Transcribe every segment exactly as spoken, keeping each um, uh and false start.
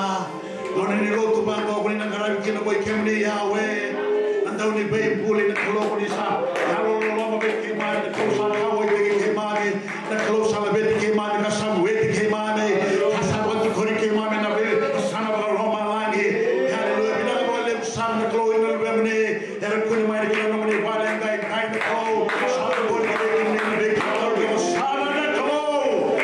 Nona ni lotu vaqo ko ni na qaravi kina ko i kemuni Yahweh. Na dau ni veibuli na Kalou ko ni sa yalo loloma vei keimami, na Kalou sa kauwaitaki keimami, na Kalou sa laveti keimami ka sa vueti keimami, ka sa vakatukuni keimami na vei na sana vakalomalagi. Haleluya. Vinaka vakalevu sara na Kalou ina luvemuni. Era kune mai na kena nomuni vale qai qai na Kalou. Sa vakabori kina vei kemuni na veika Kalou kena sala na Kalou.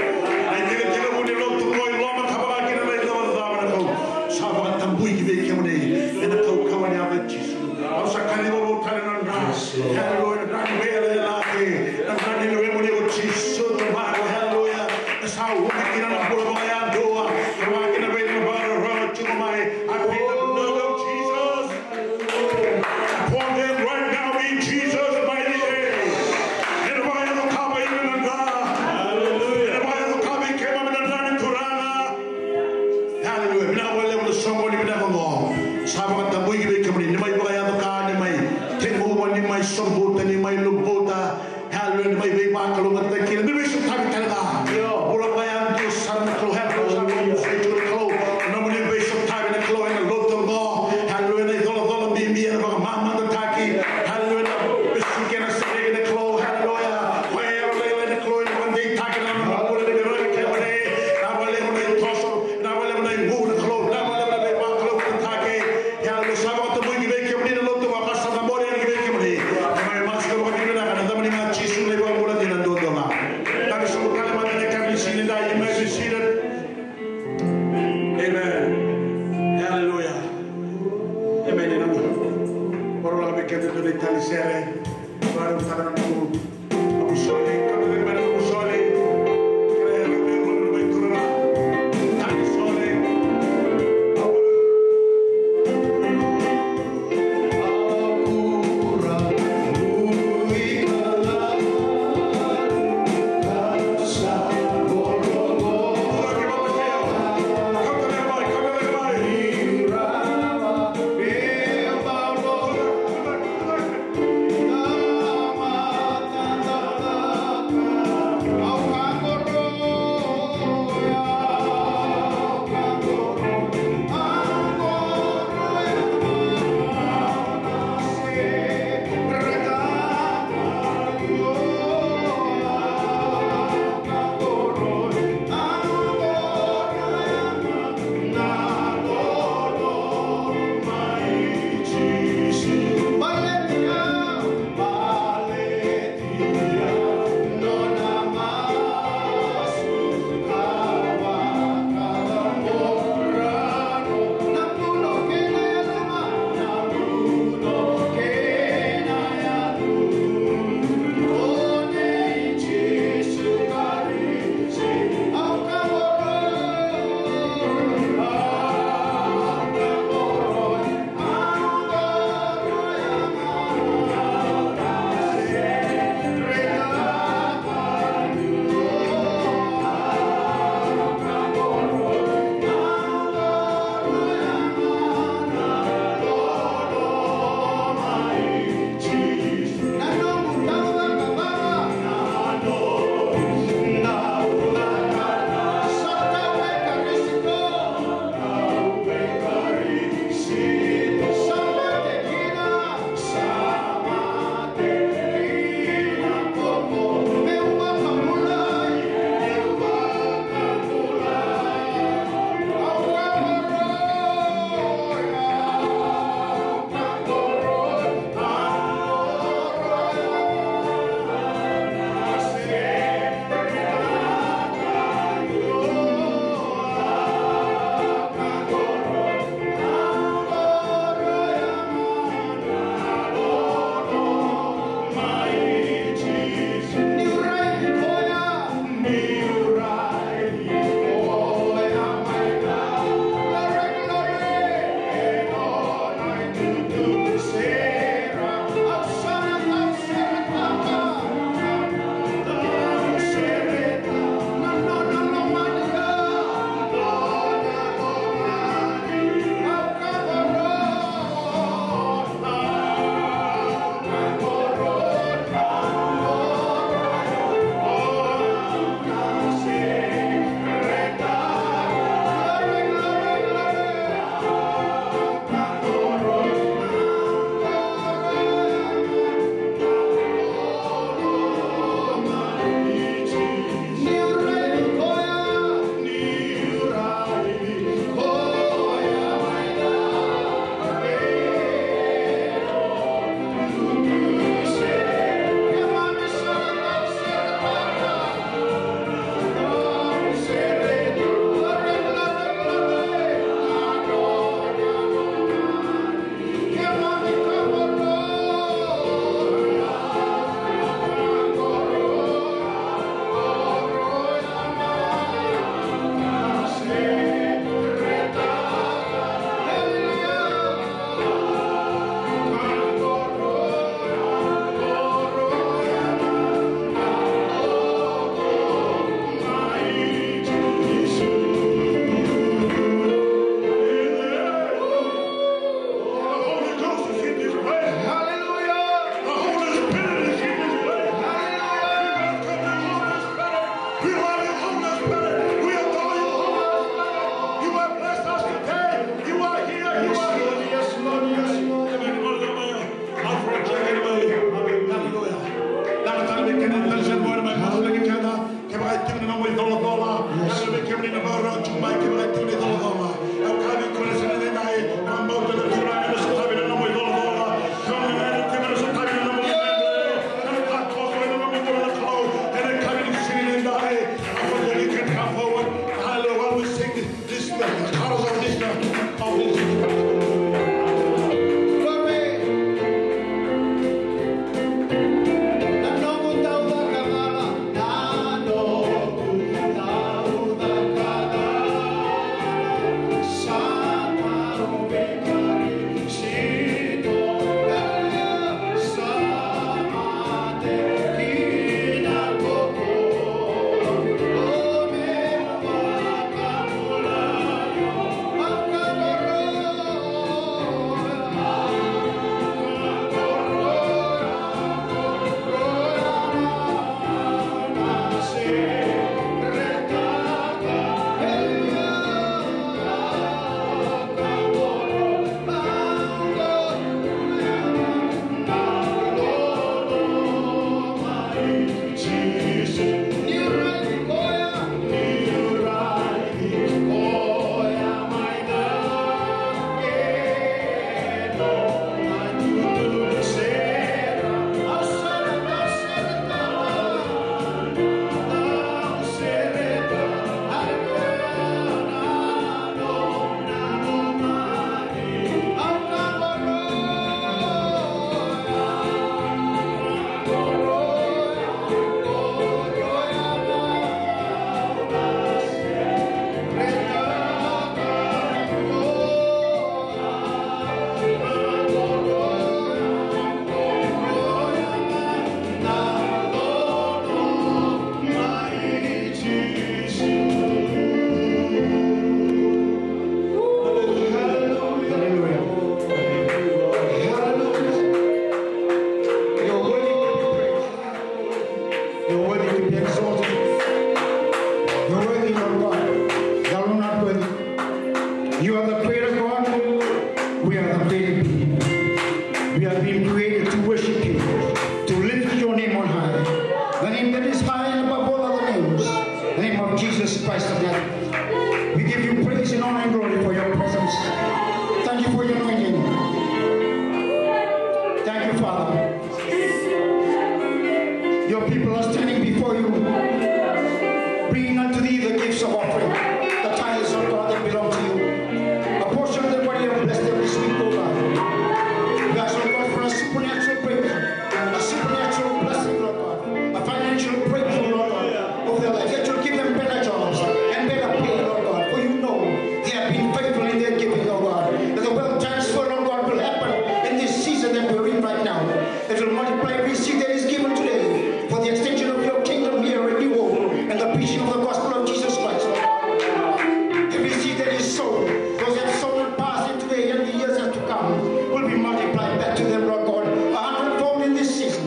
Na itekitekivu ni lotu qo i loma ka vaka kina na icavacava na Kalou. Sa vakatabui ki vei kemuni ena kaukauwa ni yaca i Jisu. Au sa kaciva vou tale na dra. Haleluya, na dra ni veiyalayalati, na dra ni luvemuni ko Jisu Tamaqu. Haleluya. Sa ubi kina na bula vakayadua. Ka vaka kina vei na vakarorogo tiko mai. I plead the blood of Jesus upon them right now in Jesus' mighty name. Ena vakayacora vei ira na dra. Ena vakayacora vei keimami na dra ni Turaga. Haleluya. Vinaka vakalevu na soqoni vinaka oqo. Sa vakatabui ki vei kemuni. Ni mai vakayaco ka, ni mai teguva, ni mai sobuta, ni mai luvuta. Haleluya, ni mai veivakalougatataki, ni mai veisotavi tale ga. Io. Bula vakayadua sara na Kalou, haleluya, sa vakamusei tu na Kalou. Nomuni veisotavi na Kalou ena lotu oqo. Haleluya, na icolacola bibi ena vakamamadataki. Haleluya, na vesuki ena sereki na Kalou. Haleluya, koya e yalolailai na Kalou ena vakadeitaki na nona bula ni veiqaravi kemuni. Na vakalevu na itoso, na vakalevu na igu na Kalou, na vakalevu na veivakalougatataki. Haleluya, sa vakatabui ki vei kemuni na lotu vaka sa cabori yani ki vei kemuni. Ni mai masu ka vaka Hallelujah. Hallelujah. You're worthy to be praised. You're worthy to be exalted. You're worthy, Lord God. Thou art not worthy. You are the creator God. We are the created being. We have been created to worship you, to lift your name on high. The name that is high and above all other names. The name of Jesus Christ of Nazareth. We give you praise and honor and glory for your presence. Thank you for your anointing. Thank you, Father. Your people are standing before you, bringing unto thee the gifts of offering, the tithes of God that belong to you. A portion of the body of blessed every sweet, Lord God. We ask, Lord God, for a supernatural breakthrough, a supernatural blessing, Lord God, a financial breakthrough, Lord God, over their life. That you'll give them better jobs and better pay, Lord God, for you know they have been faithful in their giving, Lord God. That the wealth transfer, Lord God, will happen in this season that we're in right now. It will multiply every seed that is given today for the extension of your kingdom here in New Hope and the preaching of the gospel of Jesus Christ. Every seed that is sown, those that sown in past and today and the years that to come, will be multiplied back to them, Lord God, a hundredfold in this season.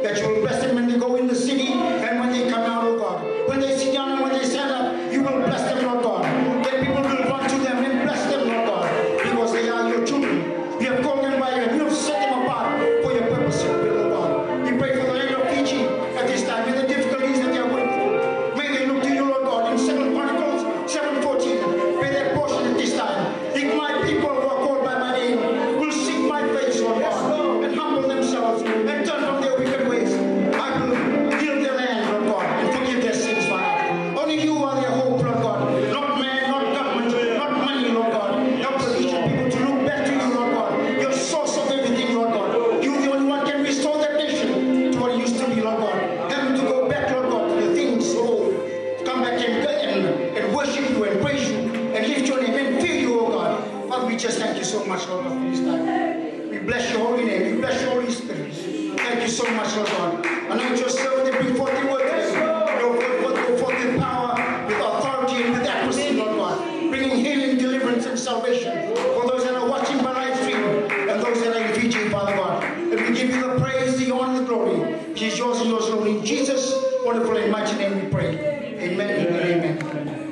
That you will bless them when they go in the city and when they come out, oh God. When they sit down and when they stand up, you will bless them, Lord God. That people will run to them and bless them, Lord God, because they are your children. You have called them by your name. You have set them apart for your purpose and will, Lord God. We pray for the land of Fiji at this time, in the difficulties that they are going through. May they look to you, Lord God, in Second Chronicles seven fourteen. May their portion at this time. If my people who are called by my name will seek my face, Lord God, and humble themselves and turn from their wicked ways, I will heal their land, Lord God, and forgive their sins, Father. Only you are their hope, Lord God. Not man, not government, not money, Lord God. Help the Fijian people to look back to you, Lord God. Your source of everything, Lord God. You, the only one, can restore that nation to what it used to be, Lord God. Help them to go back, Lord God, to the things of old. Come back and, and, and worship you and praise you and lift your name and fear you, oh God. Father, we just thank you so much, Lord God, for this time. We bless your holy name. We bless your Holy Spirit. Thank you so much, Lord God. Anoint your servant and bring forth the word today. Your word will go forth with power, with authority, and with accuracy, Lord God. Bringing healing, deliverance, and salvation for those that are watching by live stream and those that are in Fiji, Father God. And we give you the praise, the honor, the glory. It is yours and yours alone. In Jesus' wonderful and mighty name we pray. Amen and amen.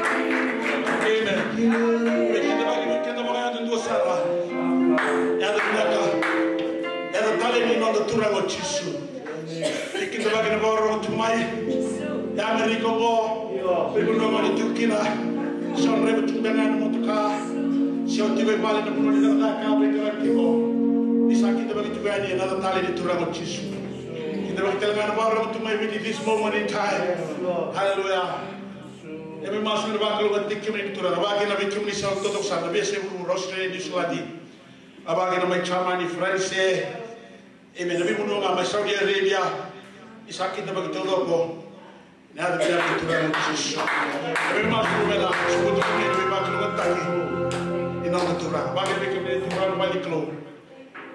Amen. Vei keda vaka, vei keda vakayadudua sara. Yaca vinaka. Yaca talei ni noda Turaga o Jisu. Vei keda vaka na vakarorogo tu mai. E Amerika qo. Vei vanua ga ni tu kina. Se o draiva tu beka ga na motoka. Se o tiko i vale na vanua ni cakacaka, vei keda tiko. Ni sa kidavaki tiko yani na yaca talei ni Turaga o Jisu. Kidavaki tale ga na vakarorogo tu mai Viti this moment in time. Hallelujah. E mai masu ena vakalougatataki kemuni na Turaga, vakakina vei kemuni sa totoko sara na veiyasai vuravura, Australia, New Zealand. A vakakina mai Germany, France. Amen. Na veivanua ga mai Saudi Arabia. Ni sa kidavaki taucoko. Na yaca vinaka ni Turaga o Jisu. E mai masu me na sukuti kemuni na veivakalougatataki. Ni noda Turaga. Vakakina vei kemuni na Turaga na vale ni Kalou.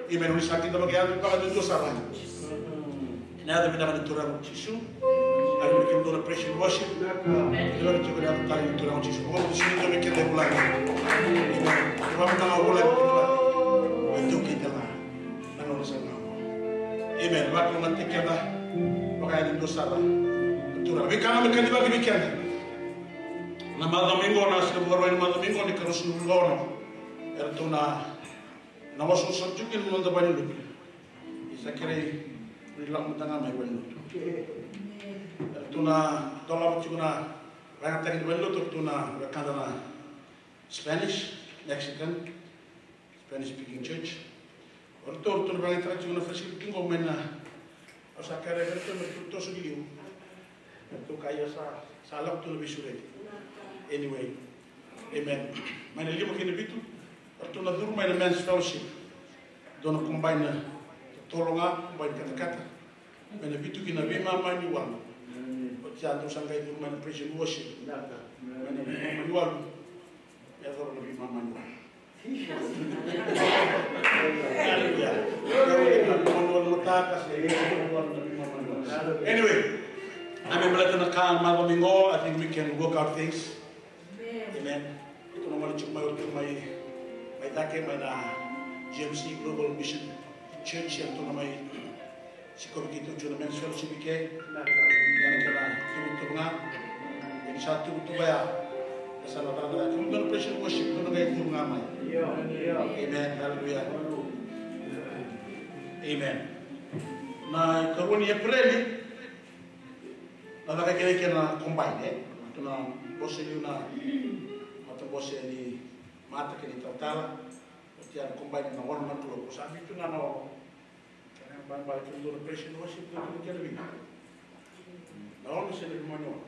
Amen. Ni sa kidavaki, yaca vinaka duadua sara. Na yaca vinaka ni Turaga o Jisu. Yaca vinaka ni dua na praise and worship. Yaca vinaka tiko na yaca talei ni Turaga o Jisu. Mo ni sini dua me keda vulagi. Amen. Kevaka mada ga vulagi keda. Dua keda la. Na nona sa na. Amen. Vakalougatataki keda. Vaka yaca dua sara. Turaga. Veika me kacivaki vei keda. Na macawa mai qo, na siga Vakarauwai ni macawa mai qo, ni karua sivulu ka ono. Eratou na Na wasawasa tiko kina na noda valenilotu. Ni sa kerei ni lako mada ga mai valenilotu. Eratou na dolava tiko na vakayagataki ni valenilotu, eratou na wekada na Spanish, Mexican, Spanish speaking church. O ratou, ratou na vakayagataka tiko na facility qo mai na Au sa kerei iratou me ratou toso ki liu. Ratou kaya sa, sa lako tu na veisureti. Anyway. Amen. Mai na lima kei na vitu, ratou na curu mai na men's fellowship. Dua na combine na Tolo ga, bai ni katakata. Mai na vitu ki na veimama ni walu. Oti ya dou sa qai curu mai na praise and worship. Mai na veimama ni walu. Me yacova na veimama ni walu. Hallelujah. Anyway, na me baleta na ka macawa mai qo, I think we can work out things. Amen. Tou na gole tiko mai, tou mai, mai cake mai na G M C Global Mission Church, ia tou na mai sikovi keitou tiko na men's fellowship i ke. Ia na kena tuvatuva ga. Ia ni sa tuvatuva ya, e sa na cakacaka kemudou na praise and worship, tou na qai curu ga mai. Amen. Hallelujah. Amen. Na ikarua ni Epereli, na caka kece kei na combine, e? Tou na bose liu na matabose ni mata kei na italatala. Oti ya na combine na ono na kaloko, sa vitu ga na ono. Kena ibalebale kemudou na praise and worship, dou kina kena vina. Na ono se na veimama ni ono.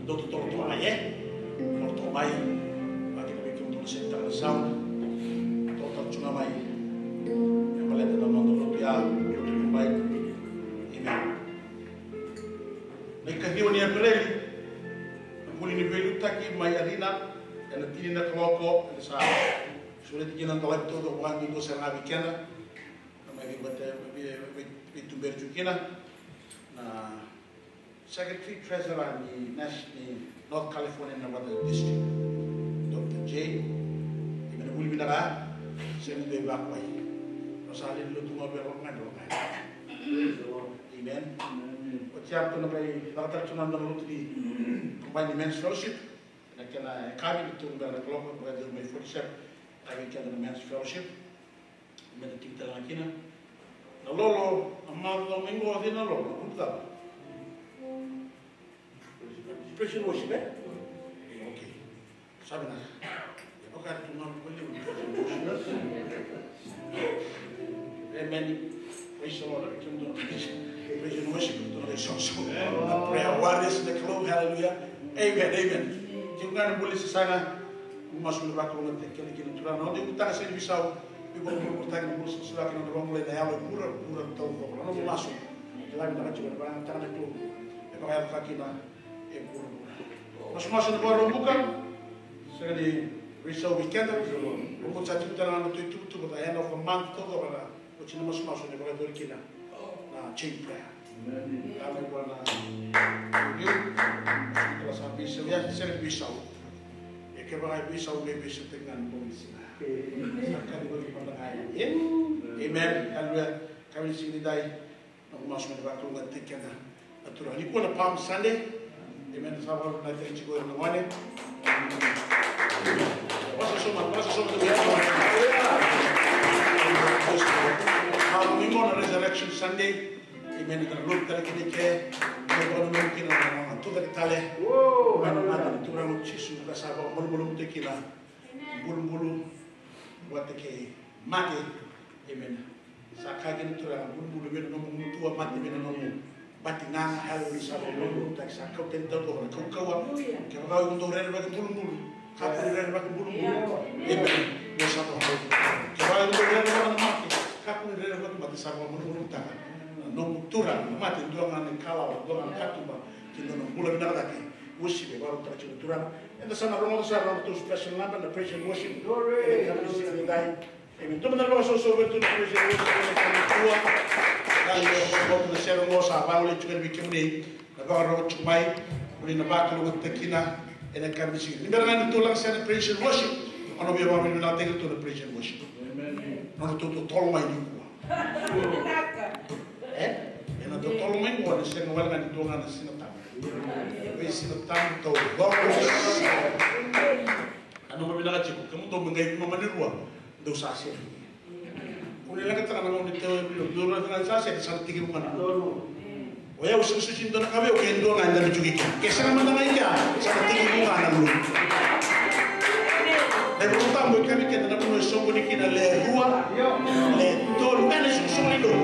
Dou totolo toka mai, e? Totolo toka mai. Vakakina vei kemudou na setaka na sound. Totolo toka mai. Me baleta na noda lotu ya, lotu ni combine. Amen. Na ikaciwa ni Epereli, na vuli ni veiliutaki mai Arena, ena tini na kaloko, ena sa sureti kina na dolavi taucoko vakabibi, dua sara ga vei keda na mai veivata, vei, vei, veituberi tu kina na Secretary Treasurer ni Nas-, ni North California Nevada District, Doctor J. Ia me na vuli vinaka, sega ni dua e vakuai. Rau sa lai lotu ga vei rau ga, rau ga. Praise the Lord. Amen. Amen. Oti ya tou na qai cakacaka tu na noda lotu ni combine ni men's fellowship. Na kena yakavi na tolu bera na kaloko, vakacegu mai forty-seven, ka vei keda na men's fellowship. Me da tiki tale ga kina. Na lolo, na macawa mai qo, cei na lolo, na group cava? Praise and worship, e? Okay. Sa vinaka. E vaka tu ga ko liu. Amen. Praise the Lord. Praise and worship. Prayer warriors in the club. Hallelujah. Amen. Amen. Tiko ga na bula ni sasaga. Masu ni vakalougatataki keda kina Turaga. Na noda ivakataga sega ni veisau. Vei vakalougatataki na bula savasava kei na noda vakalougatataki na yalo e vuravura taucoko. Na noda masu. Kila vinaka tiko na vakayagataka na club. E vakayagataka kina e vuravura. Masumasu ena Vakaraubuka. Sega ni veisau vei keda. Oqo sa tiko tale ga na noda ituvatuva, the end of the month taucoko, na oti na masumasu ena vakayacori kina na chain prayer. Amen. Ia mai vua na review. Sa veisau, ia sega ni veisau. Ia kevaka e veisau, me veisautaki ga na bogi ni siga. Sa kaci voli mada ga yani. Amen. Hallelujah. Kaci ni siga ni dai. Na noqu masu me na vakalougatataki keda na Turaga. Nikua na Palm Sunday. Amen. Sa vakavinavinakataki tiko ira na gone. Vakasausau, vakasausau. Sa vakavinaka na Resurrection Sunday. Amen. Eda na lotu tale kina i ke. Eda na lotu kina na tucake tale. Amen. Na Turaga o Jisu, ka sa vakamalumalumutaki kina bulubulu vata kei mate. Amen. Sa kaya kina na Turaga, bulubulu vei na nomu gumatua, mate vei na nomu bati gaga. Hallelujah. Sa vakamalumalumutaki, sa kau tani taucoko na kaukauwa. Kevaka o iko dau rerevaki bulubulu, kakua ni rerevaki bulubulu. Amen. Io, sa vakamalumalumutaki. Kevaka o iko dau rerevaki na mate, kakua ni rerevaki mate, sa vakamalumalumutaka na nomu Turaga. Na mate, dua ga na ikalawa, dua ga na katuba ki na nona bula vinaka cake. Worship e vakarautaka tiko na Turaga. Eda sa na rogoca sara na nodratou special number na praise and worship. Glory. Ena yakavi ni siga nikua. Amen. Tou mada na vakasausau vei ratou na praise and worship ena yakavi nikua. Ena yakavi nikua na sere oqo sa vagolei tiko yani vei kemuni na vakarorogo tiko mai. Kemuni na vakalougatataki kina ena yakavi ni siga. Ni bera ga ni tou lako sara na praise and worship, au na via vakavinavinakataki iratou na praise and worship. Amen. Nodratou totolo mai nikua. E? Ena totolo mai qo ena sega wale ga ni dua ga na Siga Tabu. Vei Siga Tabu taucoko. Au na vakavinavinaka tiko, kemudou me qai veimama ni rua, dou sa sere. Kua ni leqataka na gauna ni tau e rua, dou raica ga sa sere, sa na tekivu ga na gauna. O yau sa sega ni dua na ka vei au ke dua ga e dabe tiko i kea. Ke sega mada ga i kea, sa na tekivu ga na gauna. Na iVolatabu e kaya vei keda na vanua e soqoni kina le rua, le tolu, ena isoqosoqo ni lotu.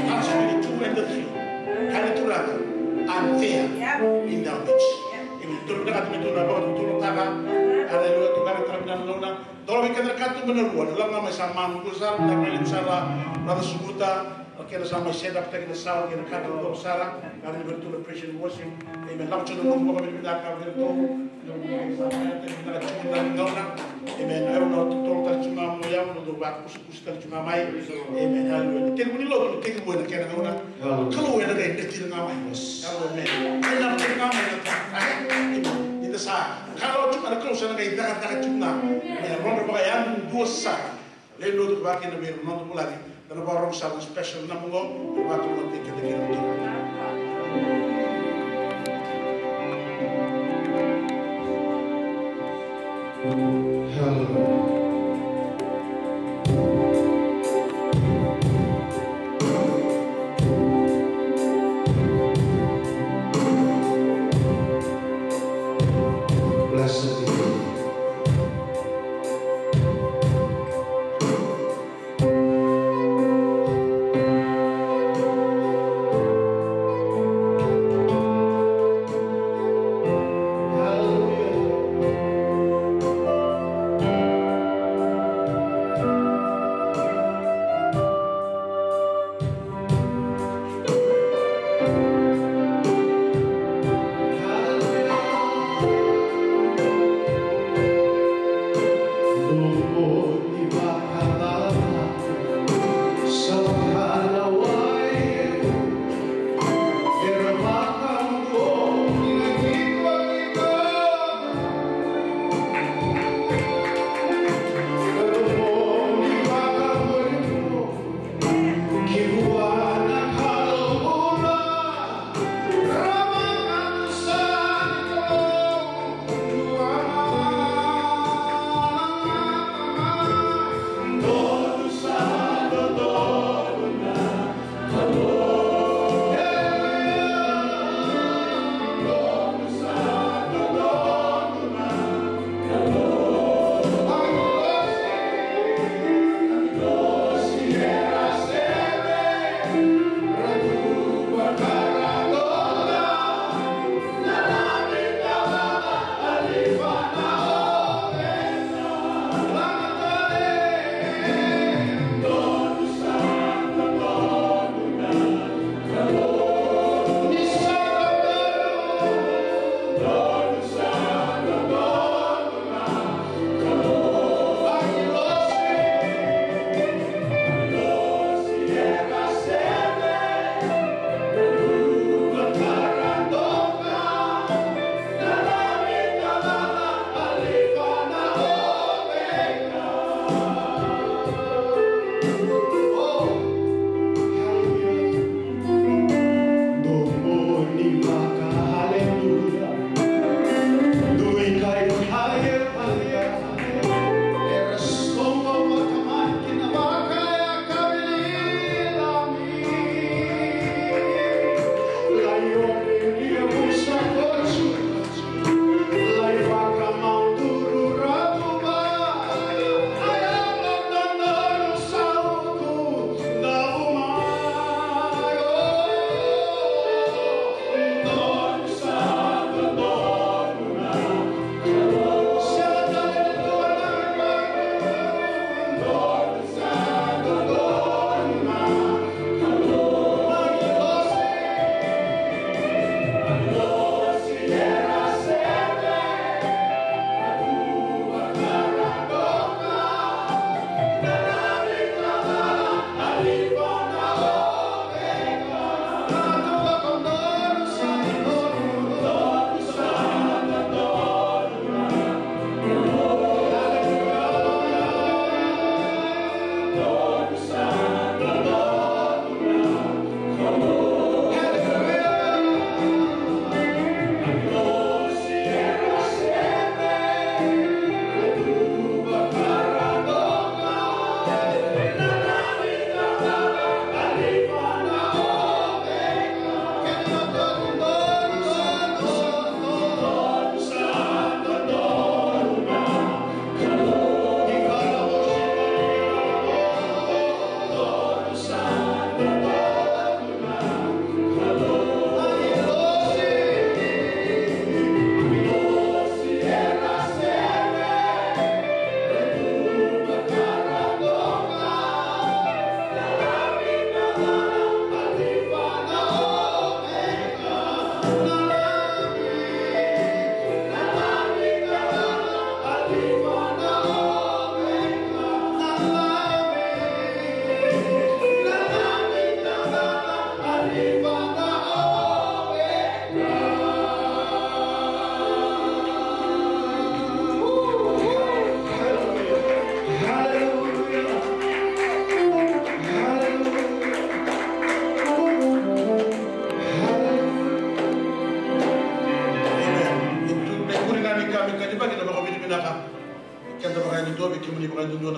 That's really two and the three. Kaya na Turaga, I'm there in their midst. Amen. Tou vinakata me tou na vakatotolotaka. Hallelujah. Tou vinakata Na gauna, dolavi keda na katuba na rua, na lako ga mai sa manu, dua sara, na kalimu sara, Brother Sukuta, na kena sa mai set up taki na sound, kei na katuba sara, na katuba tu na praise and worship. Amen. Lako tu na nomu vakavinavinaka vei iratou, na nomu vakavinavinaka tu na gauna. Amen. Au na totolo tale tu ga mo yau, na nomu vakusakusa tale tu ga mai. Amen. Hallelujah. Tekivu ni lotu, tekivu ena kena gauna. Kalou ena qai dretiri ga mai. Yes. Kalou, amen. Ena dretiri ga mai na tamata. Amen. Ni da sa qalo tu ga na Kalou sa na qai cakacaka tu ga. E, nodra vakayadudua sara. Lewe ni lotu vakakina vei ira na noda vulagi. Da na vakarorogo sara na special number qo. Da na vakarorogo tiko kina kina. Hallelujah. Blessed be.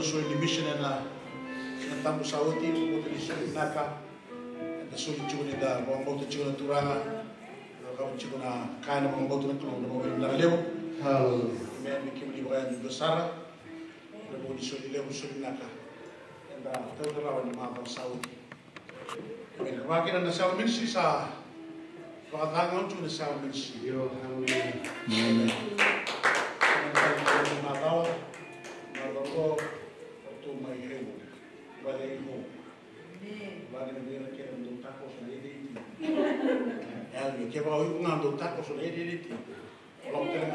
Soli ni mission ena, ena tabu sa oti, vakabauta ni soli vinaka. Eda soli tiko ni da vakabauta tiko na Turaga. Eda vakabauta tiko na ka ena vakabauta na Kalou, na vakabauta na levu. Hallelujah. Amen. Me kemuni vakayadudua sara. Eda vakabauta ni soli levu, soli vinaka. Eda tauca rawa ni macawa sa oti. Amen. Vakakina na Cell Ministry sa vakacagau tu na Cell Ministry. Io, hallelujah. Amen. Amen. Macawa, macawa qo, ratou mai Hayward. Vale i qo. Amen. Vale na vei ira kece dau takoso na eight eighty. Hallelujah. Kevaka o iko ga dau takoso na eight eighty. Hallelujah.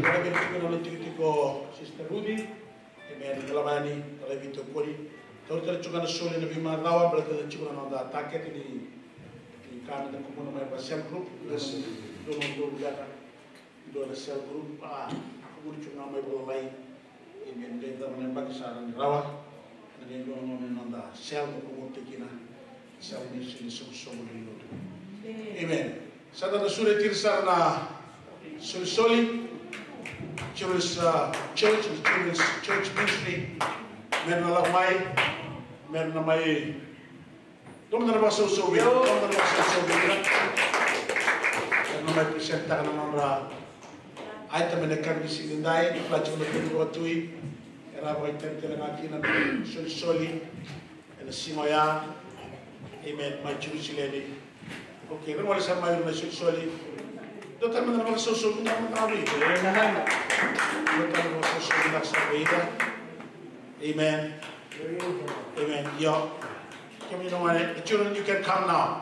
Ora vei tiko na nona tikotiko Sister Rudy. Amen. Ni lava yani, ora vei tokoni. Tauri tale tiko na soli ena veimacawa, baleta tiko na noda target ni, ni ka meda kumuna mai vaka cell group. Yes. Dua na dua na cell group. A, kumuna tiko ga mai vakalalai. Amen. Dei tama na yabaki sa na rawa. Na qai dua na noda cell me kumuna tiko kina. Cell Ministry ni soqosoqo lewe ni lotu. Amen. Sa da na sureti ira sara na solisoli, Children's, uh, Church, Children's Church Ministry. Me na lako mai, me na mai. Dou mada na vakasausau vei ira, dou mada na vakasausau vei ira. Me na mai present-taka na nodra item ena yakavi ni siga edai, ni kila tiko na tui vakatui. Era vakaitavi tale ga kina na solisoli. Ena siga oya. Amen. Mai Jerusalemi. Okay, na gole sa mai na solisoli. Dou tale mada na vakasausau vinaka sara vei ira. Dou tale mada na vakasausau vinaka sara vei ira. Amen. Amen. Io. Kemuni na gone, the children, you can come now.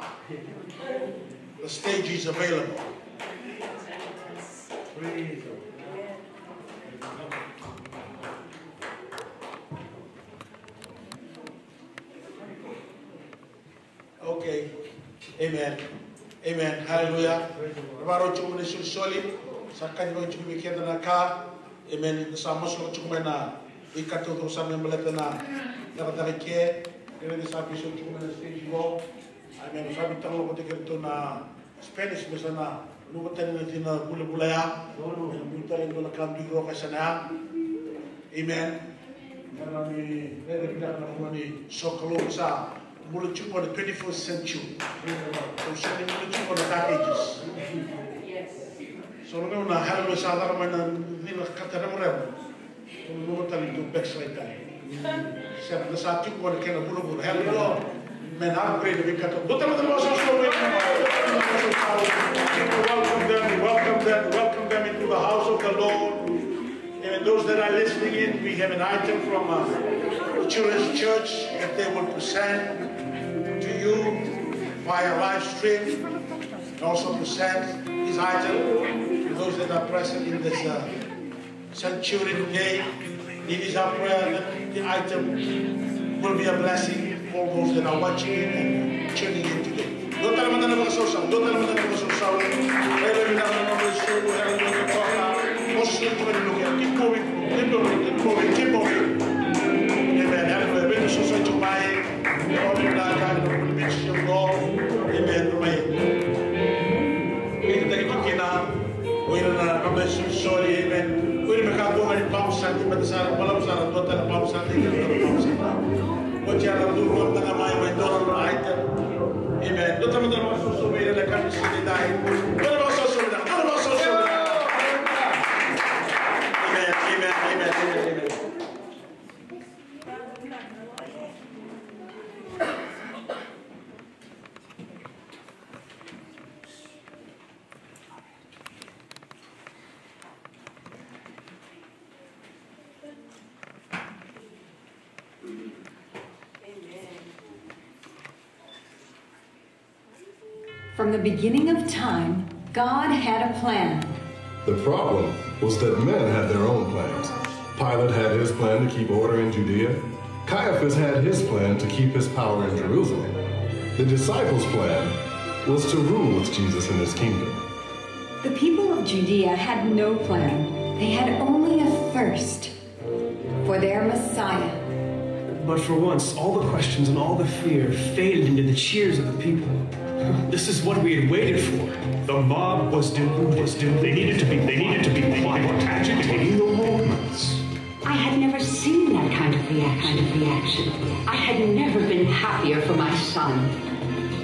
The stage is available. Praise the Lord. Okay. Amen. Amen. Hallelujah. Vakarau tiko mai na isolisoli. Sa kaci vaka tiko vei keda na ka. Amen. Sa masulaka tiko mai na veika taucoko sa mai baleta na cakacaka i ke. Keda sa veisau tiko mai na stage qo. Amen. Sa veitalanoataki iratou na Spanish me sa na luva tani na cina vulavula ya. Me na bui tale e dua na ka dui roka e sa na ya. Amen. Me na ni rere vinaka na vanua ni sokalou sa bula tiko na twenty-first century. Tou sa ni bula tiko na dark ages. So na gauna hallelujah sa caka mai na cina kata revorevor. Tou na tale, tou backslide tale. Sega, na sa tiko na kena vuravura. Hallelujah. Me na upgrade na veika. Dou tale mada na vakasausau vei ira. Welcome them, welcome them, welcome them into the house of the Lord. And those that are listening in, we have an item from, uh, the Children's Church that they will present to you via live stream. And also present this item to those that are present in this, uh, sanctuary today. It is our prayer that the item will be a blessing for those that are watching it and tuning in today. Dou tale mada na vakasausau, dou tale mada na vakasausau. Hallelujah, hallelujah, hallelujah. Keep moving, keep moving, keep moving, keep moving. Amen. Hallelujah. Amen. Amen. Amen. Amen. Amen. Amen. From the beginning of time, God had a plan. The problem was that men had their own plans. Pilate had his plan to keep order in Judea. Caiaphas had his plan to keep his power in Jerusalem. The disciples' plan was to rule with Jesus in his kingdom. The people of Judea had no plan. They had only a thirst for their Messiah. But for once, all the questions and all the fear faded into the cheers of the people. This is what we had waited for. The mob was doomed. Was doomed. They needed to be. They needed to be quiet. Agitating the movements. I had never seen that kind of reaction. Kind of reaction. I had never been happier for my son.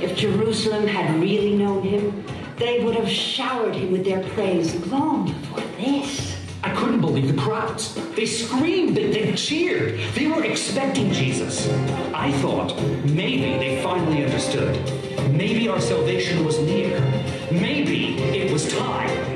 If Jerusalem had really known him, they would have showered him with their praise long before this. I couldn't believe the crowds. They screamed, they, they cheered. They were expecting Jesus. I thought maybe they finally understood. Maybe our salvation was near. Maybe it was time.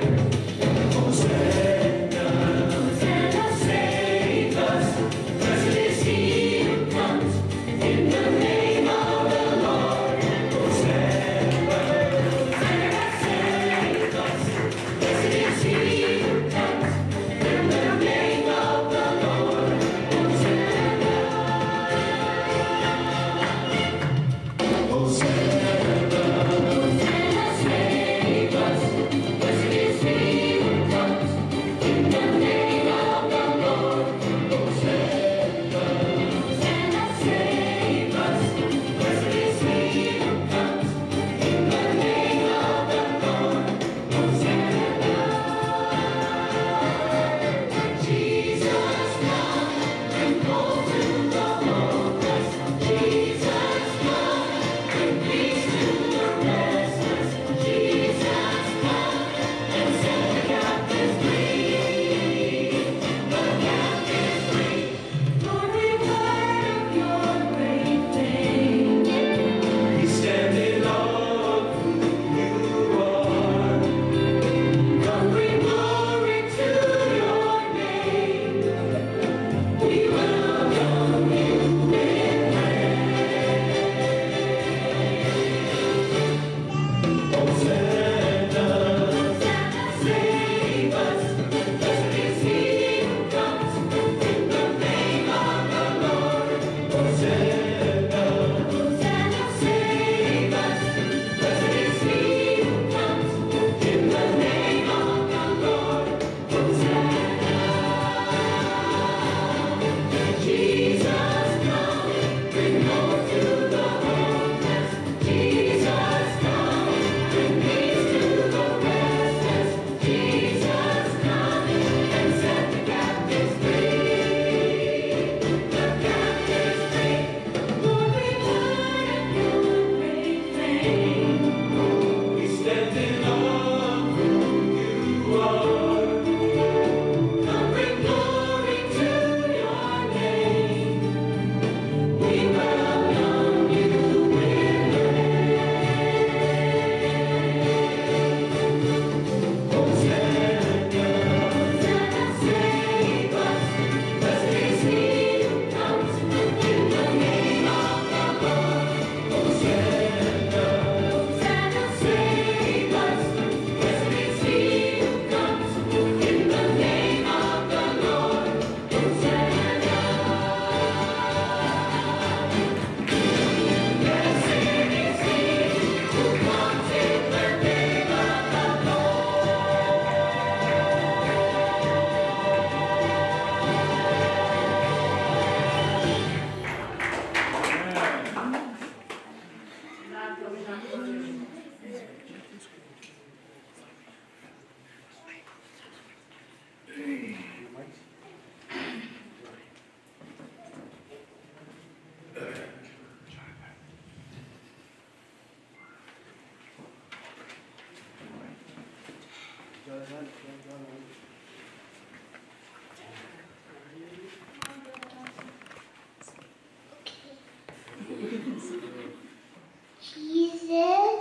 Jesus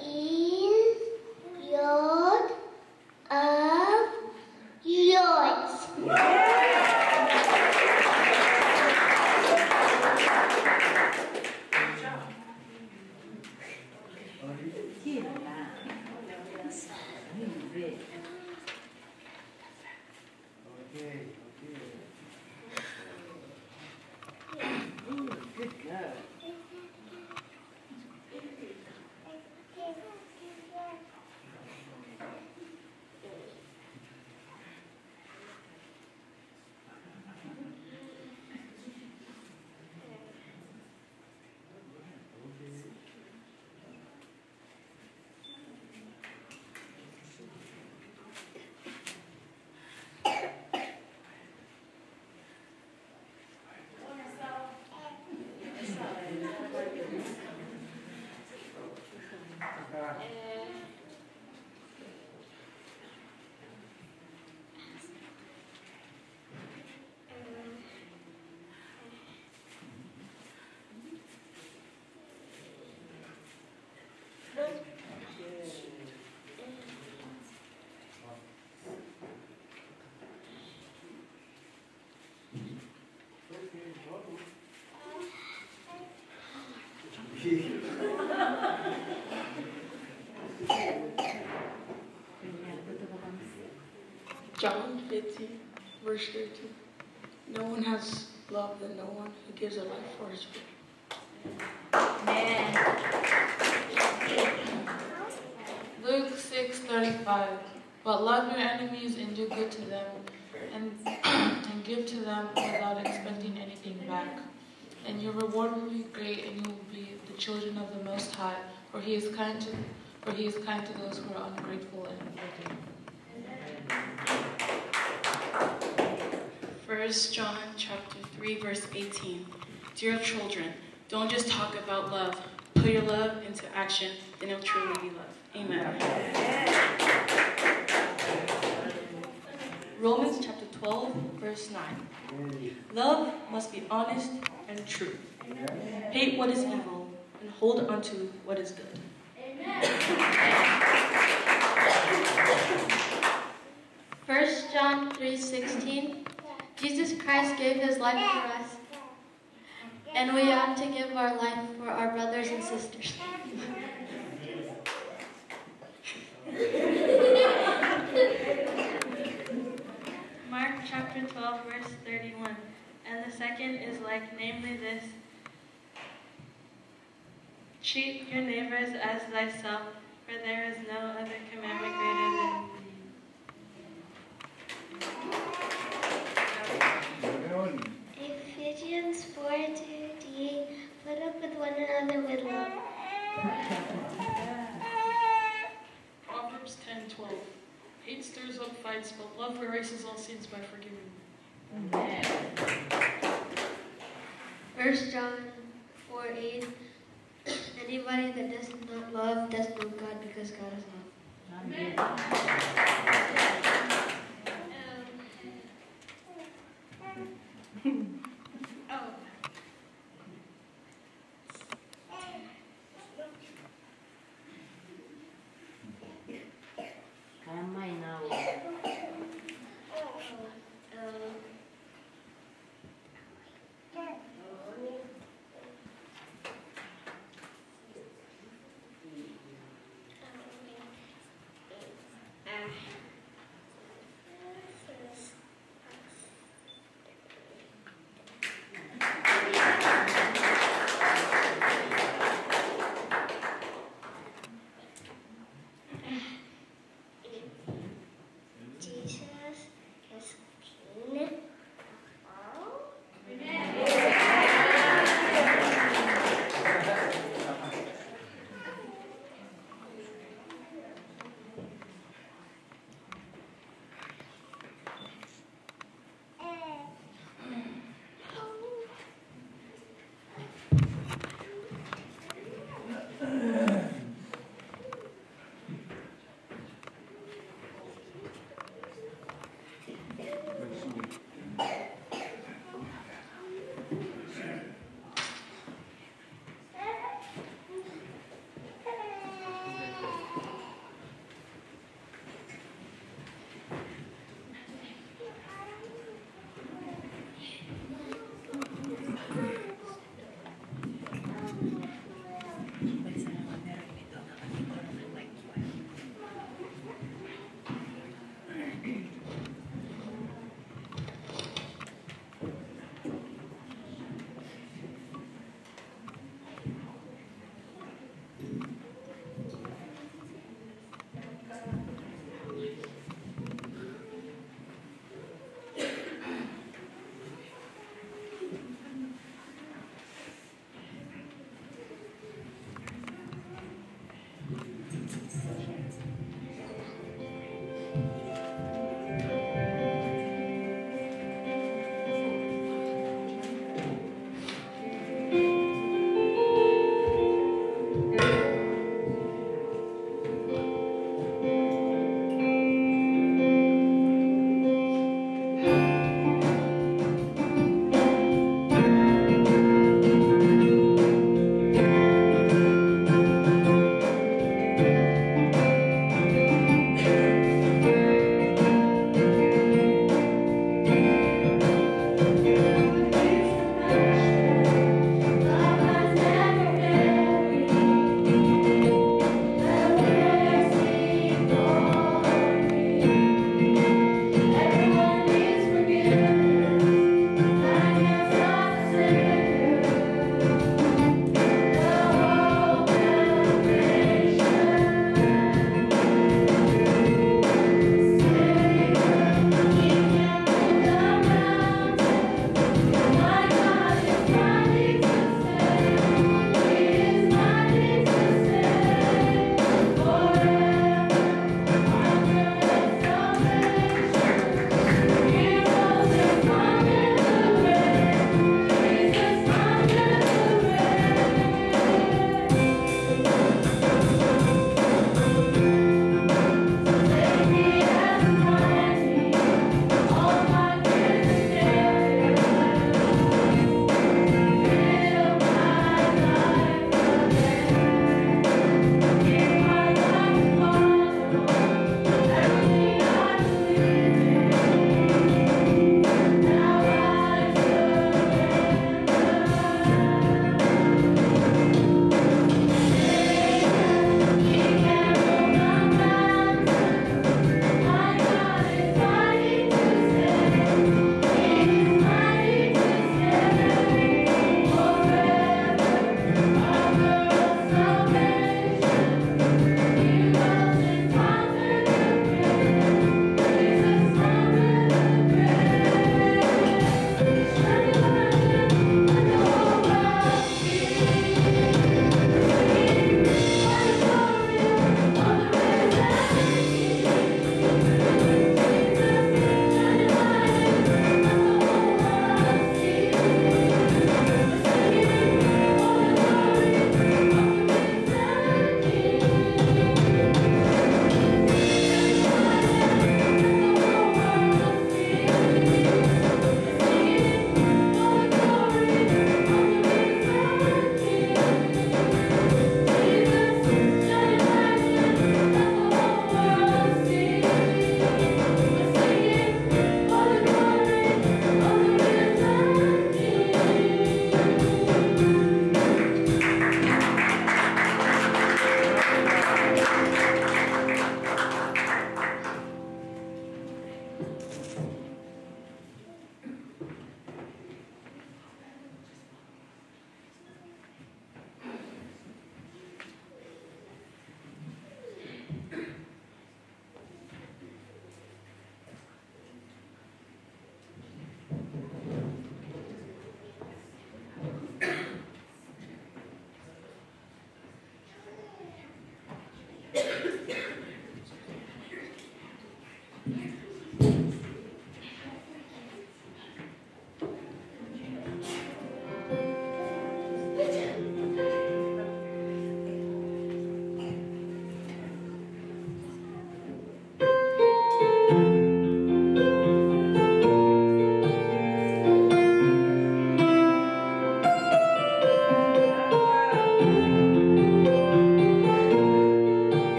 is Lord of Lords. John fifteen, verse thirteen. No one has love than no one who gives a life for his friend. Amen. Luke six thirty-five. But love your enemies and do good to them, and, and give to them without expecting anything back. And your reward will be great, and you will be the children of the Most High, for he is kind to, for he is kind to those who are ungrateful and wicked. First John chapter three, verse eighteen. Dear children, don't just talk about love. Put your love into action, then it'll truly be love. Amen. Romans chapter twelve, verse nine. Love must be honest and true. Hate what is evil and hold on to what is good. First John three sixteen. Jesus Christ gave his life for us, and we ought to give our life for our brothers and sisters. Mark chapter twelve, verse thirty-one. And the second is like, namely this: treat your neighbors as thyself, for there is no other commandment greater than these. Ephesians four two D, put up with one another with love. Proverbs ten twelve. Hate stirs up fights, but love erases all sins by forgiving them. First John four eight. Anybody that does not love does not God, because God is love. Amen. Oh. Kaya mai na.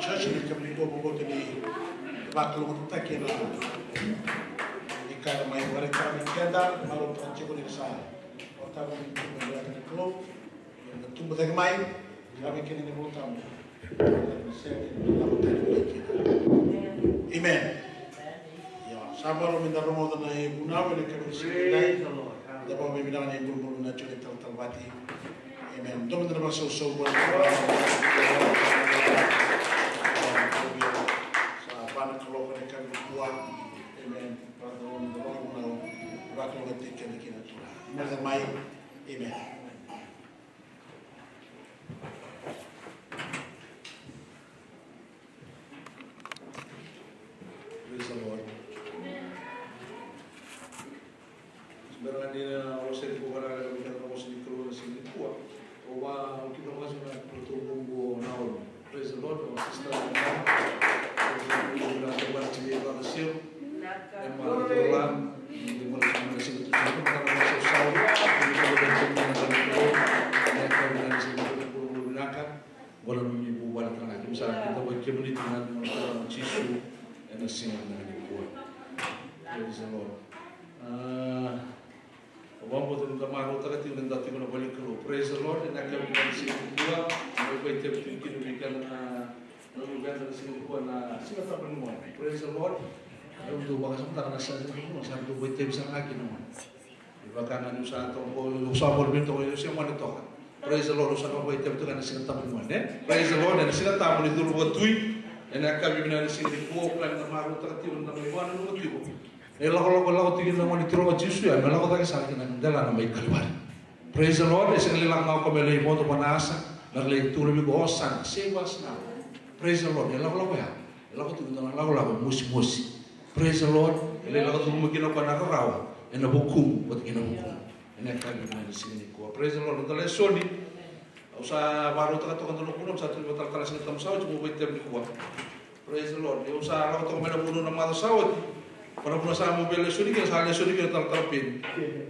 Church ni kamini bobo boto ni vakalougatataki ena ika na mai wari tara ni keda na maro tara tiko ni sa o tava ni tuba ni waka ni Kalou. Na tuba cake mai na vei kena ni Vola Tabu. Amen. Ia, sa varo me da rogoca na ivunau ena kena ni siga ni dai. Da vakavinavinaka na ibulubulu na Joni Talatalavati. Amen. Dou meda na vakasausau vua. Sa va na kaloko ena kena ni kua. Amen. Vakarogo na vakarogo na vakarogo na tiki ena kena tura. Meda mai. Amen. Praise the Lord. Bera ga ni na wasea tiko vua na leqa vei keda na vosa ni Kalou ena siga nikua. Au vakauta vua na noqu bubu o Naomi. Praise the Lord, our sister. Praise the Lord, our sister. Ema Rola, ni mara sa mara siga tu sa mara sa sa. Ni ka ni siga tu vinaka. Wala na nomuni vuvale tale ga, keimami sa kidavaki kemuni tiko ga ena yaca i Jisu ena siga nikua. Praise the Lord. Ah, au vakabauta ni da marautaka tiko ni da tiko ena vale ni Kalou. Praise the Lord. Ena yaca i Jisu nikua, mai vakaitavi tiko kina vei keda na, na luveda ena siga nikua na Siga Tabu ni Gone. Praise the Lord. Au dau vakasamataka na Siga Tabu ni Gone, sa dau vakaitavi sara ga kina gone. Vaka ga niu sa toka, au sa voli vei toka, au se gone toka. Praise the Lord, au sa vakaitavi toka ena Siga Tabu ni Gone, e? Praise the Lord, ena Siga Tabu ni curu vakatui, ena yakavi vinaka ni siga nikua, au kila ni na marautaka tiko, ni na mai vakananuma tiko. E lakolako, lako tiko na gone turaga o Jisu ya, me lako cake sara ki na delana mai Kalivari. Praise the Lord, e sega ni lako ga o koya me lai vodo vua na asa, me ra lai tukuna vei koya, Hosanna, save us now. Praise the Lord, e lakolako ya. E lako tu e dua na lakolako mosimosi. Praise the Lord. E lai lako curuma kina o koya na rarawa ena vukumu vata kei na vukumu. Ena yakavi vinaka ni siga nikua. Praise the Lord. Noda lesoni. Au sa vakarautaka toka dua na vunau, au sa tukuna vei talatala Siga Tabu sa oti, meu vakaitavi nikua. Praise the Lord. Au sa lako toka mai na vunau na macawa sa oti. Ko na vunau sa meu via lesoni kina, sa lesoni kina o talatala Peni.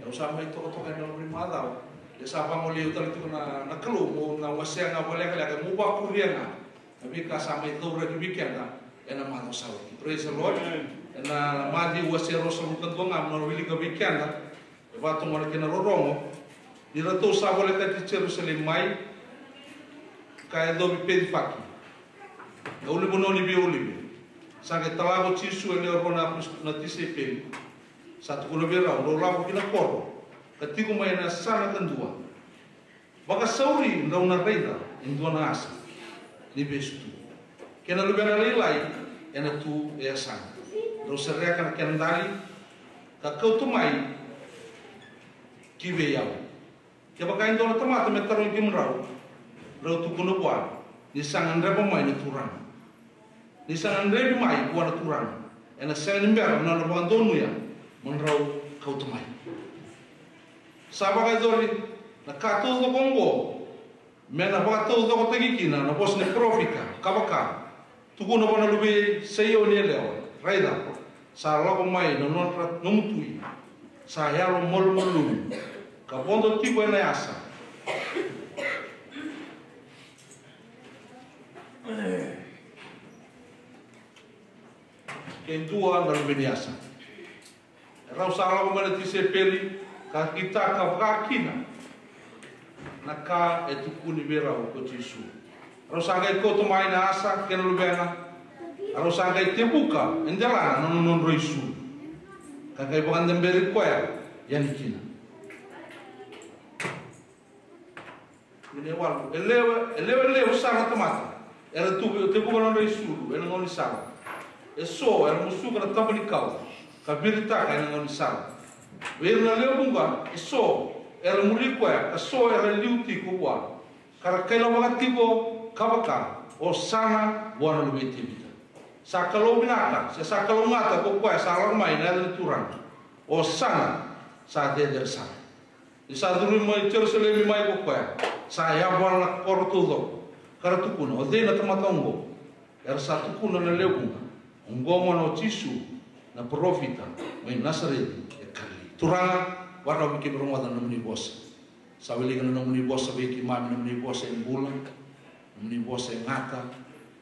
Au sa mai toka toka ena loma ni macawa. Ia sa vagolei au tale tiko na, na Kalou, meu na wasea ga vakalekaleka, meu vakuria ga na veika sa mai cauraki vei keda ena macawa sa oti. Praise the Lord. Amen. Ena Maciu wase ruasagavulu ka dua ga, meu na wilika vei keda. E vaka toka na kena rorogo. Ni ratou sa volekati Jerusalemi mai, ka yacovi Pecifaki, na ulunivanua ni veiolive. Sa qai tala ko Jisu e lewe rua na, na tisaipeli. Sa tukuna vei rau, drau lako ki na koro, ka tiko mai ena yasana kadua. Vakasauri, drau na raica e dua na asa ni vesu tu, kei na luvena lailai ena tu e yasana. Drau sereka na kena dali ka kauta mai ki vei au. Kevaka e dua na tamata me tarogi kemudrau, drau tukuna vua ni sa gadreva mai na Turaga. Ni sa gadrevi mai vua na Turaga, ena sega ni bera na nona vakadonuya mo drau kauta mai. Sa vakayacori na ka taucoko oqo, me na vakataucokotaki kina na vosa ni parofita, ka vaka, tukuna vua na luve i Saioni yalewa, raica, sa lako mai na nodra, nomu tui, sa yalo malumalumu, ka vodo tiko ena yasa. Ke dua na luve ni yasa. Rau sa lako mai na tisaipeli ka kitaka vakakina na ka e tukuni vei rau ko Jisu. Rau sa qai kauta mai na asa kei na luvena. Rau sa qai tevuka e delana na nona nodrau isulu, ka qai vakadaberi koya yani kina. Ena walu, e lewe, e lewe levu sara na tamata era tu, tevuka na nodra isulu ena gaunisala. E so era musuka na taba ni kau ka viritaka ena gaunisala. Vei ira na lewe vuqa, e so era muri koya, ka so era liu tiko vua, ka ra kailavaka tiko ka vaka, Osana vua na luve i Tevita. Sa Kalou vinaka, se sa kalougata ko koya sa lako mai ena yaca ni Turaga. Osana, sa cecere sara. Ni sa curu mai Jerusalemi mai ko koya, sa yavana na koro taucoko, ka ra tukuna, o cei na tamata oqo? Era sa tukuna na lewe vuqa, oqo gona o Jisu, na parofita mai Nasareci e Kalili. Turaga, vakarau me keimami rogoca na nomuni vosa. Sa wilika na nomuni vosa vei keimami, na nomuni vosa e bula, na nomuni vosa e gata.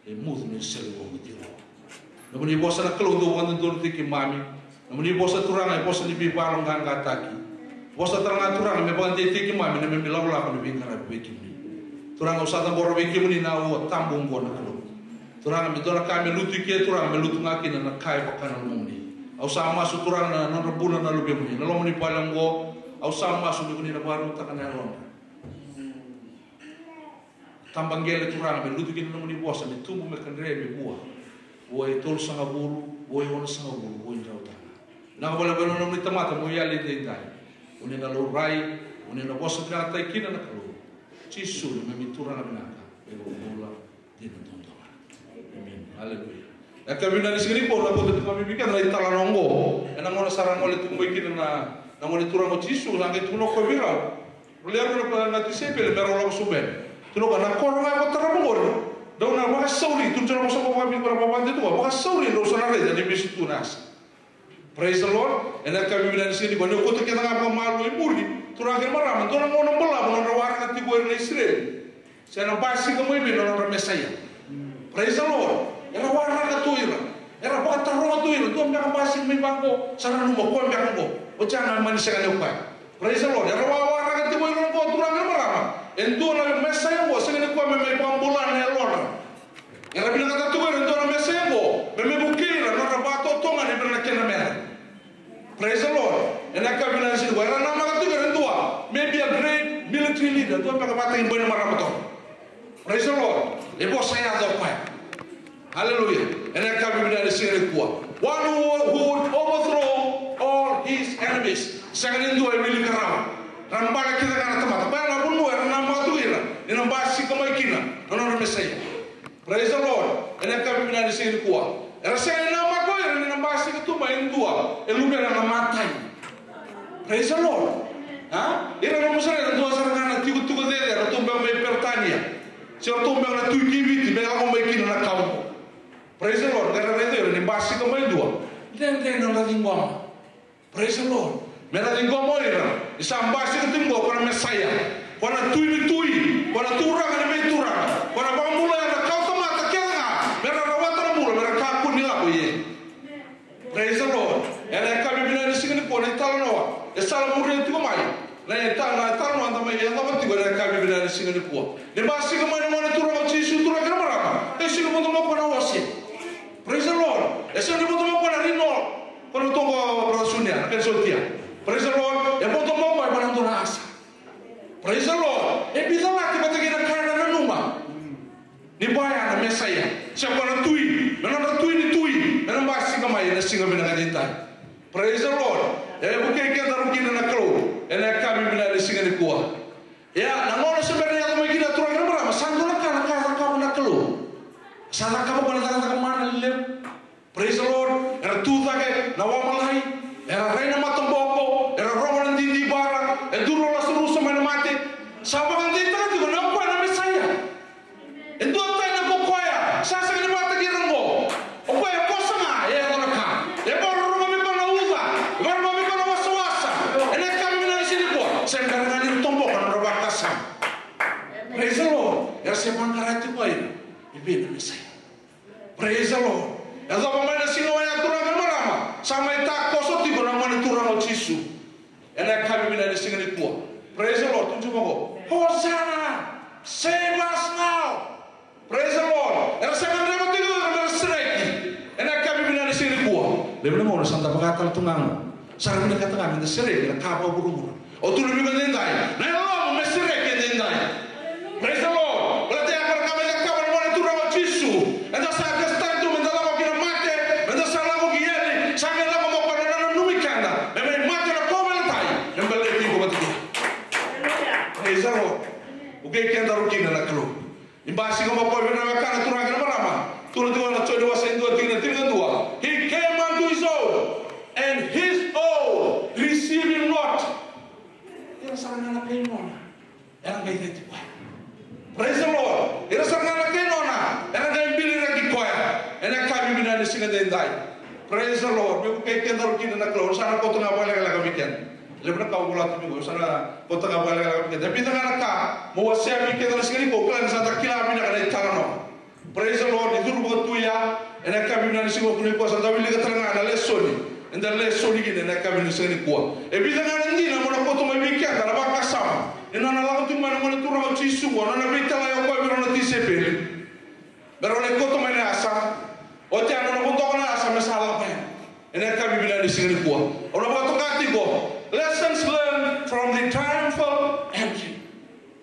E mucu ni sele vou ni tiko. Nomuni vosa na Kalou dou vakadodonutaki keimami. Nomuni vosa Turaga e vosa ni veivakayaloqaqataki. Vosa tale ga Turaga me vakadeitaki keimami na neimami lakolako ni veiqaravi vei kemuni. Turaga au sa cabora vei kemuni na aua tabu oqo na Kalou. Turaga me dua na ka me lutu i ke Turaga me lutu ga kina na ka e vaka na lomamuni. Au sa masu Turaga na nodra bula na luvemuni na loma ni vale oqo. Au sa masu ni koni na vakarautaka na yalodra. Tabaqele Turaga me lutu kina nomuni vosa me tubu me kadre me vua. Vua e tolusagavulu, vua e onosagavulu, vua e drau tale ga. Vinaka vakalevu na nomuni tamata mo yali edaidai. Oni na laurai, oni na vosa vinakataki kina na Kalou. Jisu na neimami Turaga vinaka, me vakabula dina duadua ga. Emeni. Aleluya. Na ka vinaka ni siga nikua na kauta tiko mai vei keda na italanoa oqo. Ena gauna sa ra gole tiko mai kina na, na gone turaga o Jisu, sa qai tukuna o koya vei rau. Rau lewe rua na tisaipeli me rau lako sobu yani. Tukuna o koya na koro ga e vakatara vaqori. Dou na vakasauri, tukuna na vosa vakaViti, vakaViti tukuna vakasauri, rau sa na raica ni vesu tu na yasa. Praise the Lord. Ena yakavi vinaka ni siga nikua, ni o kauta keda ga vakamalua i muri, turaga kei na marama, dua na gauna balavu na nodra waraka tiko o ira na Isireli. Se na basika mai vei na nodra Mesaia. Praise the Lord. Era waraka tu ira. Era vakataroga tu ira. Dua beka basika mai vaqo, sa nanuma o koya beka qo. O ya na mani sega ni o koya. Praise the Lord. Era wawaraka tiko ira qo turaga na marama. E dua na Mesaia qo, sega ni koya me mai vakabula na yalodra. Era vinakata tiko ira e dua na Mesaia qo me mai vukei ira na nodra vakatotogani vei ira na kena mera. Praise the Lord. Ena yakavi vinaka ni siga qo era namaka tiko ira e dua, maybe a great military leader, dua beka vata kei Bainimarama toka. Praise the Lord. E vosa yaco o koya. Hallelujah. Ena yakavi vinaka ni siga nikua, one who, who would overthrow all his enemies. Sega ni dua e wilika rawa. Ra bale kece ga na tamata. Koya na vanua era namaka tiko ira ni na basika mai kina na nodra Mesaia. Praise the Lord. Ena yakavi vinaka ni siga nikua, era sega ni namaka o ira ni na basika tu mai e dua e luvena na matai. Praise the Lord. A? Ira na musara era dua sara ga na tikotiko cecere, ratou beka mai Peritania. Se ratou beka na tui ki Viti me lako mai kina na ka oqo. Praise the Lord. Era raica ira ni basika mai e dua, dredre na nodra ciqoma. Praise the Lord. Me ra ciqoma o ira ni sa basika tiko qo ko na Mesaia, ko na Tui ni tui, ko na Turaga ni veituraga, ko na vakabulai na kawa tamata kece ga me ra rawata na bula, me ra kakua ni lako i eli. Praise the Lord. Ena yakavi vinaka ni siga nikua, na italanoa e sa la muria tiko mai. Na ita, na italanoa eda mai yacova tiko ena yakavi vinaka ni siga nikua. Ni basika mai na gone turaga o Jisu, turaga kei na marama, e sega ni vodo mai o koya na ose. Praise the Lord. E sega ni vodo mai o koya na rinol. Ko na toqo, brother Sunia, na kena sotia. Praise the Lord. E vodo mai o koya vua na dua na asa. Praise the Lord. E bica laki vata kei na ka era nanuma ni vaya na Mesaia, se ko na Tui, na nodra Tui ni tui, ena basika mai ena siga vinaka edaidai. Praise the Lord. E vukei kedaru kina na Kalou ena yakavi vinaka ni siga nikua. Ia, na gauna se bera ni yaco mai kina, turaga kei na marama, sa dua na ka, na ka e cakava na Kalou. Sa cakava o koya na cakacaka mana lelevu. Praise the Lord. Era tu cake na wamalai, era rai na mataboko, era rogo na didivara, e duru o Lasarusa mai na mate. Sa vakadeitaka tiko ni o koya na Mesaia. E dua tani ko koya sa sega ni vakataki ira oqo. O koya e vosa ga, e yaco na ka. E vakarorogo mai o koya na uca, e vakarorogo mai o koya na wasawasa. Ena yakavi vinaka ni siga nikua, se bera ga ni ra toboka na nodra vakasama. Praise the Lord. Era se vaqara tiko o ira e vei na Mesaia. Praise the Lord. Yacova mai na siga oya, turaga kei na marama, sa mai takoso tiko na gone turaga o Jisu. Ena yakavi vinaka ni siga nikua. Praise the Lord. Tukuna tiko qo, Hosanna! Save us now! Praise the Lord. Era sa gadreva tiko me ra sereki ena yakavi vinaka ni siga nikua. Levu na gauna sa da vaka tale tu ga qo. Sa ra vinakata ga me da sereki na ka vakavuravura. Au tukuna vei iko edaidai, na yalomu me sereki edaidai. Praise the Lord. Baleta ya qo na ka mai cakava na gone turaga o Jisu. Eda sa qasitaki tu me da lako ki na mate, me da sa lako ki eli, sa qai lako mai o koya na nanumi keda me mai mate na kauveilatai me baleti iko vata kina. Praise the Lord. Vukei kedaru kina na Kalou. Ni basika mai o koya vei na wekana, turaga kei na marama. Tukuna tiko na Joni wase e dua tikina tinikadua. He came unto his own, and his own received him not. Ira sara ga na kai nona era qai cati koya. Praise the Lord. Ira sara ga na kai nona era qai biliraki koya. Ena yakavi vinaka ni siga edaidai. Praise the Lord. Me vukei kedaru kina na Kalou. Sa na kauta ga vakalekaleka vei keda. Levu na ka au vola tu mai qo, sa na kauta ga vakalekaleka vei keda. E vica ga na ka meu wasea vei keda ena siga nikua, au kila ni sa da kila vinaka na italanoa. Praise the Lord. Ni curu vakatui ya ena yakavi vinaka ni siga nikua, sa da wilika tale ga na lesoni eda lesoni kina ena yakavi ni siga nikua. E vica ga na dina mo na kauta mai vei keda na vakasama ni nona lako tu mai na Gone Turaga o Jisu, o nona veitalai o koya vei rau na tisaipeli me rau lai kauta mai na yasa. Oti ya nona vodoka na yasa me sa lako mai. Ena yakavi vinaka ni siga nikua, au na vakatoka tiko: Lessons learned from the triumphal entry.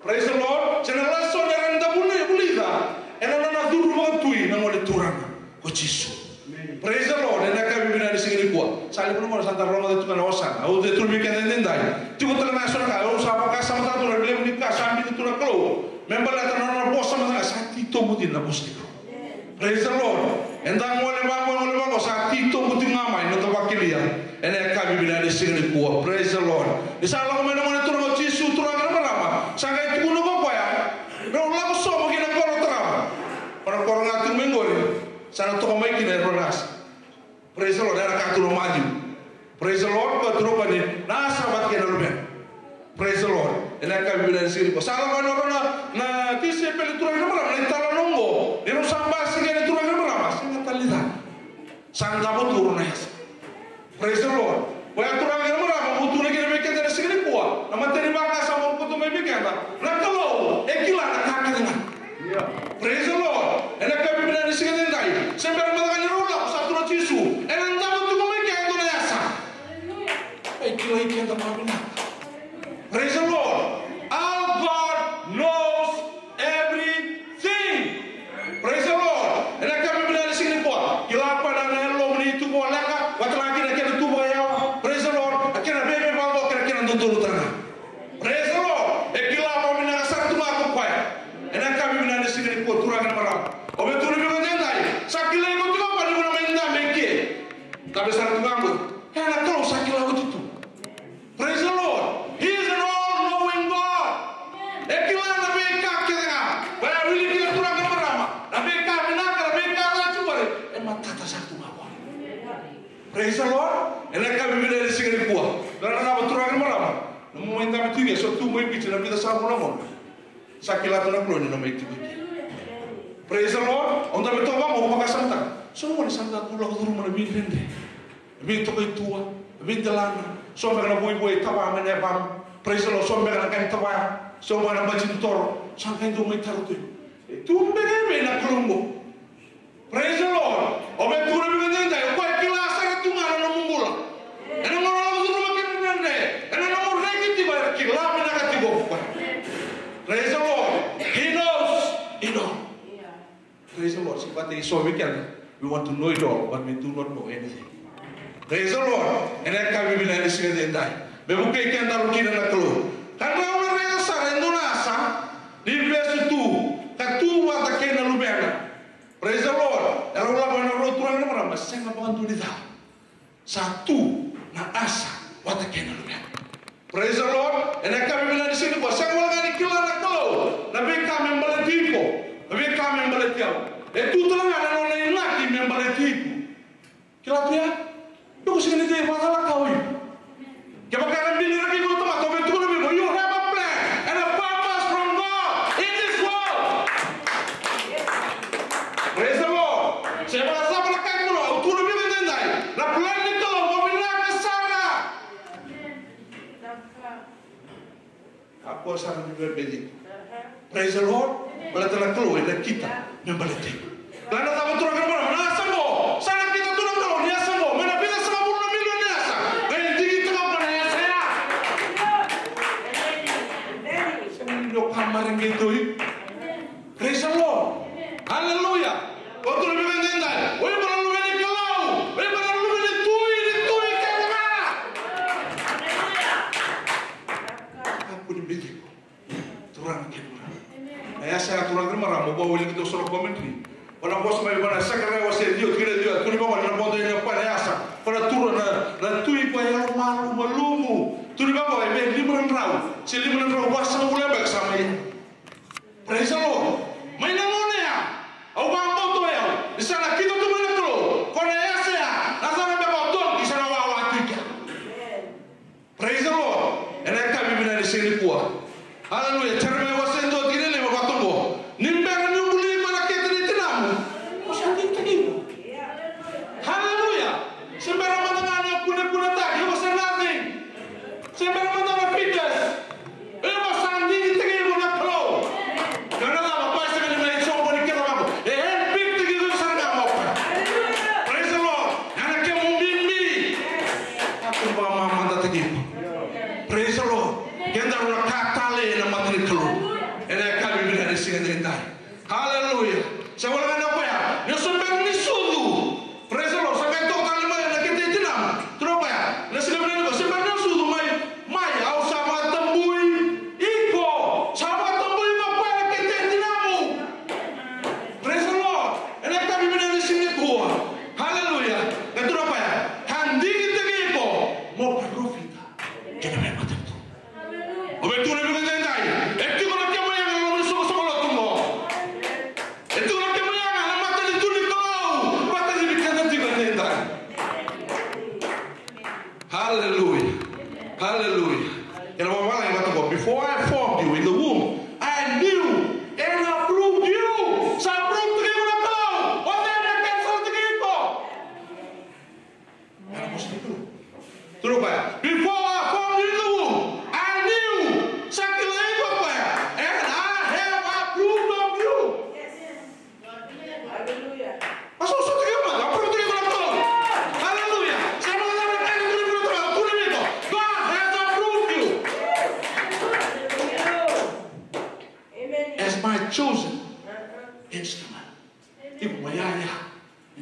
Praise the Lord. Se na lesson era da vuli, vulica ena nona curu vakatui na Gone Turaga ko Jisu. Praise the Lord. Ena yakavi vinaka ni siga nikua, sa levu na gauna sa da rogoca tu ga na osana. Au de turu vei keda edaidai, tiko tale ga eso na ka au sa vakasamataka tu na levu ni ka sa biuta tu na Kalou me baleta na nona vosa mada ga, sa titobu dina na vosa ni Kalou. Praise the Lord. Eda gole vaqo, gole vaqo, sa titobu tiko ga mai na noda vakilia ena yakavi vinaka ni siga nikua. Praise the Lord. Ni sa lako mai na Gone Turaga o Jisu, turaga kei na marama, sa qai tukuna ko koya: Drau lako sobu ki na koro tarava. O na koro ga tiko mai qori, sa na toka mai kina e rua na yasa. Praise the Lord. Era kaya tu na Maciu. Praise the Lord. Koya tu na koya ni na yasa vata kei na luvena. Praise the Lord. Ena yakavi vinaka ni siga nikua, sa lako yani o rau na, na tisaipeli, turaga kei na marama, na italanoa oqo ni rau sa basika yani, turaga kei na marama, sega tale ni ca. Sa davo tu o rau na yasa. Praise the Lord. Koya, turaga kei na marama, au tukuna kina vei keda ena siga nikua, na imatai ni vakasama au kauta mai vei keda: na Kalou e kila na ka kece ga. Praise the Lord. Ena yakavi vinaka ni siga edaidai, se bera mada ga ni rau lako, sa tukuna o Jisu, ena davo tiko mai ke e dua na yasa. E kilai keda vakavinaka. Praise the Lord. Our God knows everything. Praise the Lord. Ena yakavi vinaka ni siga nikua, kila o koya na yalomu ni tu voleka, vata ga kina kena tu vakayawa. Praise the Lord. A kena veiveivakaro kei na kena dodonu tale ga. Praise the Lord. E kila vakavinaka sara tu ga o koya. Ena yakavi vinaka ni siga nikua, turaga kei na marama, au via tukuna vei keda edaidai, sa kilai iko tiko o koya ni ko na mai dabe eke. Dabe sara tu ga qori. Ena Kalou sa kila oti tu. Praise the Lord. He is an all-knowing God. E kila na veika kece ga. Koya e wili kina, turaga kei na marama, na veika vinaka, na veika ca tu qori, e matata sara tu ga qori. Praise the Lord. Ena yakavi vinaka ni siga nikua, na, na, na, turaga kei na marama, na nomu mai dabe tu eke, so tu mai Viti na vica sa bula qo, sa kila tu na Kalou ni na mai tiko eke. Praise the Lord. Au dabe toka vaqo, au vakasamataka, so na gauna sa da tu lako curuma na veidredre, veitokaitua, veidelana, so beka na voivoi e tava mai na yavamu. Praise the Lord. So beka na ka ni tavaya, so beka na baji ni toro, sa qai dau mai taro tu. E tu beka e vei na Kalou oqo? Praise the Lord. Au via tukuna vei keda edaidai, o koya e kila sara tu ga na nomu bula. Ena gauna o lako curuma kina na dredre, ena nomu reki tiko, e kila vinaka tiko o koya. Praise the Lord. He knows it all. Praise the Lord. Sega ni vata kei so vei keda, we want to know it all, but we do not know anything. Praise the Lord. Ena yakavi vinaka ni siga edaidai, me vukei kedaru kina na Kalou. Ka drau na raica sara e dua na yasa ni vesu tu, ka tu vata kei na luvena. Praise the Lord. Erau lako yani o rau, turaga kei na marama, sega vakadua ni ca. Sa tu na yasa vata kei na luvena. Praise the Lord. Ena yakavi vinaka ni siga nikua, sega wale ga ni kila na Kalou na veika me baleti iko, na veika me baleti au. E tu tale ga na nona inaki me baleti iko. Kila tu ya? Iko sega ni dei vakacalaka o iko. Kevaka na bini raki iko na tamata, au via tukuna vei iko, you have a plan and a purpose from God in this world. Praise the Lord. Se vakacava na ka e tu, au tukuna vei iko edaidai, na plan ni Kalou e vinaka sara. Kakua sara ni via beci iko. Praise the Lord. Baleta na Kalou e nakita me baleti iko. Baleta na cava, turaga kei na marama? Na yasa qo, sa nakita tu na Kalou ni yasa qo mai na vica sagavulu na milioni ni yasa, qai digitaka o koya na yasa ya. Sega ni o ka mareqeti o iko. Praise the Lord. Hallelujah. Au tukuna vei iko edaidai, o iko na luve ni Kalou. O iko na luve ni Tui ni tui kece ga. Kakua ni beci iko, turaga kei na marama. Na yasa ya, turaga kei na marama, au wilika tiko so na commentary. Au na vosa mai vei na Sakaraia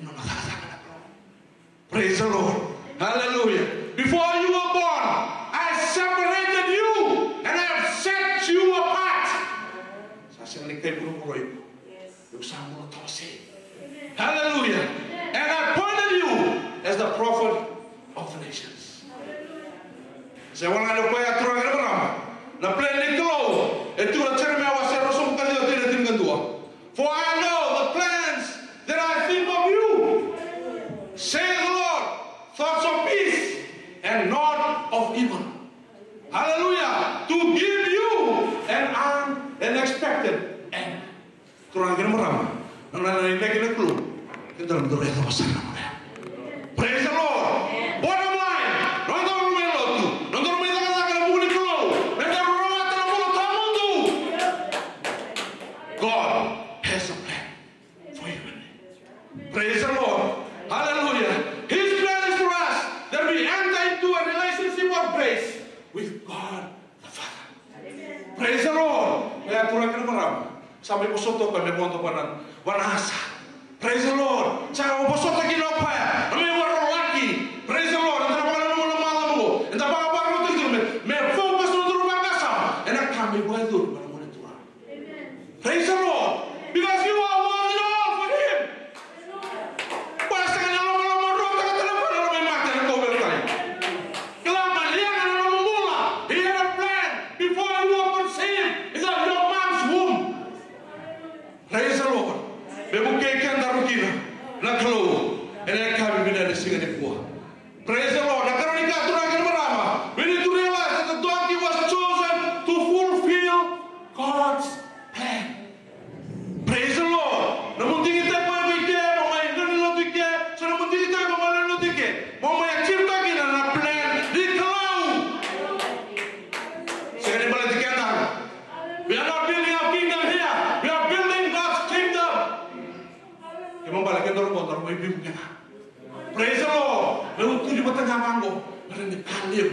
Nona cakacaka na Kalou. Praise the Lord. Hallelujah. Before you were born, I separated you and I have set you apart. Sa sega ni kai vuravura o iko. Iko sa bula tawasei. Hallelujah. And I appointed you as the prophet of the nations. Sa wale ga ni o koya, turaga kei na marama, na plan ni Kalou e tiko ena Jeremaia wase ruasagavulu ka ciwa, tikina tinikadua. For I know the plans that I think of you, says the Lord, thoughts of peace and not of evil. Hallelujah. To give you an, an expected end. Turaga kei na marama, na nona inaki na Kalou, keda na dau raica sara na Kalou. Praise the Lord. Bottom line, nodaru mai lotu, nodaru mai cakacaka ena vuku ni Kalou, nodaru rawata na bula tawamudu. God has a plan for you and me. Praise the Lord. Hallelujah. His plan is for us that we enter into a relationship of grace with God the Father. Praise the Lord. Oya, turaga kei na marama, sa mai vosota o koya me vodo vua na, vua na asa. Praise the Lord. Sa vosota kina o koya na mai warolaki. Praise the Lord. Eda na vakananuma na macawa oqo, eda vakavakarau tiko me, me focus na nodaru vakasama ena ka mai vakayacori mai na mona ni Turaga. Praise the Lord. Because you are worth it all for him. Koya sega ni lomalomarotaka tale vua na nona mai mate ena kauveilatai. Kila mada, ia na nona bula, he had a plan before you were conceived in the, your mom's womb. Praise the Lord. Me vukei kedaru kina na Kalou ena yakavi vinaka ni siga nikua. Praise the Lord. Na karua ni ka, turaga kei na marama, we need to realize that the donkey was chosen to fulfill God's plan. Praise the Lord. Na nomu digitaki mai ke, mo mai lewe ni lotu i ke, se na nomu digitaki mo mai lewe ni lotu i ke, mo mai achieve-taka kina na plan ni Kalou. Sega ni baleti keda. We are not building our kingdom here. We are building God's kingdom. Kena ibalebale, kedaru qo daru mai veivuke ga. Praise the Lord. Meu tukuna vata ga vaqo, me rawa ni ka levu,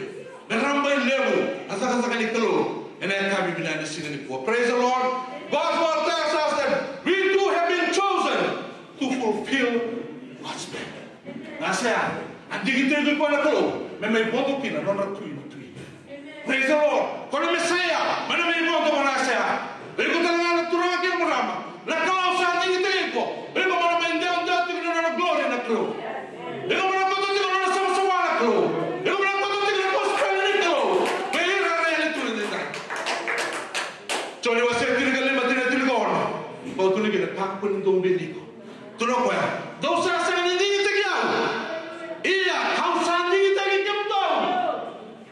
me rabailevu na cakacaka ni Kalou ena yakavi vinaka ni siga nikua. Praise the Lord. God's word tells us that we too have been chosen to fulfill God's plan. Na asa ya a digitaki koya na Kalou me mai vodo kina na nona Tui na tui. Praise the Lord. Ko na Mesaia, mai na mai vodo ko na asa ya. Iko tale ga na turaga kei na marama, na Kalou sa digitaki iko. Iko mo na mai dewadewa tiko na nona glory na Kalou. Iko mo na kauta tiko na nona savasava na Kalou. Iko mo na kauta tiko na gospel ni Kalou vei ira era yali tu edaidai. Joni wase tinikalima, tikina tinikaono. Kau tukuna kina, kakua ni dou beci iko. Tukuna o koya, dou sa sega ni digitaki au, ia au sa digitaki kemudou.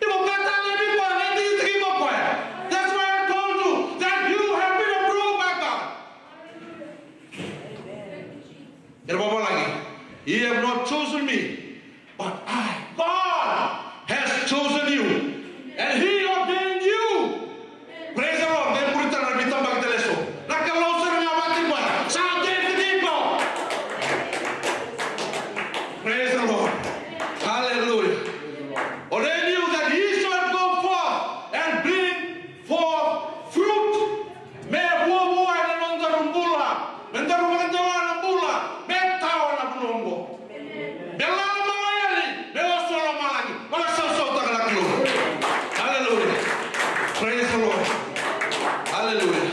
Iko kaya tale vei koya ni digitaki iko o koya. That's why I told you that you have been approved by God. Kena ibalebale, ye have not chosen me, but I, God, has chosen you, and he ordained you. Praise the Lord. Dou muri tale na veitabaki tale eso. Na Kalou sara ga vata kei koya sa ordain-taki iko. Praise the Lord. Hallelujah. Ordain you that ye should go forth and bring forth fruit. Me vuavua ena nodaru bula, me daru vakadewa na bula me tawa na vanua oqo. Me lala mai yani, me oso lomalagi, vakasausautaka na Kalou. Hallelujah. Praise the Lord. Hallelujah.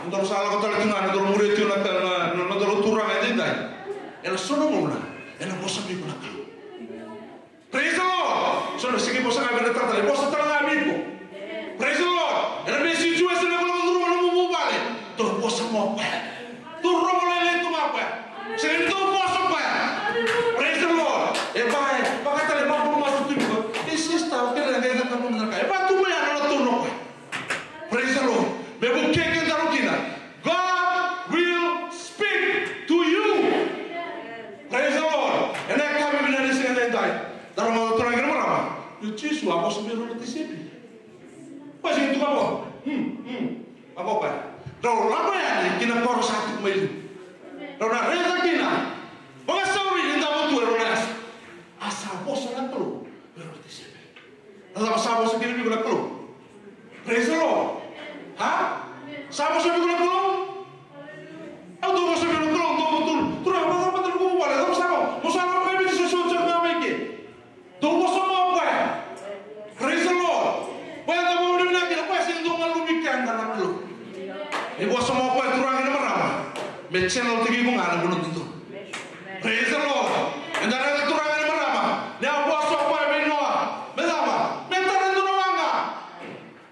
Nodaru sa lako tale tu ga, nodaru muria tu na, na, na, nodaru Turaga edaidai. Ena so na gauna ena vosa vei iko na Kalou. Praise the Lord. So na sega ni vosa ga vei na talatala, e vosa tale ga vei iko. Praise the Lord. Ena vei situation e vakacuruma na nomu vuvale, dou vosa mai o koya. Dou rogo lailai tu ga o koya. Sega ni dou vosa o koya. Praise the Lord. E va, e vakatale, e vakabulumasa tu vei iko. E, sister, o kila na qai caka na ka. E va tu mai ya na nona tonu o koya. Praise the Lord. Me vukei kedaru kina. God will speak to you. Praise the Lord. Ena yakavi vinaka ni siga edaidai, daru rogoca, turaga kei na marama, ni o Jisu a vosa vei rau na tisaipeli. Vosa tu vaqo. Hmm, hmm. Vaqo o koya. Rau lako yani ki na koro sa tiko mai liu. Rau na raica kina vakasauri ni davo tu e rau na yasa. A sa vosa na Kalou vei rau na tisaipeli. Na cava sa vosa kina vei iko na Kalou? Praise the Lord. Ha? Sa vosa vei iko na Kalou? Au dau vosa vei iko na Kalou, dau vosa tu. Turaga, vakacava beka na noqu Sega ni tiko iko ga na vanua dodonu. Praise the Lord. Eda raica turaga kei na marama, ni a vosa o koya vei Noa. Me cava? Me tara e dua na waqa.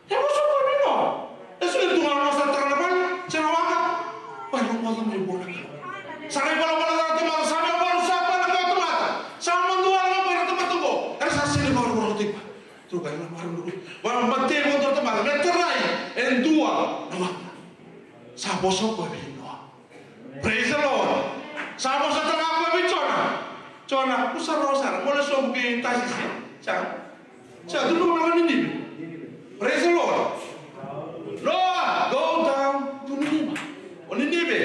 E vosa o koya vei Noa. E sega ni tu ga na Noa sa tara na vale se na waqa. Koya rogoca mai vua na Kalou. Sa na ivalavala ca na tamata, sa na valu sa koya na kawa tamata. Sa madua na koya na tamata oqo. Era sa sega ni vakarokorokotaki koya. Turaga kei na marama, vakamatei vakadua na tamata me tarai e dua na waqa. Sa vosa o koya vei Noa. Praise the Lord. Sa vosa tale ga o koya vei Jona. Jona, kusarawa sara, mo lai sobu ki Tasisi. Sa, sa tu na vanua o Ninive. Praise the Lord. Noah, go down to Nineveh. O Ninive.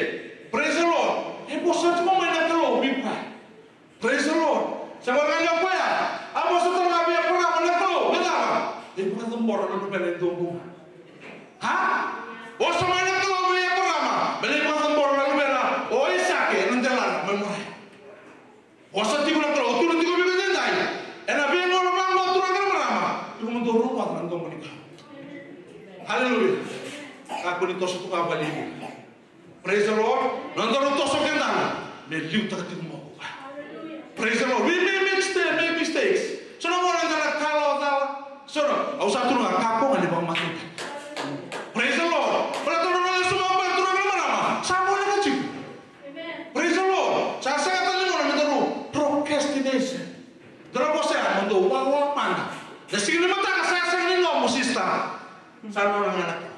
Praise the Lord. E vosa tiko mai na Kalou vei koya. Praise the Lord. Sa gole ga o koya. A vosa tale ga vei Eparama na Kalou, me cava? Me vakacabora na luvena e dua bau. Ha? Vosa mai na Kalou vei Eparama me lai vakacabora na luvena o Aisake ena delana mai Moraia. Vosa tiko na Kalou, tukuna tiko vei keda edaidai. Ena veigauna vaqo, turaga kei na marama, iko mo dou rogoca na domo ni Kalou. Haleluya. Kakua ni toso tu ga vale. Praise the Lord. Na nodaru toso keda me liutaka tiko mai o koya. Praise the Lord. We may make mistake, make mistakes. So na gauna eda na kalawa cala. So na, au sa tukuna ga, kakua ga ni vakamatei. Praise the Lord. Baleta na nona lesu mai o koya, turaga kei na marama, sa voleka tiko. Praise the Lord. Sa sega tale ni gauna me daru procrastination. Dou na vosa ya, mo dou wawa mada. Na siga ni mataka sa sega ni nomu, sister. Sa nona ga na Kalou.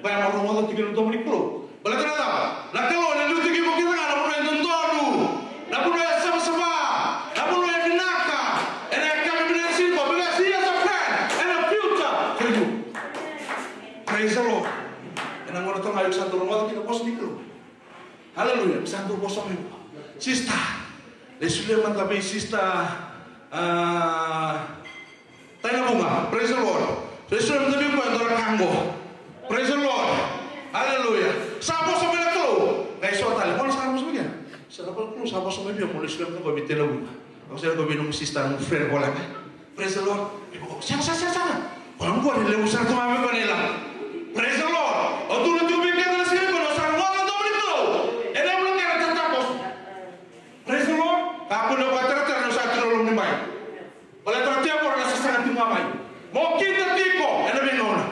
Koya mo rogoca tiko na domo ni Kalou. Baleta na cava? Na Kalou ena liutaki iko kece ga na vanua e dodonu, na vanua e savasava, na vanua e vinaka. Ena yakavi vinaka sara qo, because he has a plan and a future for you. Praise the Lord. Ena gauna tale ga iko sa dau rogoca kina na vosa ni Kalou. Haleluya. Sa dau vosa mai vua. Sister, lai solia mada vei sister, ah, Taina Vuga. Praise the Lord. Lai solia mada vei koya e dua na ka qo. Praise the Lord. Haleluya. Sa vosa mai na Kalou. Qai so tale, mo na sa vosa mai kina. Sa na Kalou sa vosa mai vei au mo lai solia mada vei Taina Vuga. Au sa na vei nomu sister, nomu friend voleka. Praise the Lord. Sega, sega, sega, sega. Koya qori levu sara tu ga vei koya na ilavo. Praise the Lord. Au tukuna tiko vei keda na siga nikua, ni o sa rogoca na domo ni Kalou, e levu na ka ena tatakoso. Praise the Lord. Kakua ni o koya teratera ni o sa tiko e loma ni bai. Baleta na tevoro ena sasaga tiko ga mai mo kita tiko ena veigauna.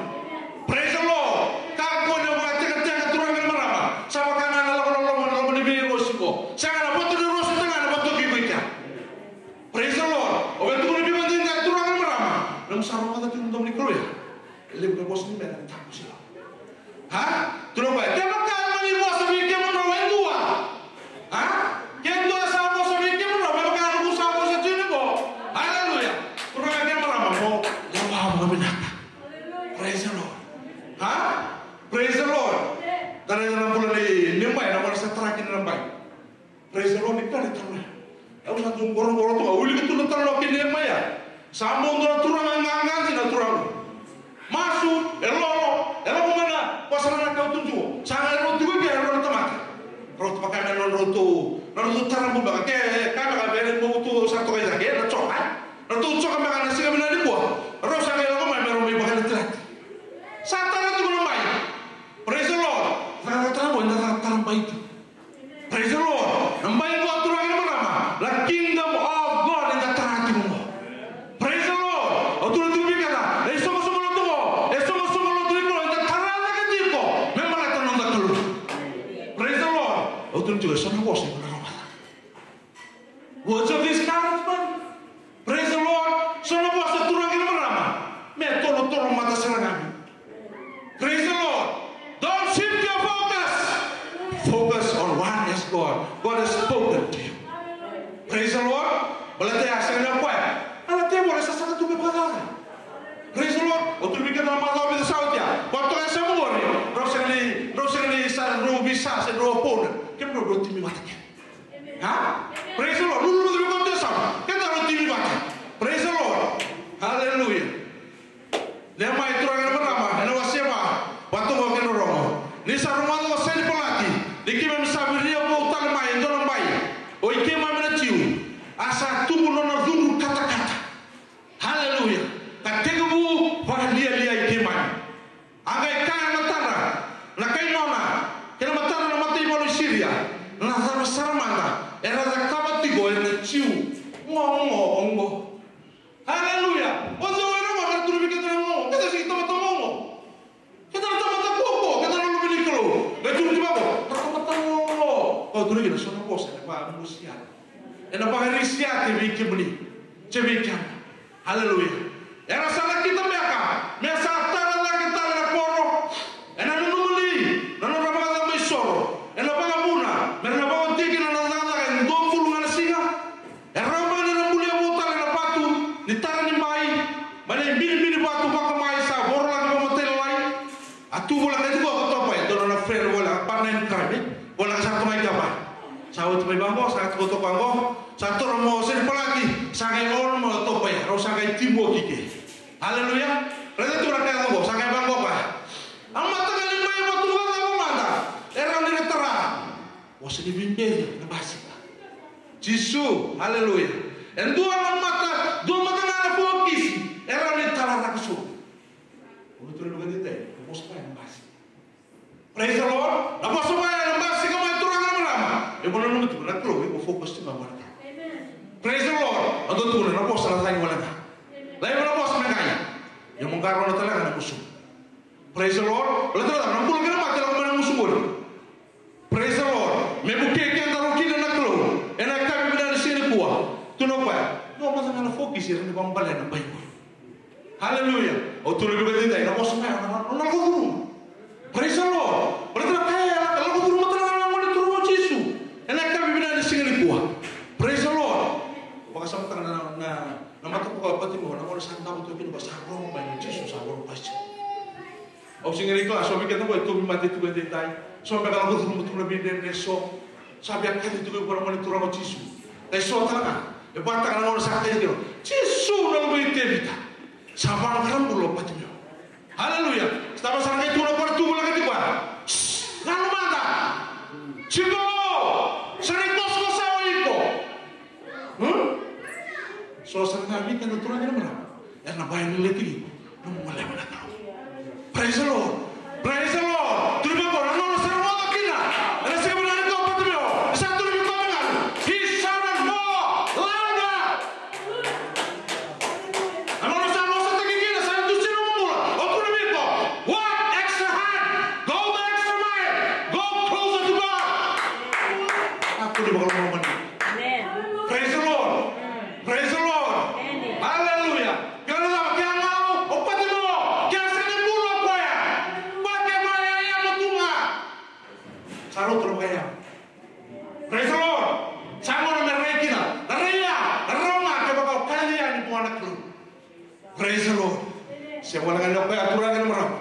Praise the Lord. Kakua ni o vakatekateka, turaga kei na marama. Sa vaka ga na lako na loma, na loma ni veirosi qo. Sega, na voto ni rosi tale ga na voto kei iko i kea. Praise the Lord. O vei tukuna vei keda edaidai, turaga kei na marama, nomu sa rogoca tiko na domo ni Kalou ya. E levu na vosa ni bera ni takoso. Ha? Tukuna o koya, kevaka e mani vosa vei kemudrau e dua. Ha? Ke dua sa vosa vei kemudrau me vaka na noqu sa vosa tiko qo. Haleluya. Turaga kei na marama, mo lewa vakavinaka. Praise the Lord. Ha? Praise the Lord. Da raica na bula nei Niemaia, na gauna sa tara kina na bai. Praise the Lord, ni kari tale. Au sa tu qoroqoro tu ga, wilika tu na talanoa kei Niemaia. Sa bau dua na turaga qaqa dina, turaga. Masu, e lolo, e lako mai na vasara na kau tutuo. Sa qai rau tiko i kea e rua na tamata. Rau tu vaka me na rau tu, na rau tu tarabu beka, ke, ka beka vei rau tu sa toka i cake, na joka, e. Na rau tu joka beka na siga vinaka nikua. Rau sa qai lako mai me rau mai vakalatilati. Sa tara tiko na bai. Praise the Lord. Sa tara tiko na bai tu. Praise the Lord. Na bai qo, turaga kei na marama, na kingdom of God eda tara tiko qo. Praise the Lord. Au tukuna tiko vei keda, na isoqosoqo lotu qo, e soqosoqo lotu qo eda tara cake tiko me baleta na noda Kalou. Praise the Lord. Au tukuna tiko, e so na vosa eda na rogoca. Words of discouragement. Praise the Lord. So na vosa, turaga kei na marama, me tolotolo mata sara ga. Praise the Lord. Don't shift your focus. Focus on one as God. God has spoken to you. Praise the Lord. Baleta ya sega ni o koya. A na tevoro e sasaga tu me vakacaca. Praise the Lord. O tu vei keda na macawa vica sa oti ya, koya toka e yasamu qori, drau sega ni, drau sega ni sa, drau visa se drau opponent. Kemudrau drau timi vata kece. Ha? Praise the Lord. Lululu vata vei koya tu e yasamu, kedaru timi vata. Praise the Lord. Hallelujah. Niemaia, turaga kei na marama, ena wase va, vatoka kei na rogo. Ni sa rogoca o Senibalati ni keimami sa viria vou tale mai e dua na bai, o i keimami na Jiu, a sa tubu nona cudru Ko ena Jiu. Gogo, gogo. Haleluya. O cei o ira qo, era tukuna vei keda na gogo. Keda sega ni tamata gogo. Keda na tamata koko, keda na luve ni Kalou. Qai tukuna tiko vaqo, era tamata gogo. Au tukuna kina so na vosa ena vakamosi ya. Ena vakarisi ya vei kemuni. Se vei keda. Haleluya. Era sa nakita beka me sa tara cake tale na koro. Ena nanuma li na nodra vakacabo isoro ena vakavuna me ra na vakaoti kina na cakacaka e dua bulu ga na siga? E rawa beka ni ra bulia vou tale na vatu ni tara ni bai mai na ibinibini vatu vakamai sa vorolaki vakamatailalai? A tu voleka tiko o Topai, dua na friend voleka, partner in crime, voleka sa tomai kava. Sa oti mai vaqo, sa tiko toka qo, sa toro mo Sanipalati, sa qai ono mai o Topai, rau sa qai timoki ke. Haleluya. Raica tu na ka yaco qo, sa qai vaqo ka. A mataqali bai vatu ga cava mada e rawa ni ra tara. Vosa ni veibeci na basika. Jisu, haleluya. E dua na mata, dua mata ga na fokisi e rawa ni talaraka sobu. Unu turaga ni vakadeitaki, na vosa vaya na basika. Praise the Lord. Na vosa vaya na basika mai, turaga na marama. E mo nanuma tiko na Kalou, e mo focus tiko ga vua na Kalou. Praise the Lord. Au dau tukuna na vosa na cagi wale ga. Laiva na vosa me qai. E mo qarauna tale ga na gusu. Praise the Lord. Baleta na bula kei na mate lako mai na gusu qori. Praise the Lord. Me vukei kedaru kina na Kalou ena yakavi vinaka ni siga nikua. Tukuna o koya, dua mada ga na fokisi e rawa ni vakabale na bai qo. Haleluya. Au tukuna vei iko edaidai, na vosa mai, na, na, na lako curuma. Praise the Lord. Baleta na ka ya e lako curuma tale ga na Gone Turaga o Jisu ena yakavi vinaka ni siga nikua. Praise the Lord. Vakasamataka na, na, na mataka o Patimeo, na gauna sa davo tu kina, sa rogo mai na Jisu, sa rogo mai. Au sega ni kila, so vei keda qo e tauvimate tu edaidai. So beka lako curuma tu na veidredre so. Sa via kaci tu vua na Gone Turaga o Jisu. Dai so tale ga. E vakataka na gauna sa kaci kina o Jisu, na Luve i Tevita. Sa vakakarabula o Patimeo. Haleluya. Sa vaka sa qai tukuna o koya, tu voleka tiko ya. Shh, galu mada. Jiko. Sa na ikosokoso o iko. Hmm? So sa na vei keda na turaga kei na marama. Era na vakayalayalati iko. Nomu goleva na Kalou. Praise the Lord. Praise the Lord. Tukuna vei koya, na gauna sa rogoca kina ena siga vinaka nikua o Patimeo, sa tukuna vei koya na gauna, he shouted more louder. Na gauna sa vosataki kina, sa dusia na nomu bula, au tukuna vei iko, work extra hard, go the extra mile, go closer to God. A kua ni vakalomani. Amen. Praise the Lord. Praise the Lord. Amen. Hallelujah. Kila na cava, ke a galu o Patimeo, ke a sega ni bulu o koya. Koya ke koya e yayana tu ga. Sa rauta na vakayalo. Praise the Lord. Sa gauna me rai kina. Na rai ya, na rarawa ga kevaka o kaci yani vua na Kalou. Praise the Lord. Se wale ga ni o koya, turaga kei na marama.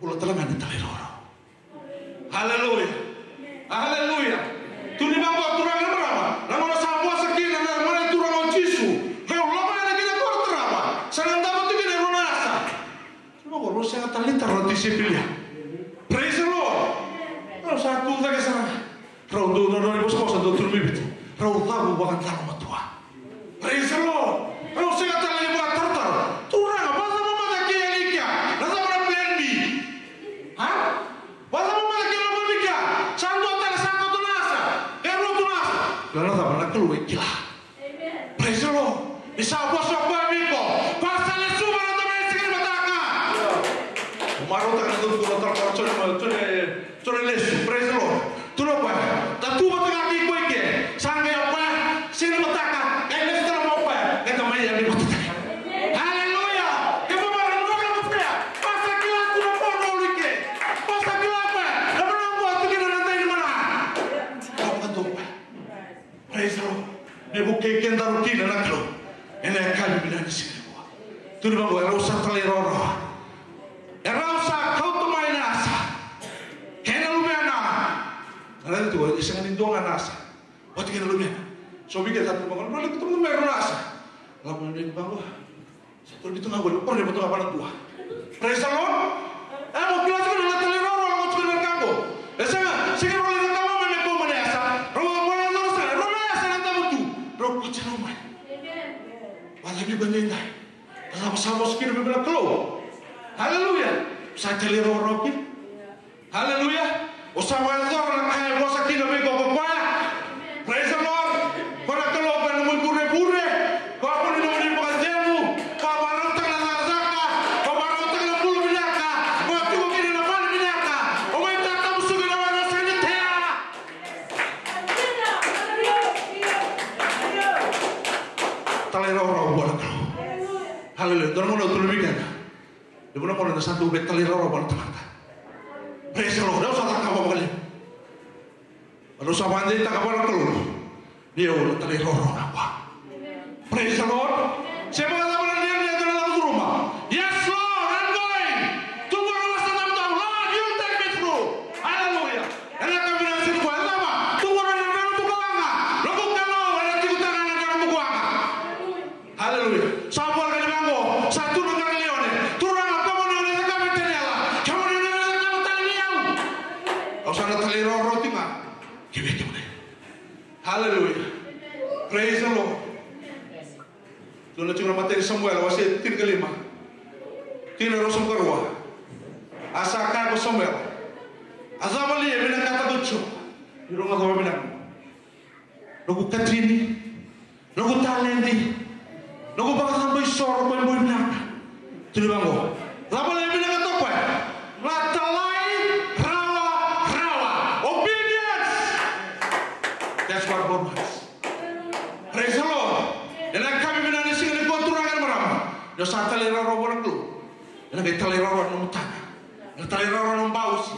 Bula tale ga ni talairawarawa. Haleluya. Haleluya. Tukuni vaqo, turaga na marama, na gauna sa vosa kina na Gone Turaga o Jisu, rau lako yani kina ko rau tarava, sa na davo tu kina e rua na yasa. Tukuni vaqo, rau sega tale ni tara na tisaipeli ya. Praise the Lord. Rau sa tu cake sara ga. Rau dau drodro ni vosavosa, dau turu mai Viti. Rau cavu vakadalo matua. Praise the Lord. Rau sega tale ni vakatarotaro. Turaga, vakacava mada ke yali kea? Na cava na plan B? Ha? Vakacava mada ke lako vei kea? Sa dua tale, sa koto na yasa. E rua tu na yasa. Na cava, na Kalou e kila. Praise the Lord. Ni sa vosa o koya vei iko, koya sa lesuva na tamai siga ni mataka. Marautaka na dua na taro, taro, taro, taro, taro, lesu. Praise the Lord. Tukuna o koya, da tu vata ga kei koya i ke. Sa qai o koya, siga ni mataka, qai lesu tale mai o koya, qai tamai ya ni mataka. Haleluya. Ke vavara na nona koya, koya sa kila tu na koya na ulu i ke. Koya sa kila o koya na vanua o koya tu kina na dai ni mana. Ka vakadua o koya. Praise the Lord. Me vukei kedaru kina na Kalou ena yakavi vinaka ni siga nikua. Tukuni vaqo, e rau sa talairawarawa. E rau sa kauta mai na yasa kei na luvena. Na raica tiko, e sega ni dua ga na yasa. Oti kei na luvena. So vei keda sa tukuna vaqo, na luvena, tukuna mai e rua na yasa. Lako mai vaqo. Sa toro bitu ga qori, o raica tu ga vua na dua. Praise the Lord. E, mo kila tiko na talairawarawa, lako tiko na ka qo. E sega, sega ni rau lai cakava mai me kau mai na yasa. Rau a kua na dua na sega, rau na yasa na davo tu. Rau kua tiko mai. Vakacavi iko edaidai. Sa vosa kina vei iko na Kalou. Hallelujah. Sa talairawarawa kina. Hallelujah. O sa vakayacora na ka e vosa kina vei iko ko koya. Praise the Lord. talairawarawa vua na Kalou. Haleluya. Dua na gauna au tukuna vei keda, levu na gauna eda sa dau veitalairawarawa vua na tamata. Praise the Lord. Au sa cakava vakalevu. Au sa vakadeitaka vua na Kalou ni au na talairawarawa ga vua. Praise the Lord. Se vakacava na levu ni yadra na lako curuma. Yes, Lord, I'm going. Tu qo na wasa tamata, Lord, you take me through. Hallelujah. Ena yakavi vinaka ni siga nikua, e cava? Tu qo na drano bukawaqa. Noqu Kalou ena tiko tale ena drano bukawaqa. Hallelujah. Sa voleka ni vaqo, sa tu na qara laione. Turaga, kemuni o ni cakava vei Taniela, kemuni o ni cakava tale vei au. Au sa na talairawarawa tiko ga ki vei kemuni. Hallelujah. Praise the Lord. Tukuna tiko na imatai ni Samuela, wase tinikalima, tikina ruasagavulukarua. A sa kaya ko Samuela, a cava li e vinakata ko Jiova? Ni rogoca vakavinaka. Noqu katini, noqu taledi, noqu vakacabo isoro, ko e boi vinaka. Tukuni vaqo. Cava li e vinakata o koya? Na talairawarawa. Obedience. That's what God wants. Praise the Lord. Ena yakavi vinaka ni siga nikua, turaga kei na marama, ni o sa talairawarawa vua na Kalou, ena qai talairawarawa na nomu taga. Ena talairawarawa na nomu bausi.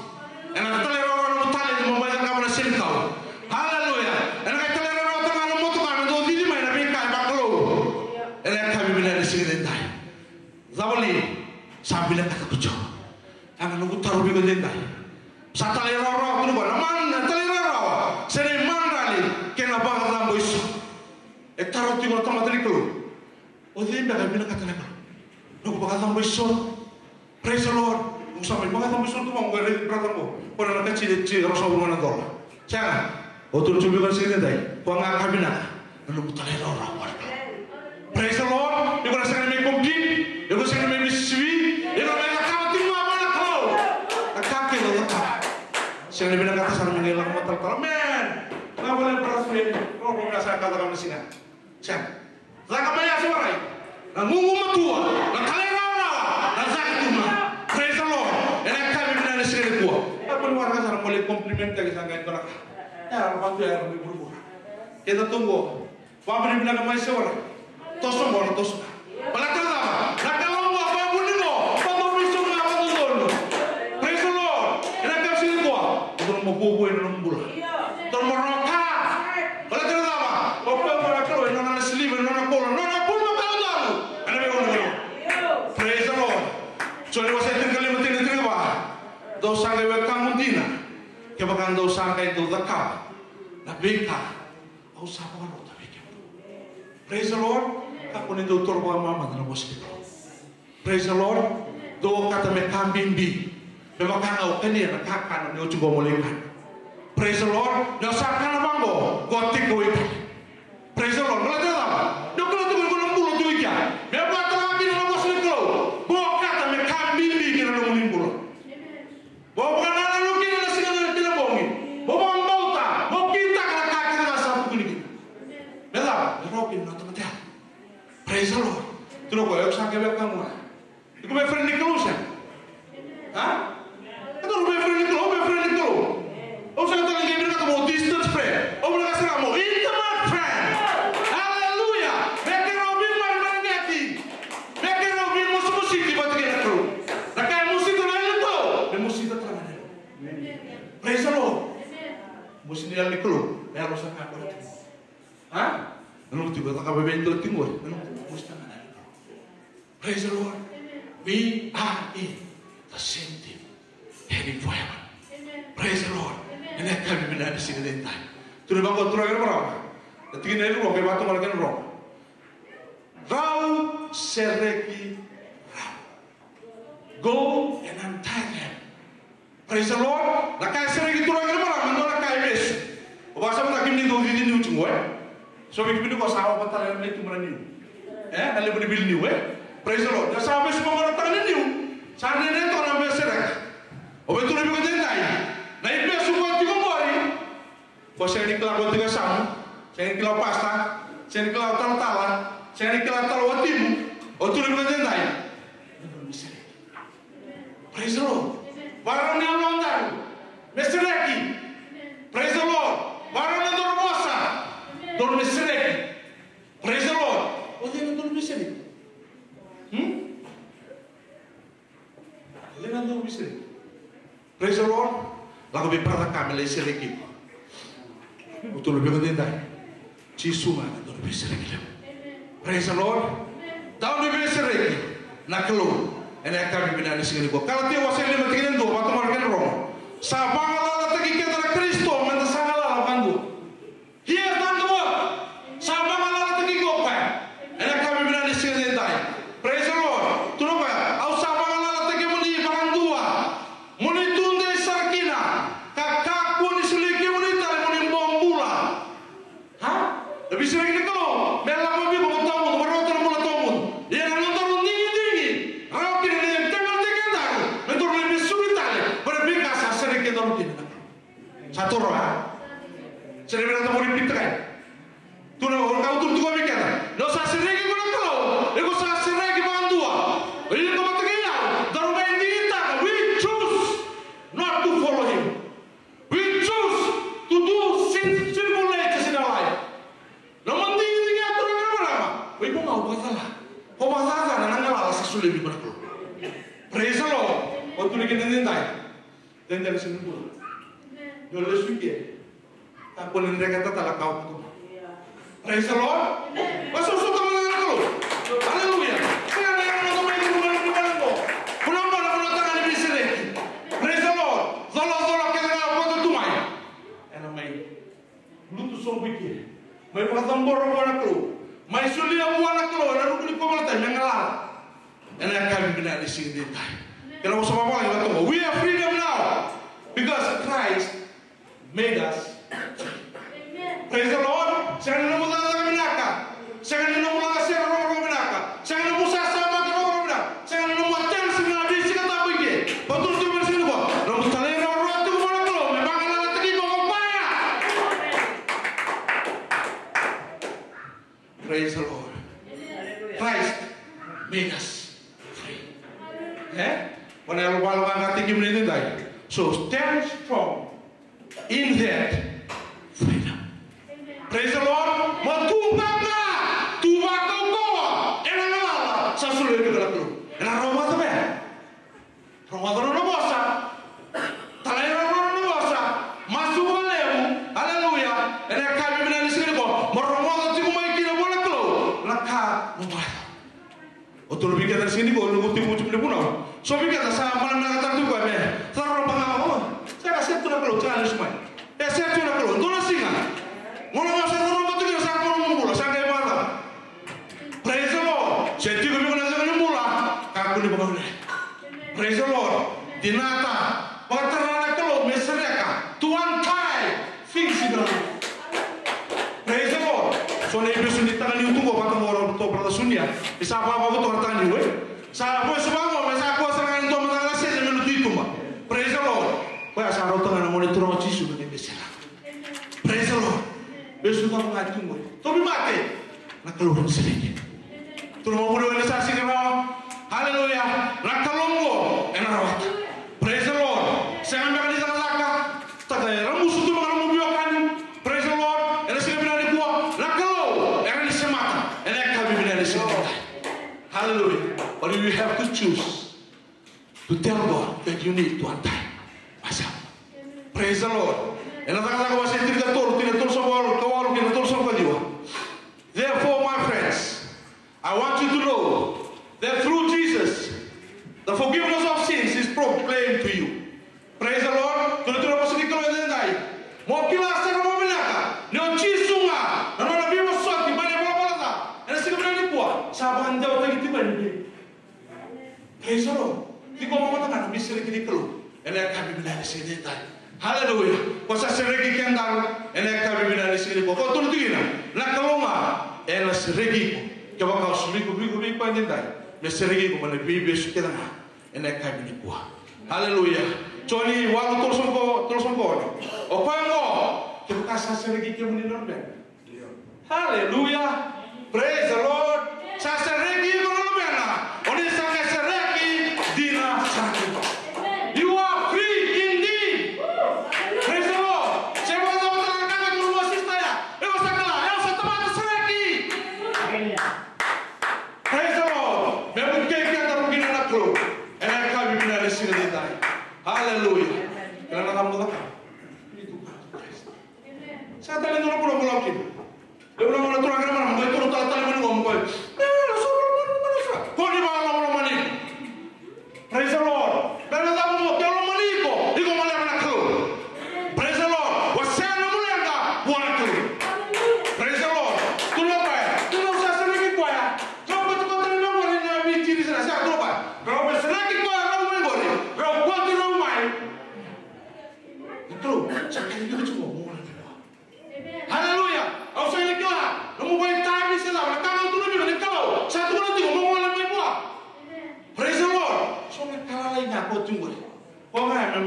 Ena talairawarawa na nomu taledi mo mai cakava na senikau. Hallelujah. Ena qai talairawarawa tale ga na motoka me dau cici mai na veika e vakalou. Ena yakavi vinaka ni siga edaidai, cava li sa vinakata ko Jiova? Ia na noqu taro vei iko edaidai. Sa talairawarawa kina o koya, na mana, na talairawarawa se na imadrali kei na vakacabo isoro. E taro tiko na tamata ni Kalou. O cei beka e vinakata na Kalou? Noqu vakacabo isoro. Praise the Lord. Au sa mai vakacabo isoro tu vaqo, e raici brother qo, ko na kaci e ruasagavulu na dola. Sega. Au tukuna tiko vei iko na siga edaidai, koya ga ka vinaka, na nomu talairawarawa vua na Kalou. Praise the Lord. Iko na sega ni mai compete, iko sega ni mai misisivi, iko na mai cakava tiko ga vua na Kalou na ka kece o cakava. Sega ni vinakata sara me qai lako matalatala. Amen. Na vale brother, me, ko, ko, sa ka cakava na siga. Sega. Caka mai, a sa varai. Na gugumatua, na talairawarawa, na caka tu ga. Praise the Lord. Ena yakavi vinaka ni siga nikua. E, ko ni waraka sara mo lai compliment taki sa qai dua na ka. E, a vatu ya, e, mai vuravura. Keda tu qo. Vakavinavinaka mai, se varai. Toso qo, na toso qo. Baleta na cava? Na Kalou qo, vakavuna qo, vakavuna qo, vakadodonu. Praise the Lord. Ena yakavi siga nikua, dodonu mo vuavua ena nomu bula. Dodonu mo roka. Baleta na cava? O koya qo na Kalou, e nona na siliva, e nona na koula, e nona na bulumakau, ena veigauna qo. Praise the Lord. Joni wase tinikalima, tikina tinikava. Dou sa qai wekamu dina kevaka dou sa qai dau cakava na veika au sa vakarota vei kemudou. Praise the Lord. Kakua ni dou toro vakamamada na vosa ni Kalou. Praise the Lord. Dou okata me ka bibi. Me vaka ga o kania na kakana ni oti qo mo lai kana. Praise the Lord. Ni o sa kana vaqo, qo take away tale. Praise the Lord. Baleta na cava? Ni o kila tiko ni ko na bula tu i kea. Me vaka ga kina na vosa ni Kalou. Qo okata me ka bibi kina nomuni bula. Mo vakanananu kina na siga kei na bogi. Mo vakabauta. Mo kitaka na ka kece ga sa tukuni kina. Me cava? Me rawa kina na tamata ya. Praise the Lord. Tukuna o koya, au sa qai wekamu ga. Iko mai friend ni Kalou se? Ha? Iko mai friend ni Kalou, mai friend ni Kalou. Au sa tale qai vinakata mo distance friend. Au vinakata sara mo intimate friend. Hallelujah. Me keirau veimaroroi. Me keirau veimusimositi vata kei na Kalou. Na ka e mosita na yalo ni Kalou, me mosita tale ga na yalo. Praise the Lord. Mosi na yalo ni Kalou, na yalo sa ka koya tiko. Ha? Na nomu tiko, cakava vei dua tiko, na nomu tiko, mosita ga na yalo ni Kalou. Praise the Lord. We are in the same team, heading for heaven. Praise the Lord. Ena yakavi vinaka ni siga edaidai. Tukuna vaqo, turaga kei na marama. Na tikina e rua, qai vakatomana kei na rua. Rau sereki rau. Go and untie them. Praise the Lord. Na ka e sereki, turaga kei na marama, dua na ka e vesu. Au vakasamataka kemuni dou cici niu tiko qo, e. So vei kemuni qo sa ova tale na ituvaki ni niu. E, na levu ni vili niu, e. Praise the Lord. Ia sa vesu vaqo na ituvaki ni niu. Sa dredre toka na vesereki. Au via tukuna vei iko edaidai. Na ivesu qo tiko qori. Ko sega ni kila ko tiko e yasamu, sega ni kila o pasta, sega ni kila o talatala, sega ni kila tale o watimu, au tukuna vei iko edaidai. Praise the Lord. Vakarau ni yalodaru me sereki. Praise the Lord. Vakarau ni yalodaru vosa, dodonu me sereki. Praise the Lord. Lako vei brother ka me lai sereki iko. Au tukuna vei iko edaidai, Jisu ga na dauniveisereki levu. Praise the Lord. Dauniveisereki na Kalou ena yakavi vinaka ni siga nikua. Kalatia wase lima tikina e dua, vakatomana kei na rogo. Sa vagalalataki keda na Karisito meda sa galala vakadua. He has done the work. Sa vagalalataki iko o koya ena yakavi vinaka ni siga edaidai. Praise the Lord. Tukuna o koya, au sa vagalalataki kemuni vakadua. Mo ni tudei sara kina, ka kakua ni solia kemuni tale mo ni bobula. Ha? Na veisereki ni Kalou me lako vei iko mo tawamudu, mo rawata na bula tawamudu. Ia na nodaru digidigi rawa kina ni degani tiko e daru me daru lai vesuki tale mai na veika sa sereki kedaru kina na Kalou. Sa toro, a? Sa na vinakata mo repeat-taka. Tukuna, au tukuna tiko vei keda, ni o sa sereki iko na Kalou, iko sa sereki vakadua. O iko vata kei au, daru mai digitaka. We choose not to follow him. We choose to do sin, sinful natures in our life. Nomu digidigi, turaga, marama, o iko ga o vakacala. O vakacacana na galala sa solia vei iko na Kalou. Praise the Lord. O tukuna kina edaidai, dede na siga ni bula. Ni o lesu i ke, kakua ni dreketa tale na ka o tu. Praise the Lord. Vakasausau tale na Kalou. Hallelujah. Sega ni yaco mai na vuna, vuna, vuna, vuna, vuna, vuna taga ni veisereki. Praise the Lord. Colacola kece ga o koto tu mai, ena mai lutu sobu i ke, mai vakacabora vua na Kalou, mai solia vua na Kalou ena ruku ni kauveilatai me galala. Ena yakavi vinaka ni siga edaidai, kena vosa vakavalagi na toka, we have freedom now because Christ made us. Praise the Lord. Sega ni nomu cakacaka vinaka, sega ni nomu lagasere rogorogo vinaka, sega ni nomu sasamaki rogorogo vinaka, sega ni nomu attend na veisiga tabu i ke. Vakatura tiko mai na siga nikua, nomu talairawarawa tiko vua na Kalou me vagalalataki iko o koya. Praise the Lord. Christ made us free. Eh? Ko na yalo vakayagataki kemuni edaidai. So stand strong in that freedom. Praise the Lord. Mo tu qaqa, tu vakaukauwa ena galala sa solia vei iko na Kalou. Ena rogoca vei, rogoca nona vosa. Talairawarawa nona vosa. Masu vakalevu. Aleluya. Ena yakavi vinaka ni siga nikua, mo rogoca tiko mai kina vua na Kalou na ka mo vakayacora. O tolu vei keda na siga nikua, noqu tiko tiko na vunau. So vei keda sa manamanataka tiko me, sa roroba ga, o, sa ka sere tu na Kalou, sa lesu mai. E sere tu na Kalou, dua na siga. Gauna ga sa roroba tiko kina, sa kono nomu bula, sa qai vakacava? Praise the Lord. Se tiko vei iko na cegu ni bula, kakua ni vakavinaka. Praise the Lord. Dinata, vakatara na Kalou me sereka, to untie things in your life. Praise the Lord. So na ivesu ni taga niu tu qo, vata qo o ratou brother Sunia. Ni sa vava qo tu na taga niu, e? Sa vosa vaqo me sa koya sara ga e dua mada ga na sese me lutu i tuba. Praise the Lord. Koya sa rauta ga na Gone Turaga o Jisu me qai veseraka. Praise the Lord. Vesu cava ga tu qo. Tauvimate. Na Kalou ena sereki. Turaga, vuniwai ni sa sega ni rawa. Hallelujah. Na Kalou qo ena rawata. Praise the Lord. Sega beka ni cakacaka. Taka e ramusu tu maka nomu veiwekani. Praise the Lord. Ena siga vinaka nikua, na Kalou e rawa ni semata ena yakavi vinaka ni siga nikua. Hallelujah. But you have to choose to tell God that you need to untie myself. Praise the Lord. Ena Cakacaka wase tinikatolu, tikina tolusagavulu ka walu kei na tolusagavulu ka ciwa. Therefore, my friends, I want you to know that through Jesus, the forgiveness of sins is proclaimed to you. Praise the Lord. Tukuna tiko na vosa ni Kalou edaidai. Mo kila sara vakavinaka ni o Jisu ga na nona veivosoti mai na ivalavala ca ena siga vinaka nikua sa vakadewataki tiko yani vei iko. Praise the Lord. Tiko mada ga na veisereki ni Kalou ena yakavi vinaka ni siga edaidai. Hallelujah. Ko sa sereki kedaru ena yakavi vinaka ni siga nikua. Ko tukuna tiko kina, na Kalou ga ena sereki iko. Kevaka o solia iko vei koya edaidai me sereki iko mai na veivesu kece ga ena yakavi nikua. Hallelujah. Joni walu, tolusagavulu, tolusagavulu ka ono. O koya qo, kevaka sa sereki kemuni na Luvena. Hallelujah. Praise the Lord. Sa sereki iko na Luvena. O ni sa qai sereki dina sara. You are free indeed. Praise the Lord. Se vakacava tale na ka e tukuna o sister ya, o sa kila, o sa tamata sereki. Praise the Lord. Me vukei keda vua na Kalou ena yakavi vinaka ni siga edaidai. Hallelujah. Kila na ka mo cakava.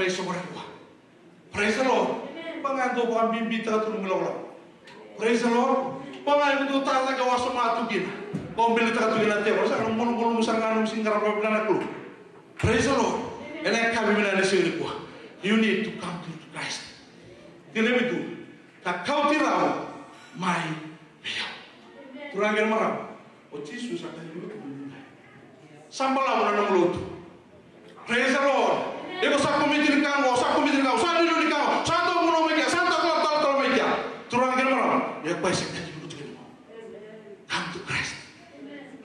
Praise the Lord. Praise the Lord. Vaka ga dou vakabibitaka tu na nomu ilakolako. Praise the Lord. Vaka ga dou tara cake wasoma tu kina. Vakabilitaka tu kina na tevoro. Sa na malumalumu sara ga na nomu sega ni qarava vinaka na Kalou. Praise the Lord. Ena yakavi vinaka ni siga nikua, you need to come to Christ. Kena vitu, ka kauti rawa mai vei au. Turaga kei na marama, o Jisu sa kacivi iko tu mai. Sa balavu na nomu lotu. Praise the Lord. Iko sa komiti ni ka qo, sa komiti ni ka qo, sa liuliu ni ka qo, sa dau vunau mai kea, sa dau talatala mai kea. Turaga kei na marama, ia o koya sa kacivi iko tu mai. Come to Christ.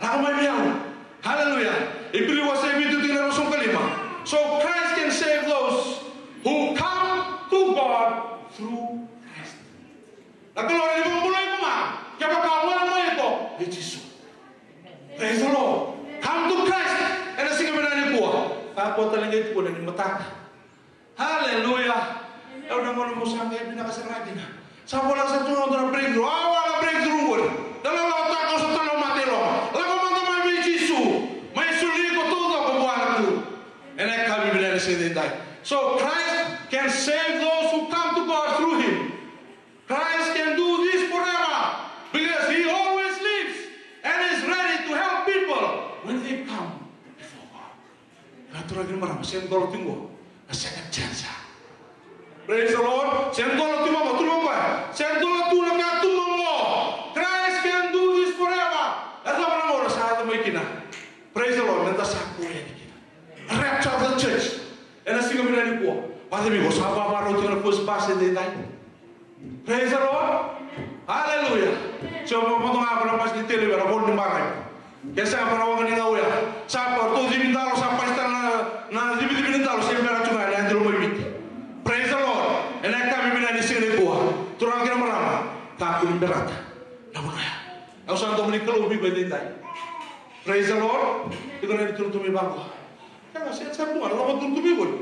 Lako mai vei au. Hallelujah. Iperiu wase vitu tikina ruasagavulu ka lima. So Christ can save those who come to God through Christ. Na Kalou ena vakabulai iko ga kevaka o lako mai iko vei Jisu. Praise the Lord. Come to Christ. Ena siga vinaka nikua. Kakua tale ga ni tukuna ni mataka. Hallelujah. Au na gone mo sa qai vinaka sara ga kina. Sa vola sa tu na dua na breakthrough. Au a na breakthrough qori. Da lalawa taka, au sa tala o mate i loma. Lako mada mai vei Jisu. Mai soli iko taucoko vua na Kalou. Ena yakavi vinaka ni siga edaidai. So Christ can save those who come to God through him. Christ can do this forever because he always lives and is ready to help people when they come before God. Na turaga kei na marama, se dola tu qo na second chance. Praise the Lord. Se dola tu qo, tu qo. Se dola tu na ka tu qo. Christ can do this forever. E cava na gauna sa yaco mai kina? Praise the Lord. Meda sa kune yani kina. Rapture of the church. Ena siga vinaka nikua. Vata vei iko sa vavarau tiko na first bus edaidai. Praise the Lord. Hallelujah. So mo mo nga ko na bus ni tele vera vol ni marai. Ke sa ko na wanga ni nga uya. Sa ko to divi dalo sa pasta na na divi divi ni dalo se mera tu nga ni andro mai viti. Praise the Lord. Ena yakavi vinaka ni siga nikua. Turaga kei na marama. Kakua ni berata. Na vuna ya. Au sa domoni Kalou vei iko edaidai. Praise the Lord. Iko na ni turutu mai vaqo. Kena se sa tu ga na lako turutu mai voli.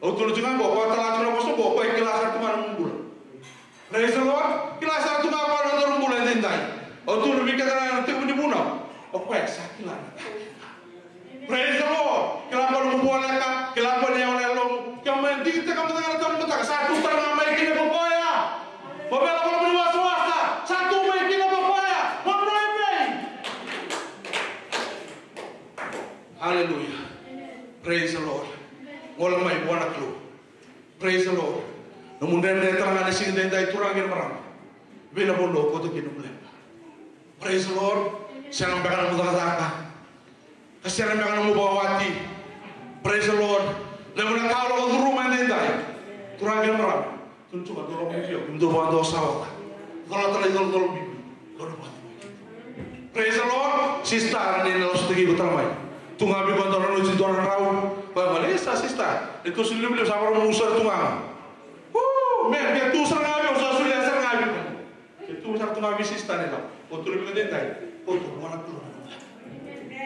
Au tukuna tiko ga qo, ko tala tiko na vosa qo, ko e kila sara tu ga na nomu bula. Praise the Lord. Kila sara tu ga qo na nomu bula edaidai. Au tukuna vei keda na tekivu ni vunau. O koya sa kila na ka kece ga. Praise the Lord. Kila qo na nomu voleka, kila qo ni yawa na yalomu. Ke mai digitaka mada ga na tau ni mataka, sa tu tale ga mai kina ko koya. Mo vela ko na mani wasawasa, sa tu mai kina ko koya. Mo droi mai. Hallelujah. Praise the Lord. Gole mai vua na Kalou. Praise the Lord. Nomu dredre tale ga ni siga edaidai, turaga kei na marama. Vei na vanua o koto kina nomu leqa. Praise the Lord. Sega beka na nomu cakacaka. Ka sega beka na nomu vakawati. Praise the Lord. Levu na ka o lako curuma edaidai. Turaga kei na marama. Tukuna tu ga dou lako mai vei au, kemudou vakadua sa oca. Colata na icolacola bibi. Kau na vakacegui kemudou. Praise the Lord. Sister, ni na lasutaki iko tale mai. Tu ga vei iko dua na noti dua na drau. Koya gole, e sa sister. E tu sara levulevu sa vara musu sara tu ga. Uu, me, ke tu sara ga vei au, sa solia sara ga vei iko. Ke tu sara tu ga vei sister ni la. Ko tu levu edaidai. Ko tu vua na Kalou.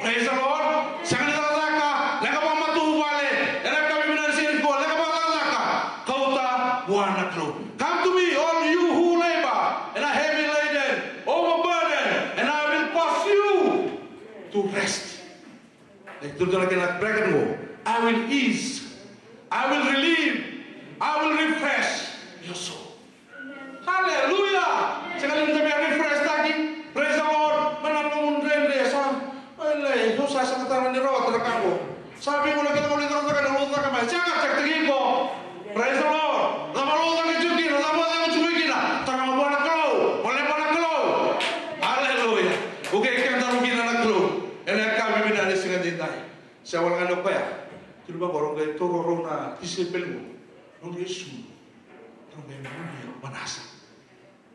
Praise the Lord. Sega ni cakacaka, leqa vakamatavuvale. Ena yakavi vinaka ni siga nikua, leqa vakacakacaka. Kauta vua na Kalou. Come to me, all you who labor and are heavy laden, overburdened, and I will cause you to rest. E tu na kena bracket qo. I will ease. I will relieve. I will refresh your soul. Hallelujah. Sega ni da via refresh taki. Praise the Lord. Mai na nomu dredre sa. Ai lai, au sa sega tale ni rawata na ka qo. Sa vei gona keda gona ni cakacaka na lou caka mai. Sega, check taki iko. Praise the Lord. Cava lou caka tiko kina, cava caka tiko kina. Tara vua na Kalou. Gole vua na Kalou. Hallelujah. Okay, keda tara kina na Kalou. Ena yakavi vinaka ni siga edaidai. Sa wale ga ni o koya. Kila vaqo, rau qai taura rau na tisaipeli qo. Rau qai sulu. Rau qai muria o Manasa.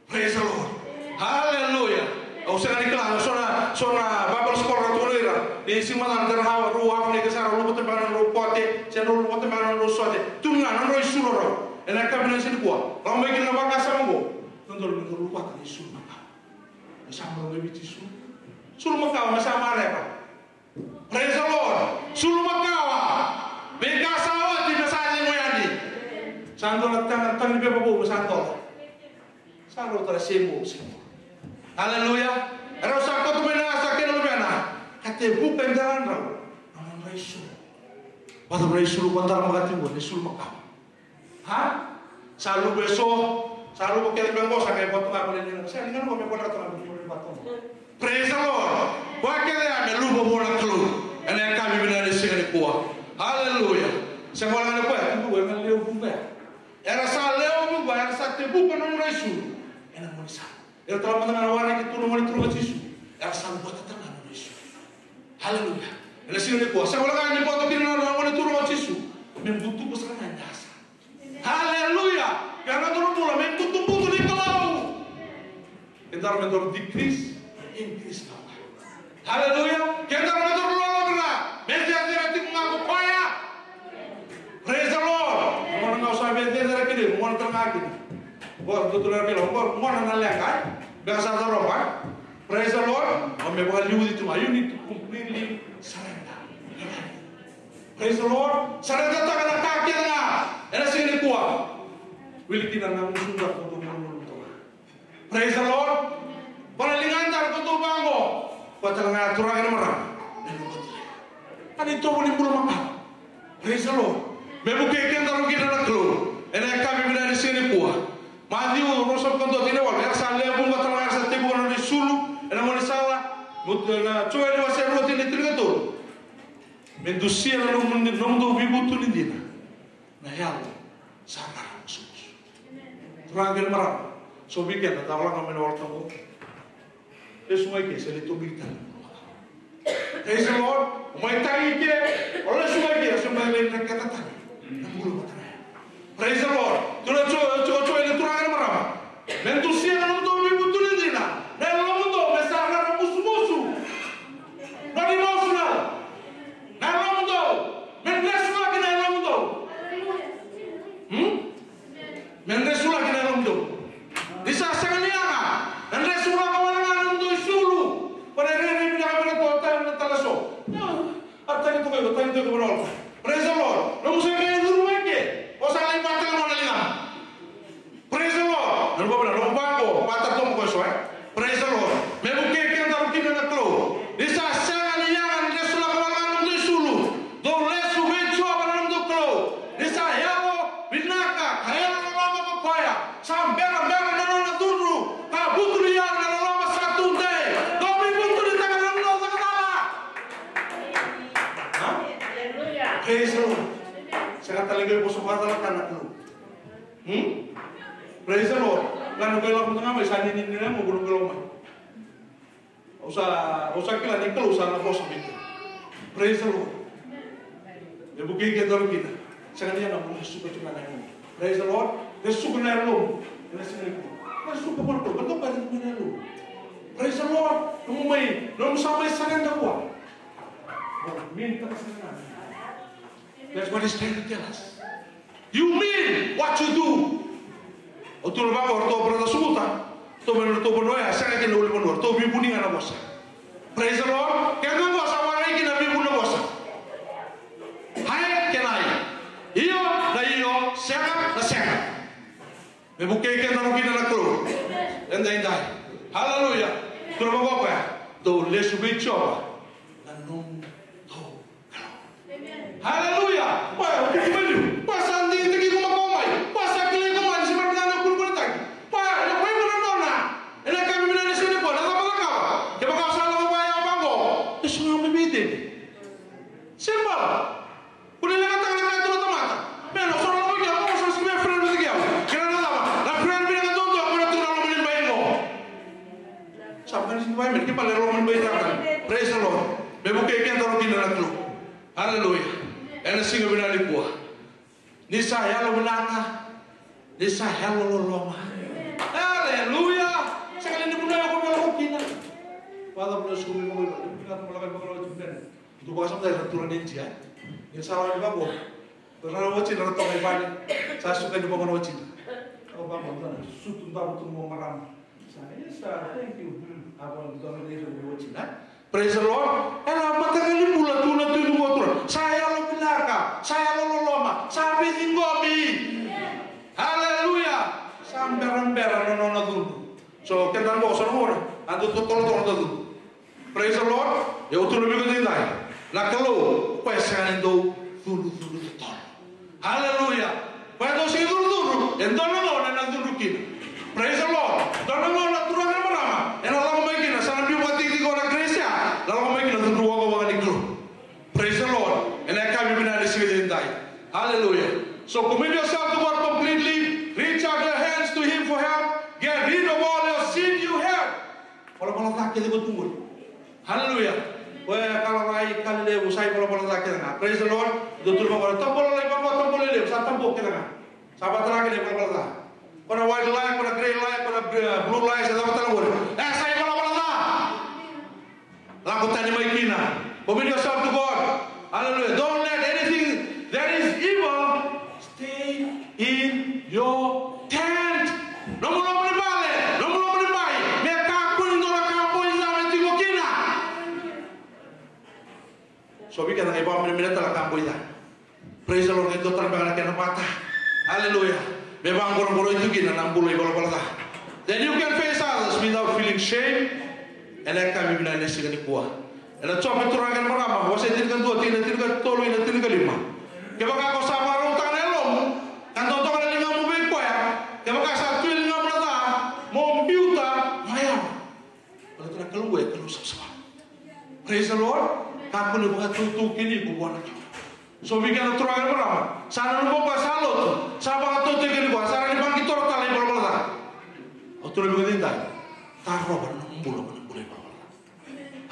Praise the Lord. Hallelujah. Au sega ni kila, so na, so na Bible scholar rau tukuna ira. Ni siga mada na dara hawa, rau hafa ni kasara, rau luvata beka na rau kote, se rau luvata beka na rau sote. Tukuna na rau isulu rau. Ena yakavi ni siga nikua. Rau mai kina vakasama qo. Dodonu me rau luvata na isulu makawa. Me sa marau mai vei Jisu. Sulu makawa, me sa mareva. Praise the Lord. Sulu makawa. Veika sa oti me sa cegu yani. Sa dola tana, tana ni pepa vou me sa dola. Sa rauta na same old, same old. Hallelujah. Erau sa koto mai na sa kena luvena. Ka tevuka e dela na drau. Na nodra isulu. Vata na isulu ko dara maka tiko, na isulu makawa. Ha? Sa luva eso, sa luva kece beka qo, sa qai vatu ga vale ni, sa liga na qo me voleka toka me muri vatu. Praise the Lord. Koya kece ya me luva vua na Kalou ena yakavi vinaka ni siga nikua. Hallelujah. Se voleka na koya, tubu, ena lewe vuqa ya. Era sa lewe vuqa, era sa tevuka na nodra isulu ena gaunisala. Era tala mada ga na waraki tu na Gone Turaga o Jisu. Era sa buta tale ga na nodra isulu. Hallelujah. Ena siga nikua, se voleka ni buta kina na Gone Turaga o Jisu, me butuka sara ga ena yasa. Hallelujah. Ke na dua na bula me butubutu ni Kalou. Kedaru me daru decrease, increase na. Hallelujah. Kedaru me daru loloma, me cecere tiko ga ko koya. Praise the Lord. Gona ga o sa vececere kina, gona tale ga kina. Qo, dua tu na kila, qo, gona na leqa, e? Beka sa caroba, e? Praise the Lord. O me vakaliuci tu ga, you need to completely surrender. Praise the Lord. Surrender taka na ka kece ga ena siga nikua. Wili kina na gusu ga ko tou malumalumu toka. Praise the Lord. Vakaligadra ko tou vaqo. Koya tale ga turaga kei na marama. Ani tovo ni bula makawa. Praise the Lord. Me vukei kedaru kina na Kalou ena yakavi vinaka ni siga nikua. Maciu ruasagavulu ka dua, tikina e walu. Era sa lewe vuqa tale ga era sa tevuka na nodra isulu ena gaunisala. Mutu na Joeli wase rua, tikina e tinikatolu. Me dusia na nomu, nomudou veivutuni dina na yalo sa raramusumusu. Turaga kei na marama, so vei keda da valaga mai na World Cup. Lesu mai ke, se lai tomi tale. Praise the Lord. O mai tagi ke, o lesu mai ke, o se mai lai na kena tagi. Na bula vata na yalo. Praise the Lord. Tuna jo, jo, jo, ele turaga na marama. Me dusia na nomudou veivutuni dina na yalomudou, me sa raramusumusu. Not emotional. Na yalomudou. Me lesulaki na yalomudou. Hmm? Me lesulaki na yalomudou. Ni sa sega ni yaga, na lesulaka wale ga na nomudou isulu. Ko na rairai vinaka vei iratou na tale so. A tagi toka iko, tagi toka iko na wala. Praise the Lord. Nomu sa qai curu mai ke, o sa lai vata na wala ligana. Praise the Lord. Na nomu vavuna, nomu vaqo, vata toka ko so, e. Praise the Lord. Me vukei kedaru kina na Kalou. Ni sa sega ni yaga na lesulaka wale ga na nomudou isulu. Dou lesu vei Jiova na nomudou Kalou. Ni sa yalo vinaka ka yalo loloma ko koya. Sa berabera na nona cudru ka vutuniyau na loloma sa tudei. Dou veivutunitaka na nona cakacaka. Ha? Praise the Lord. Sega tale ga ni vosa vakacalaka na Kalou. Hmm? Praise the Lord. Ga na qai lako mada ga mai, sa ni ni ni na mo qai lako mai. Au sa, au sa kila ni Kalou sa na vosa vei keda. Praise the Lord. Me vukei kedaru kina. Sega ni yaga mo na suka tu na yalomu. Praise the Lord. Ni suka na yalomu. Ena sega ni ko. Na suka mo na ko. Mo na ko na yalomu. Praise the Lord. Nomu mai, nomu sa mai surrender vua. Mo mean taka sara ga. That's what he's trying to tell us. You mean what you do. O tu na vaqo, o ratou brother Sumuta. Ratou mai na ratou vanua ya, sega kina ulunivanua. Ratou veivuni ga na vosa. Praise the Lord. Keda qo sa warai kina veivuni na vosa. Hai kei na ai. Io na io, sega na sega. Me vukei kedaru kina na Kalou. Edaidai. Hallelujah. Tu na vaqo o koya. Dou lesu vei Jiova na nomudou Kalou. Hallelujah. Koya, o tiko mai liu. Koya sa digitaki iko makawa mai. Koya sa kilai iko mai, ni se bera ni o kulekuletaki. Koya, ena koya iko na nona. Ena yakavi vinaka ni siga nikua, na cava na cakava? Kevaka o sa lako vaya vaqo, e so ga mai vei Tevita. Simple. Ko ni legataka na ka e tu na tamata. Me na so na lako vei au, o sa sega ni friend vata kei au. Kila na cava? Na friend vinaka duadua, ko na tu na loma ni bai qo. Sa mani sega ni bai me, ke bale loma ni bai tata. Praise the Lord. Me vukei kedaru kina na Kalou. Hallelujah. Ena siga vinaka nikua. Ni sa yalo vinaka. Ni sa yalo loloma. Hallelujah. Sega ni vuna ya ko me lako kina. Father, vuna sukumi mo iko. Ni vuna mo lako i vakaroa tu mena. Tu vakasamata era turaga ni Idia. Ni sa lako i vaqo. Ra na watina ra toka i vale. Sa suka ni vaqo na watina. Au vaqo dua na sutu davo tu mo marama. Sa, yes, sir. Thank you. Hmm. A vaqo dua na watina. Praise the Lord. Ena mataqali bula tu na Tui ni Vakaturaga. Sa yalo vinaka, sa yalo loloma, sa veiciqomi. Hallelujah. Sa berabera na nona cudru. So, keda qo sa na qora, a dau totolo toka na cudru. Praise the Lord. Ia au tukuna vei iko edaidai, na Kalou, o koya e sega ni dau cudrucudru totolo. Hallelujah. Koya dau sega ni cudrucudru, e dua na gauna ena cudru kina. Praise the Lord. Dua na gauna, turaga, marama, ena lako mai kina, sa na biu vakatikitiki o na grace ya, na lako mai kina cudru wavava ni Kalou. Praise the Lord. Ena yakavi vinaka ni siga edaidai. Hallelujah. So commit yourself to God completely. Reach out your hands to Him for help. Get rid of all your sin you have. Valavala ca kece ko tu qori. Hallelujah. Koya e kalarai, ka levu, sa ivalavala ca kece ga. Praise the Lord. Dou tu vaqo, tabua lalai vaqo, tabua lelevu, sa tabua kece ga. Sa vata na kena ivalavala ca. Ko na white lie, ko na grey lie, ko na, uh, blue lie, sa cava tale qori. E sa ivalavala ca. Lako tani mai kina. Commit yourself to God. Hallelujah. Don't let anything that is evil stay in your tent. Nomu loma ni vale, nomu loma ni bai, me kakua ni dua na ka boi ca me tiko kina. So vei keda qai vakaminamina tale na ka boi ca. Praise the Lord, qai dua tale beka na kena vata. Hallelujah. Me vaqoroqoroi tu kina na bula ivalavala ca. Then you can face others without feeling shame. Ena yakavi vinaka ni siga nikua. Ena Jope, turaga kei na marama, wase tinikadua, tikina tinikatolu ina tinikalima. Kevaka ko sa vakarautaka na yalomu, ka dodoka na ligamu vei koya, kevaka sa tu e ligamu na ca, mo biuta na yawa. Baleta na Kalou e Kalou savasava. Praise the Lord. Kakua ni vakatutu kina iko vua na Kalou. So vei keda na turaga kei na marama, sa nanuma o koya sa lotu, sa vakatautaki kina o koya, sa rawa ni vakaqitora tale ivalavala ca. O turaga vakaidina, tarova na nomu bula, na bula ivalavala ca.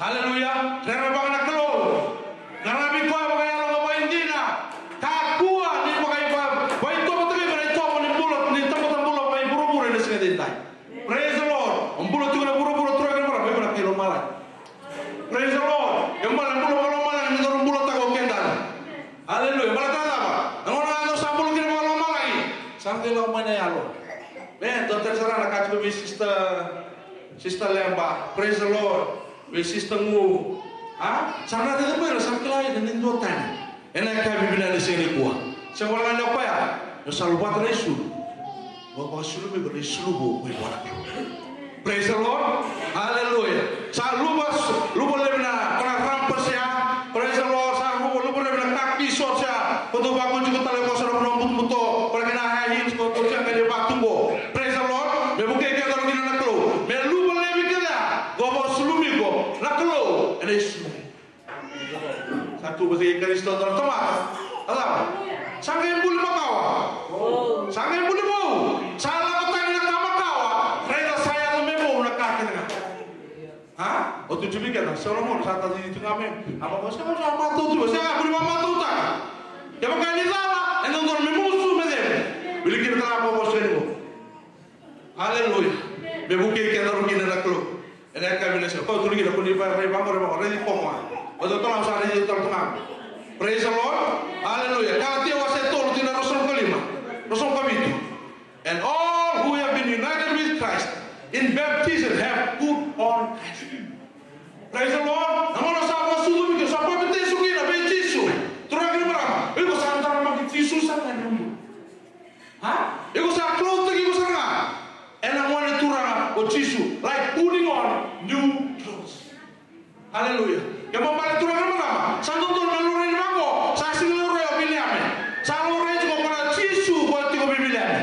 Hallelujah. Rerevaka na Kalou. Qaravi koya vakayalo ka vakaidina. Kakua ni vakaiva-, vakaitovo, vakaitovo ni bula, ni tamata bula vakaivurevure ena siga edaidai. Praise the Lord. O bula tiko ena vuravura, turaga kei na marama, o iko na kai lomalagi. Praise the Lord. E bula, bula vakalomalagi, ni noda bulataka o keda. Hallelujah. Baleta na cava? Na gauna ga dou sa bula kina vakalomalagi, sa qai lako mai na yalo. Me dua tale sara na ka tiko vei Sister, Sister Leba. Praise the Lord. Vei Sister Gu. A? Sa na tiko mai ra sa kila ina ni dua tani. Ena yakavi vinaka ni siga nikua. Sega wale ga ni o koya, ni o sa luvata na isulu. Mo vakasulumi iko na isulu vou mai vua na Kalou. Praise the Lord. Hallelujah. Sa luva, luva levu na, ko na rampa se ya. Praise the Lord. Sa luva, luva levu na kaki sore se ya. Ko dou vakau tiko tale ko sa na vanua butobuto. Ko na kena high heels, ko dou sega ni vatubu. Praise the Lord. Me vukei keda tale kina na Kalou. Me luva levu kece ya. Ko vakasulumi iko na Kalou ena isulu. Sa tu vata kei Karisito na tamata. A cava? Sa qai buli makawa. Sa qai buli vou. Sa lako tani na ka makawa. Raica sa yaco me vou na ka kece ga. A? O tu tiko vei keda, Solomoni sa tacini tu ga me. A makawa, sega, sa matau tu, sega, buli mamatautaka. Kevaka ni cala, e dodonu me musu, me cegu. Wili kina tale ga ko vosa ni vou. Hallelujah. Me vukei keda tale kina na Kalou. Ena yakavi vinaka ni siga. Ko tu kina ko ni vakarai vaqo, rai vaqo, raici koya. O tou tala sa raici tale tu ga. Praise the Lord. Hallelujah. Kalatia wase tolu, tikina ruasagavulu ka lima, ruasagavulu ka vitu. And all who have been united with Christ in baptism have put on Christ. Praise the Lord. Na gauna sa vakasucumi kina, sa papitaiso kina vei Jisu. Turaga kei na marama, iko sa daramaki Jisu sara ga ena nomu bula. A? Iko sa clothe-taki iko sara ga ena Gone Turaga o Jisu, like putting on new clothes. Hallelujah. Kemuni na turaga kei na marama, sa dodonu me laurai vaqo, sa sega ni laurai o Viliame. Sa laurai tiko o koya na Jisu, koya tiko vei Viliame.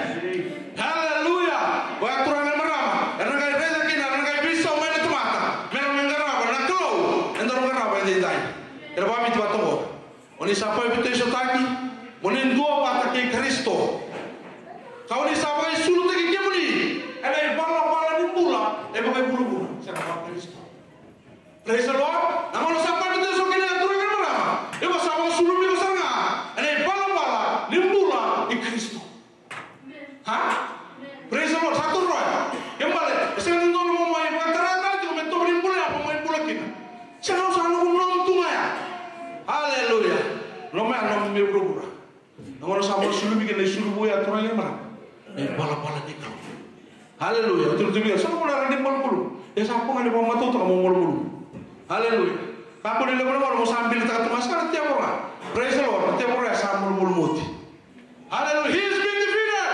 Hallelujah. Koya turaga kei na marama, era na qai raica kina, era na qai veisau mai na tamata, me ra mai qarava na Kalou eda na qarava edaidai. Era vakaviti vata oqo. O ni sa papitaisotaki, mo ni duavata kei Karisito. Ka o ni sa vakaisulutaki kemuni ena ivalavala ni bula e vakaivuravura, se na vakarisito. Praise the Lord. Na gauna sa papitaiso kina na turaga kei na marama, iko sa vakasulumi iko sara ga ena ivalavala ni bula i Karisito. A? Praise the Lord. Sa toroya. Ke bale, e sega ni dodonu mo mai vakatara tale tiko me tovo ni bula ya mo mai bula kina. Sega, sa nomu, nomu tu ga ya. Hallelujah. Nomu ya, nomu mai vuravura. Na gauna sa vakasulumi kina na isulu vou ya, turaga kei na marama, na ivalavala ni Kalou. Hallelujah. Turaga, turaga, sa nomu na rawa ni malumalumu. E sa koya ga ni vakamatautaka mo malumalumu. Hallelujah. Kakua ni levu na gauna mo sa bilitaka tu ga, sa na tevoro ga. Praise the Lord. Na tevoro ya sa malumalumu oti. Hallelujah. He has been defeated.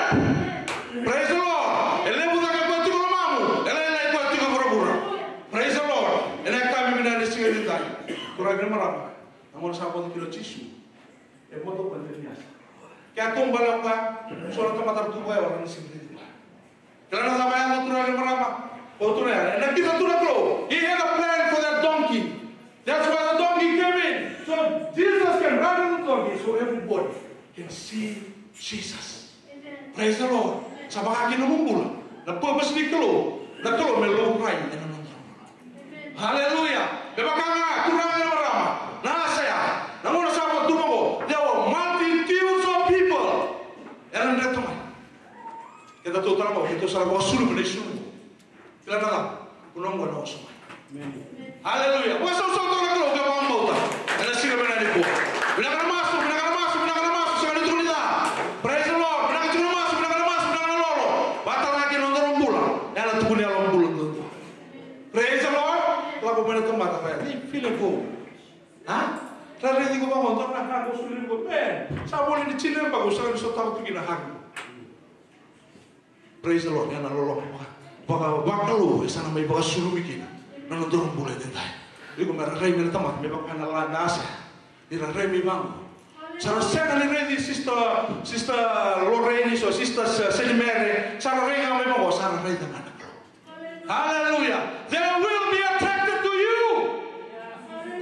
Praise the Lord. E levu cake o koya tiko e lomamu, e lailai o koya tiko e vuravura. Praise the Lord. Ena yakavi vinaka ni siga edaidai, turaga kei na marama, na gauna sa vodo kina o Jisu, e vodo o koya ni yasa. Ke a kau bale o koya, so na tamata ra tu vaya, o ra na sega ni raici koya. Kila na cava e yaco, turaga kei na marama? O turaga ya, e nakita tu na Kalou. He had a plan for that donkey. That's why the donkey came in. So Jesus can ride on the donkey, so everybody can see Jesus. Praise the Lord. Sa vaka kina nomu bula. Na purpose ni Kalou, na Kalou me laurai ena noda bula. Hallelujah. Me vaka ga, turaga kei na marama, na Aisea, na gauna sa vakatuma oqo, there were multitudes of people. Era dreta mai. Keda tou tara mai, keda tou sara vakasulumi na isulu. Kila na cava? Kuna oqo na oso mai. Hallelujah. Vakasausau toka na Kalou, ke vakabauta. Ena siga vinaka nikua. Vinaka na masu, vinaka na masu, vinaka na masu, sega ni tukuni ca. Praise the Lord. Vinaka tiko na masu, vinaka na masu, vinaka na lolo. Vata na kena noda bula. Ena tukuni yalo bula duadua. Praise the Lord. Lako mai na tamata, they feel it go. Ha? Ra raici iko vaqo, dua na ka ko soli iko. Man, sa voli ni tini na yabaki, ko sa ni sotava tu kina hagi. Praise the Lord. Ia na loloma vaka, vaka, vakalou e sa na mai vakasulumi kina na nodaru bula edaidai. Iko me ra rai mai na tamata me vaka na la na Aisea. Ni ra rai mai vaqo. Sa ra sega ni raici Sister, Sister Lorraine, so Sister Se-, Seni Mere. Sa ra rai ga mai vaqo, sa ra raica ga na Kalou. Hallelujah. They will be attracted to you.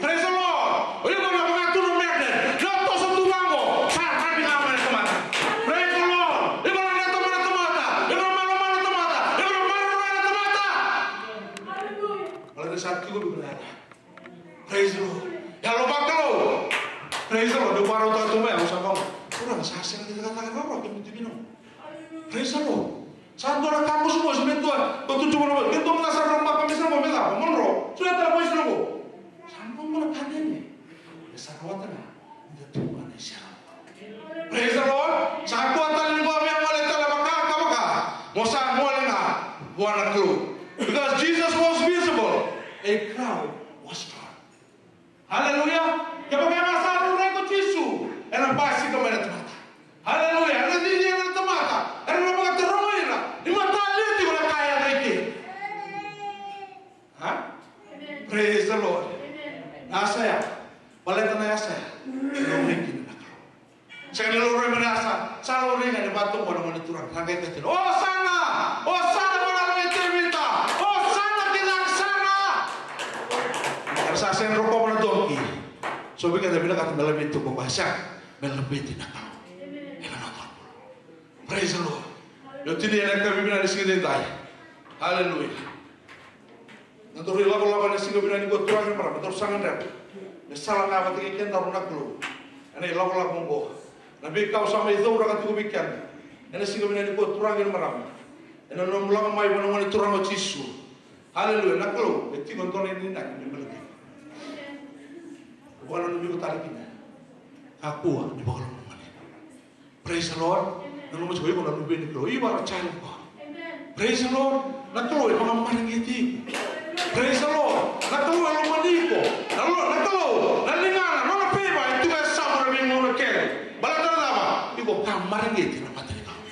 Praise the Lord. O iko na vaka tu na magnet. Na toso tu vaqo. Sa ravi ga mai na tamata. Praise the Lord. Iko na leta mai na tamata. Iko na malo mai na tamata. Iko na maroroi na tamata. Hallelujah. Baleta sa tiko vei iko na yala. Praise the Lord. Yalo vakalou. Praise the Lord. Dou varautaka tu mai, au sa vaqo. Turaga, sa sega ni cakacaka rawa kemuni tiko kina. Praise the Lord. Sa dua na ka mosimosi me dua, ko tutu vana vata, ke dua na sa rau maka me sa mo me cava, mo dro. So ya tara voice na ko. Sa mo mo na ka nene. E sa rawata na, ni da tu vana i sera. Praise the Lord. Sa kua tale ni ko me gole tale vaka ka vaka. Mo sa gole ga vua na Kalou. Because Jesus was visible, a crowd was drawn. Hallelujah. Kevaka e sa rairai ko Jisu, ena basika mai na tamata. Hallelujah. Ena cici ira na tamata. Era na vakataroga ira ni matalia tiko na ka e yaco i ke. Ha? Praise the Lord. Aisea. Baleta na Aisea. Ena raici na Kalou. Sega ni laurai mai na Aisea, sa laurai ga ni vatoboka na gone turaga, sa qai kaya tiko, "Osana! Osana vua na Tevita! Osana ki cake sara!" Era sa sega ni rokova na doki. So vei keda vinakata me laveti tiko o koya, sega, me laveti na Kalou. Ena noda bula. Praise the Lord. Io, tini ena ka vivina ni siga edaidai. Hallelujah. Na nodaru ilakolako ena siga vinaka nikua, turaga kei na marama, nodaru sa gadreva me sala ga vata kei kedaru na Kalou ena ilakolako oqo. Na veika au sa mai cauraka tiko vei keda ena siga vinaka nikua, turaga kei na marama, ena nomu lako mai vua na Gone Turaga o Jisu. Haleluya. Na Kalou e tiko, dua na inaki me baleti iko. Vakananumi iko tale kina. Kakua ni vakalomani. Praise the Lord. Na nomu tiko, iko na luve ni Kalou. You are a child of God. Praise the Lord. Na Kalou e vakamareqeti iko. Praise the Lord. Na Kalou e lomani iko. Na Lo-, na Kalou, na ligana, nona favor e tu e yasamu ena veigauna kece. Baleta na cava? Iko ka mareqeti na mata ni Kalou.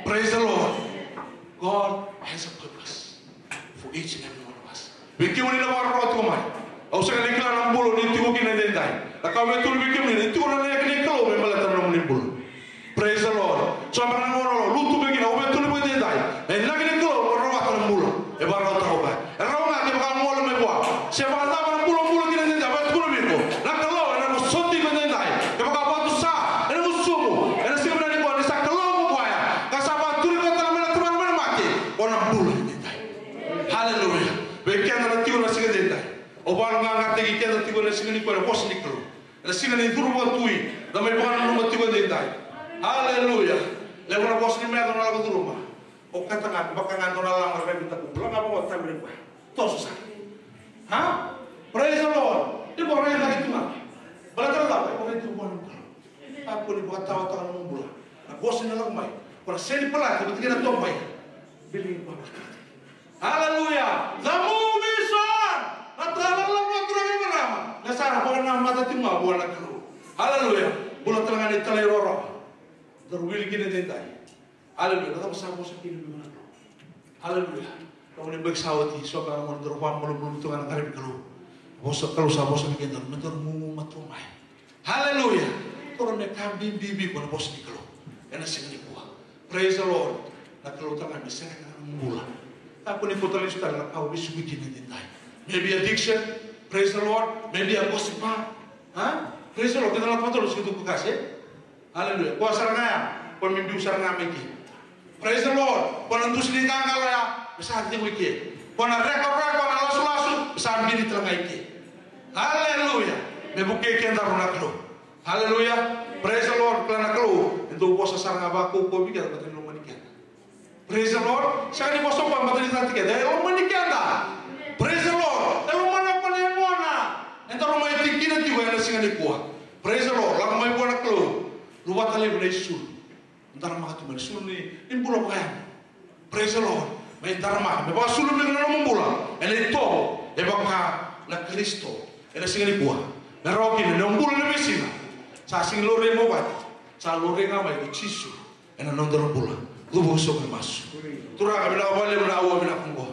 Praise the Lord. God has a purpose for each and every one of us. Vei kemuni na vakarorogo tiko mai. Au sega ni kila na bula ni tiko kina edaidai. Na ka au via tukuna vei kemuni, ni tiko na inaki ni Kalou me baleta na nomuni bula. Praise the Lord. So beka na gauna o lutu mai kina, au via tukuna vei iko edaidai. Na inaki ni Kalou mo rawata na bula e vakarautaka o koya. E rawa ga kevaka o gole mai vua. Se vakacava na bula o bula kina edaidai, au via tukuna vei iko, na Kalou ena vosoti iko edaidai. Kevaka o vakatusa ena gusumu, ena siga vinaka nikua, ni sa Kalou ko koya, ka sa vakaturi koya tale mai na tamana mai na mate, o na bula edaidai. Haleluya. Vei keda na tiko na siga edaidai. Au vakayaloqaqataki keda tiko ena siga nikua ena vosa ni Kalou. Ena siga ni curu vakatui, da mai vakananuma tiko edaidai. Haleluya. Levu na vosa ni meca na lako curuma. Okata ga, vaka ga dua na lama e vakaitakuvu, bula ga vakaotamere koya. Toso sara. Ha? Praise the Lord. Iko raica tu ga. Baleta na cava? Iko raica tu ga na bula. Kakua ni vakatawataka na nomu bula. Na vosa ni lako mai. Ko na seni palati, ko na tikina toka mai. Believe in God. Hallelujah. The movie song. Na tala lako turaga kei na marama. Na sa na vakanamata tiko ga vua na Kalou. Hallelujah. Bula tale ga ni talairawarawa. Daru wili kina edaidai. Haleluya. Na cava sa vosa kina vei iko na Kalou? Haleluya. Ka mo ni baki sa oti, so ka mo ni daru vakamalumalumu tu ga na qaravi Kalou. Vosa Kalou sa vosa vei kedaru, me daru gugumatua mai. Haleluya. Toro me ka bibi vei iko na vosa ni Kalou. Ena siga nikua. Praise the Lord. Na Kalou tale ga me sereka na nomu bula. Kakua ni kauta lesu tale na ka o vesuki kina edaidai. Maybe addiction. Praise the Lord. Maybe a gossip. Ha? Praise the Lord. Keda na tamata lo situ kukase. Hallelujah. Koya sara ga ya, koya me biu sara ga mai ke. Praise the Lord. Koya na dusi ni qaqalo ya, me sa cegu i ke. Koya na rekoreko, na lasulasu, me sa bini tale ga i ke. Hallelujah. Me vukei kedaru na Kalou. Hallelujah. Praise the Lord. Kila na Kalou e dau vosa sara ga vakaukauwa vei keda, baleta ni lomani keda. Praise the Lord. Sega ni vosa vua baleta ni cati keda, e lomani keda. Praise the Lord. E lomani o koya na yagona. Eda lomai tiko kina tiko ena siga nikua. Praise the Lord. Lako mai vua na Kalou. Luvata levu na isulu. Daramaka tu mai na isulu ni, ni bula vakayago. Praise the Lord. Mai daramaka. Me vakasulumi ira na nomu bula ena itovo e vaka na Karisito ena siga nikua. Me rawa kina na nomu bula ena veisiga. Sa sega ni laurai mai vati. Sa laurai ga mai ko Jisu. Ena noda na bula. Cuva sobu na masu. Turaga, vinaka vakalevu na aua vinaka oqo.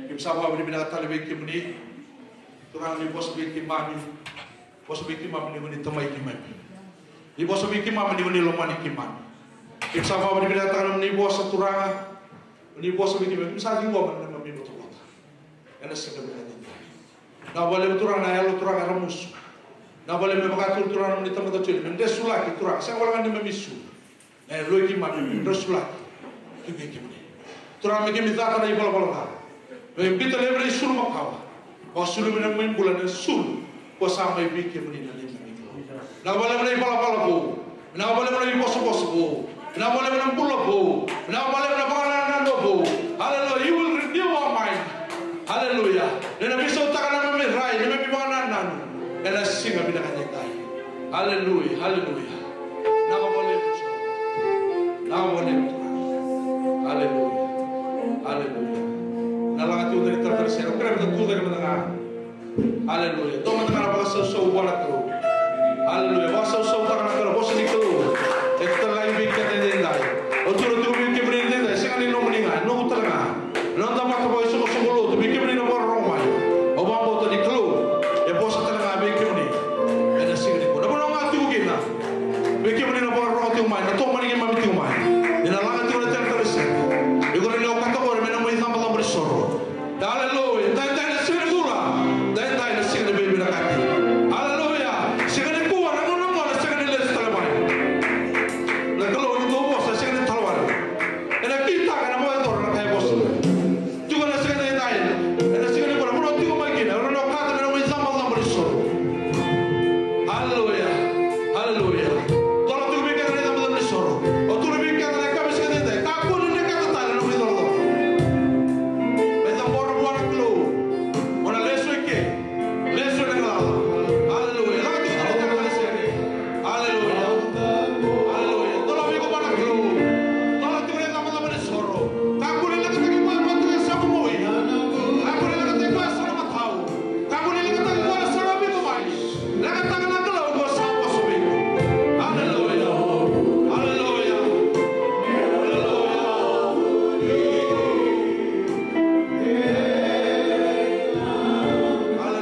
Keimami sa vakavinavinaka tale vei kemuni. Turaga, ni vosa vei keimami. Vosa vei keimami ni ko ni Tamai keimami. Ni vosa vei keimami ni ko ni lomani keimami. Keimami sa vakavinavinakataka na nomuni vosa, Turaga. Ni vosa vei keimami, keimami sa ciqoma na neimami votavota. Ena siga vinaka edaidai. Vinaka vakalevu, Turaga, na yalo, Turaga, e ramusu. Vinaka vakalevu me vaka tu, Turaga, na nomuni tamata Joni, me dresulaki, Turaga, sega wale ga ni neimami isulu. Na yaloi keimami me dresulaki ki vei kemuni. Turaga, me keimami cata na ivalavala ca. Me biuta laivi na isulu makawa. Vakasulumi na neimami bula ena isulu ko sa mai vei kemuni na neimami Kalou. Vinaka vakalevu na ivalavala vou. Vinaka vakalevu na ivosavosa vou. Vinaka vakalevu na bula vou. Vinaka vakalevu na vakanananu vou. Hallelujah. You will renew our mind. Hallelujah. Ni na veisautaka na neimami rai, na neimami vakanananu. Ena siga vinaka edaidai. Hallelujah, hallelujah. Vinaka vakalevu. Vinaka vakalevu. Hallelujah. Hallelujah. Na laga tiko na talatala sere, kerea meda tucake mada ga. Hallelujah. Dua mada ga na vakasausau vua na Kalou. Hallelujah. Vakasausautaka na Kalou, vosa ni Kalou. E talai vei keda edaidai. O tura tu vei kemuni edaidai, sega ni nomuni ga, noqu tale ga. Na noda matavakaisoqosoqo lotu, vei kemuni na vakarorogo mai. Au vakabauta ni Kalou e vosa tale ga vei kemuni ena siga nikua. Na vanua ga o tiko kina, vei kemuni na vakarorogo tiko mai, na tomani keimami tiko mai. Ni na laga tiko na talatala sere. Iko na ni okata qori me na mai cabacaba ni soro. Hallelujah. Daidai na siga ni bula. Daidai na siga ni veivinakati. Hallelujah. Siga nikua, na gauna qo na sega ni lesu tale mai. Na Kalou ni dau vosa, sega ni tale wale. Ena kitaka, ena vakayacora na ka e vosa. Tiko na siga edaidai, ena siga nikua, na vanua o tiko mai kina, ena okata me na mai cabacaba ni soro. Hallelujah. Hallelujah. Dola tiko vei keda na icabocabo ni soro. O tiko vei keda na yakavi siga edaidai. Kakua ni reketa tale na nomu icolacola. Mai cabora vua na Kalou. O na lesu i ke. Lesu ena galala. Hallelujah. Laga tiko na icabocabo ni soro. Hallelujah. Hallelujah. Dola vei iko vua na Kalou. Dola tiko na icabocabo ni soro. Kakua ni lekataki koya vata kei sa mamoe. Kakua ni lekataki koya sa na matau. Kakua ni lekataki koya sa na veikomai. Lekataka na Kalou ko sa vosa vei iko. Hallelujah. Hallelujah. Hallelujah.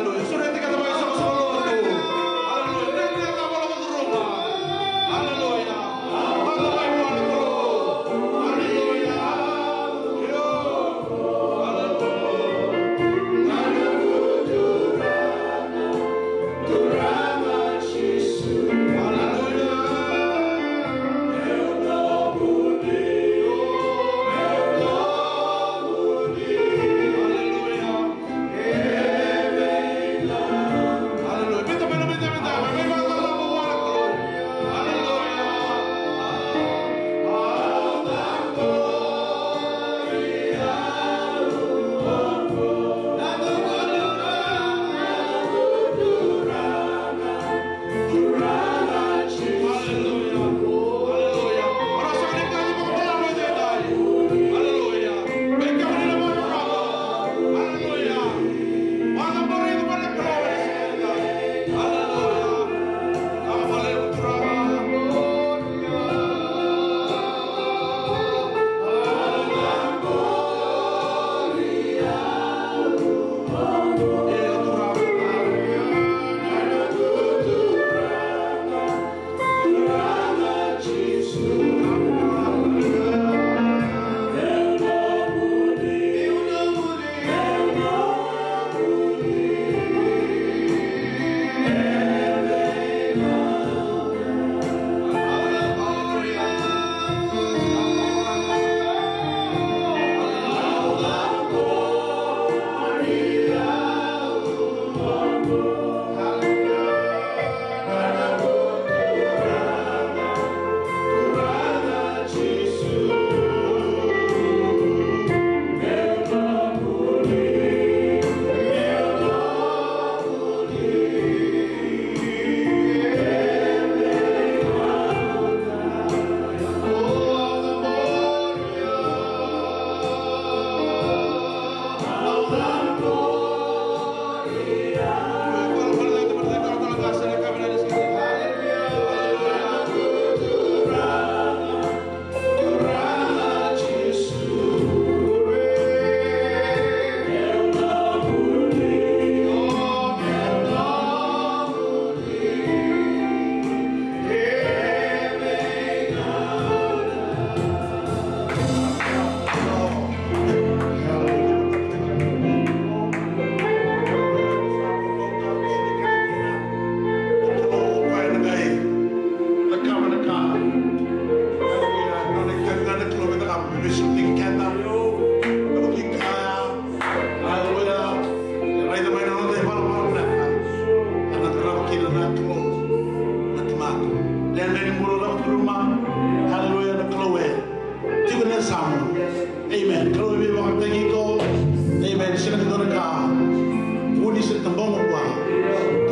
se tabogo vua.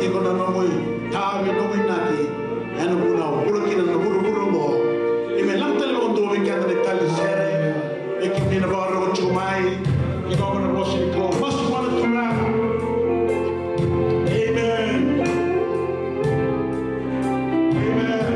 Tiko na nomu itavi, nomu inaki ena vuna o bula kina na vuravura oqo. Ni me lako tale vakadua vei keda na itali sere. E kemuni na vakarorogo tiko mai. Ni vaka na vosa ni Kalou. Masu vua na Turaga. Amen. Amen.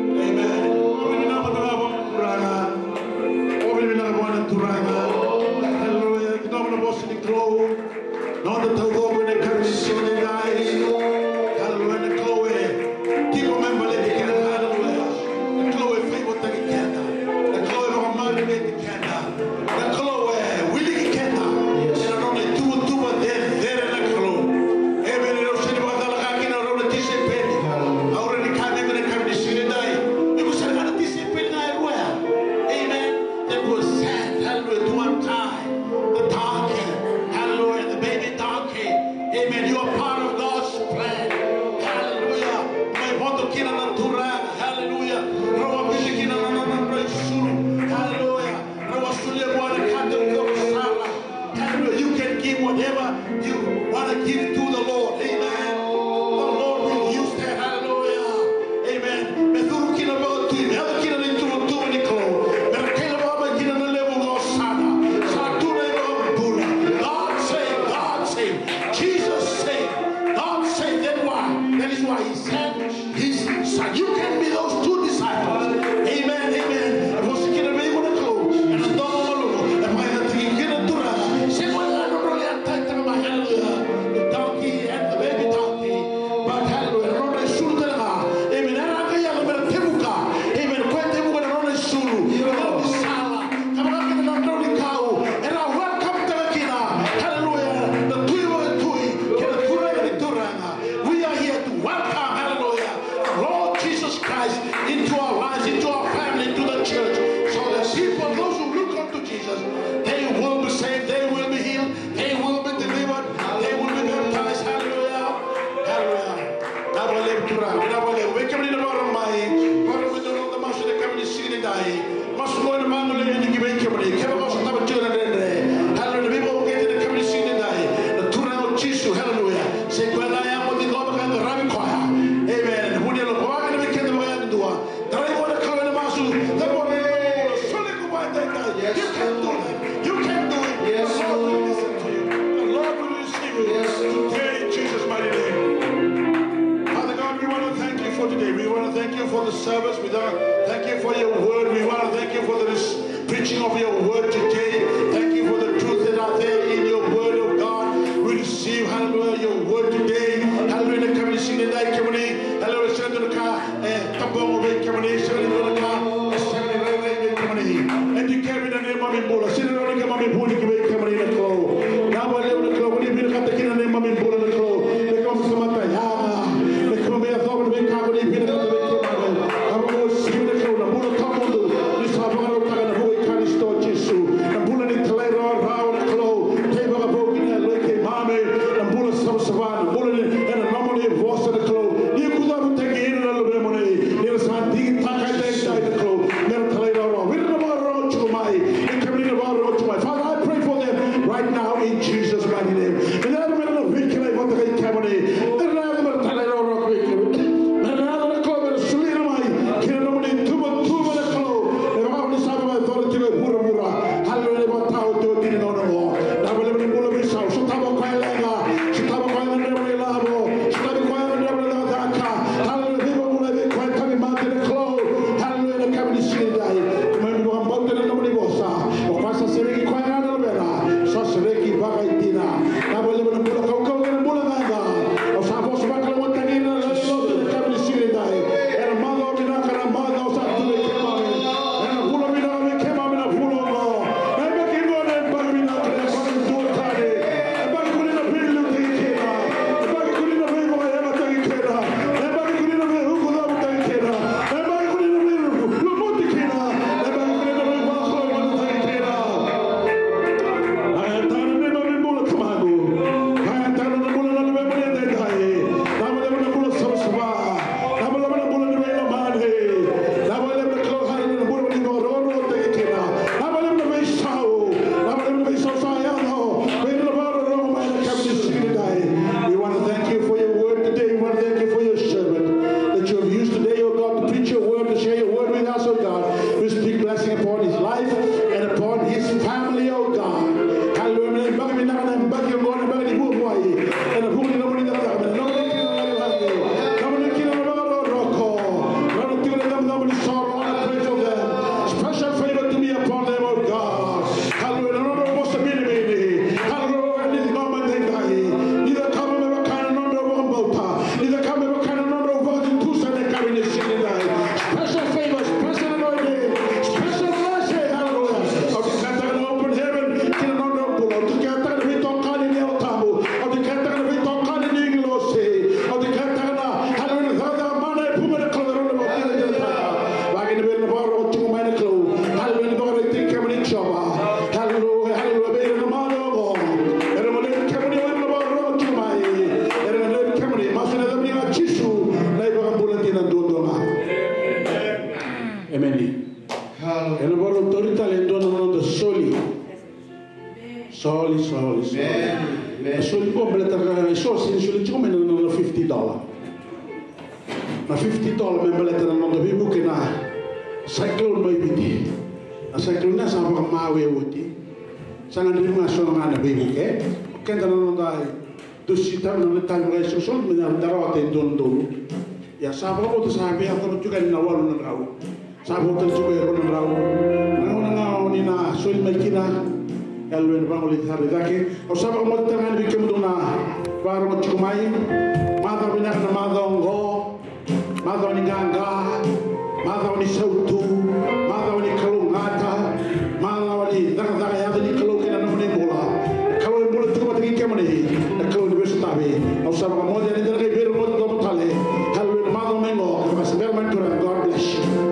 Amen. Oqo na vinaka vua na Turaga. Oqo na vinaka vua na Turaga. Hallelujah. Vinaka vua na vosa ni Kalou. Na noda taucoko ena yakavi ni siga nikua. Hallelujah. Na Kalou e tiko me baleti keda. Hallelujah. Na Kalou e favour-taki keda. Na Kalou e vakamareqeti keda. Na Kalou e wiliki keda. Yes. Ena nona ituvatuva cecere na Kalou. Amen. Rau sega ni vakacalaka kina rau na tisaipeli. Au rawa ni kaya vei iko ena yakavi ni siga nikua, iko sega ni tisaipeli ga e rua ya. Amen. That was sent, hallelujah, to untie the donkey, hallelujah, the baby donkey. Amen. You are part of God's plan. Hallelujah. Mai vodo kina na Turaga. Hallelujah. Rau a biuta kina na nona isulu. Hallelujah. Rau a solia vua na kato ni sala. Hallelujah. You can give whatever you want to give to the Lord. Amen. The Lord will use that. Hallelujah. Amen. Me curu kina vakatui, me yaco kina na ituvatuva ni Kalou. Me ra kaila vaka mai kina na levu qo, Hosanna. Sa tu na iVakabula. God save, God save. Jesus save. God save. That why, that is why he sent his son. You can be those two disciples. Amen, amen. E vosa kina vei iko na Kalou ena domo malumu. E vakayagataki kina na Turaga. Sega ni nona lai ataitaka mai, hallelujah, the donkey and the baby donkey. But hallelujah, na nona isulu tale ga. Amen. Era qai yaco me ra tevuka. Amen. Koya tevuka na nona isulu. Na nona isala. Ka vaka kina na drau ni kau. Era welcome-taka kina. Hallelujah. Na Tui vakatui kei na Turaga ni turaga. We are here to welcome, hallelujah, the Lord Jesus Christ into our lives, into our family, into the church. So that people, those who look unto Jesus, they will be saved, they will be healed, they will be delivered, they will be baptized. Hallelujah. Hallelujah. Vinaka vakalevu Turaga, vinaka vakalevu. Vei kemuni na vakarorogo mai, vakarorogo mai, dou na masu ena yakavi ni siga nidai. Masu qo ena macawa ni Lewenilotu vei kemuni. Kevaka o sotava tiko na dredre, hallelujah, na veivakauqeti ena yakavi ni siga nidai, na Turaga o Jisu, hallelujah, sa i koya ga e yaco me cikova ka qaravi koya. Amen. Ena vuku ni yalo, vakakina vei keda vakayadudua. Tarai vua na Kalou ena masu. Tarai vua na Kalou. Soli iko vakaedaidai. Yes. You can do it. You can do it. Yes. The Lord will listen to you. The Lord will receive you. Yes. Today, in Jesus' mighty name. Father God, we want to thank you for today. We want to thank you for the service. We want to thank you for your word. We want to thank you for the res- preaching of your word today. Thank you for the truth that are there in your word, oh God. We receive, hallelujah, your word today. Hallelujah, na yakavi ni siga nidai kemuni. Hallelujah, sega ni dua na ka e tabogo vei kemuni, sega ni dua na ka e sega ni rairai vei kemuni. And you carry na neimami bula, sega ni rawa ni keimami vuniki vei kemuni na Kalou. Vinaka vakalevu na Kalou, mo ni vinakata kina na neimami bula na Kalou. Me keimami tamata yaga, me keimami yacova na veika mo ni vinakata vei kemuni. Special favor to me upon them, oh God. Hallelujah. Na nodrau vosa minimini. Hallelujah. Ni loma edaidai. Ni cakava me vaka na nodrau vakabauta. Ni cakava me vaka na nodrau vakatutusa ena yakavi ni siga edai. Special favor, special anointing, special blessing. Hallelujah. Au declare na open heaven ki na nodrau bula. Au declare na veitokani ni Yalo Tabu. Au declare na veitokani ni agilosi. Au declare na, hallelujah, na cakacaka mana e vuqa na Kalou na nona vakatitiqataka. Vaka na vei ira na vakarorogo tiko mai na Kalou. Hallelujah, na vakaraitaki kemuni Jiova. Hallelujah, hallelujah, vei ira na macawa oqo. Era na vakaraitaki kemuni, o ira na vakarorogo tiko mai. Era na vakaraitaki kemuni, masu ena yacamuni ga Jisu, na iVakabula dina duadua ga. Emeni. Hallelujah. Ena vakarau tauri tale e dua na noda soli. Soli, soli, soli. Amen. Amen. Na soli qo baleta na so sega ni soli tiko mai na nona fifty dollar. Na fifty dollar me baleta na noda veivuke na cyclone mai Viti. Na cyclone ya sa vakamawe oti. Sa gadrevi ga so ga na veivuke. Keda na noda dusi tale, na noda tale vakaisoqosoqo me na da rawata e dua na udolu. Ia sa vakabauta sa via toro tiko yani na walu na drau. Sa vakabauta tiko e rua na drau. Na gauna ga o ni na soli mai kina. Ia luvena vagolei sara i cake. Au sa vakamoce tale ga yani vei kemudou na vakarorogo tiko mai. Macawa vinaka na macawa oqo. Macawa ni qaqa. Macawa ni sautu. Macawa ni kalougata. Macawa ni cakacaka e yaco ni Kalou kei na nomuni bula. Na Kalou e bula tiko vata kei kemuni. Na Kalou ni veisotavi. Au sa vakamoce yani, da na qai veirogoci domo tale. Hallelujah, na macawa mai qo. Ka vakasabera mai na Turaga. God bless you.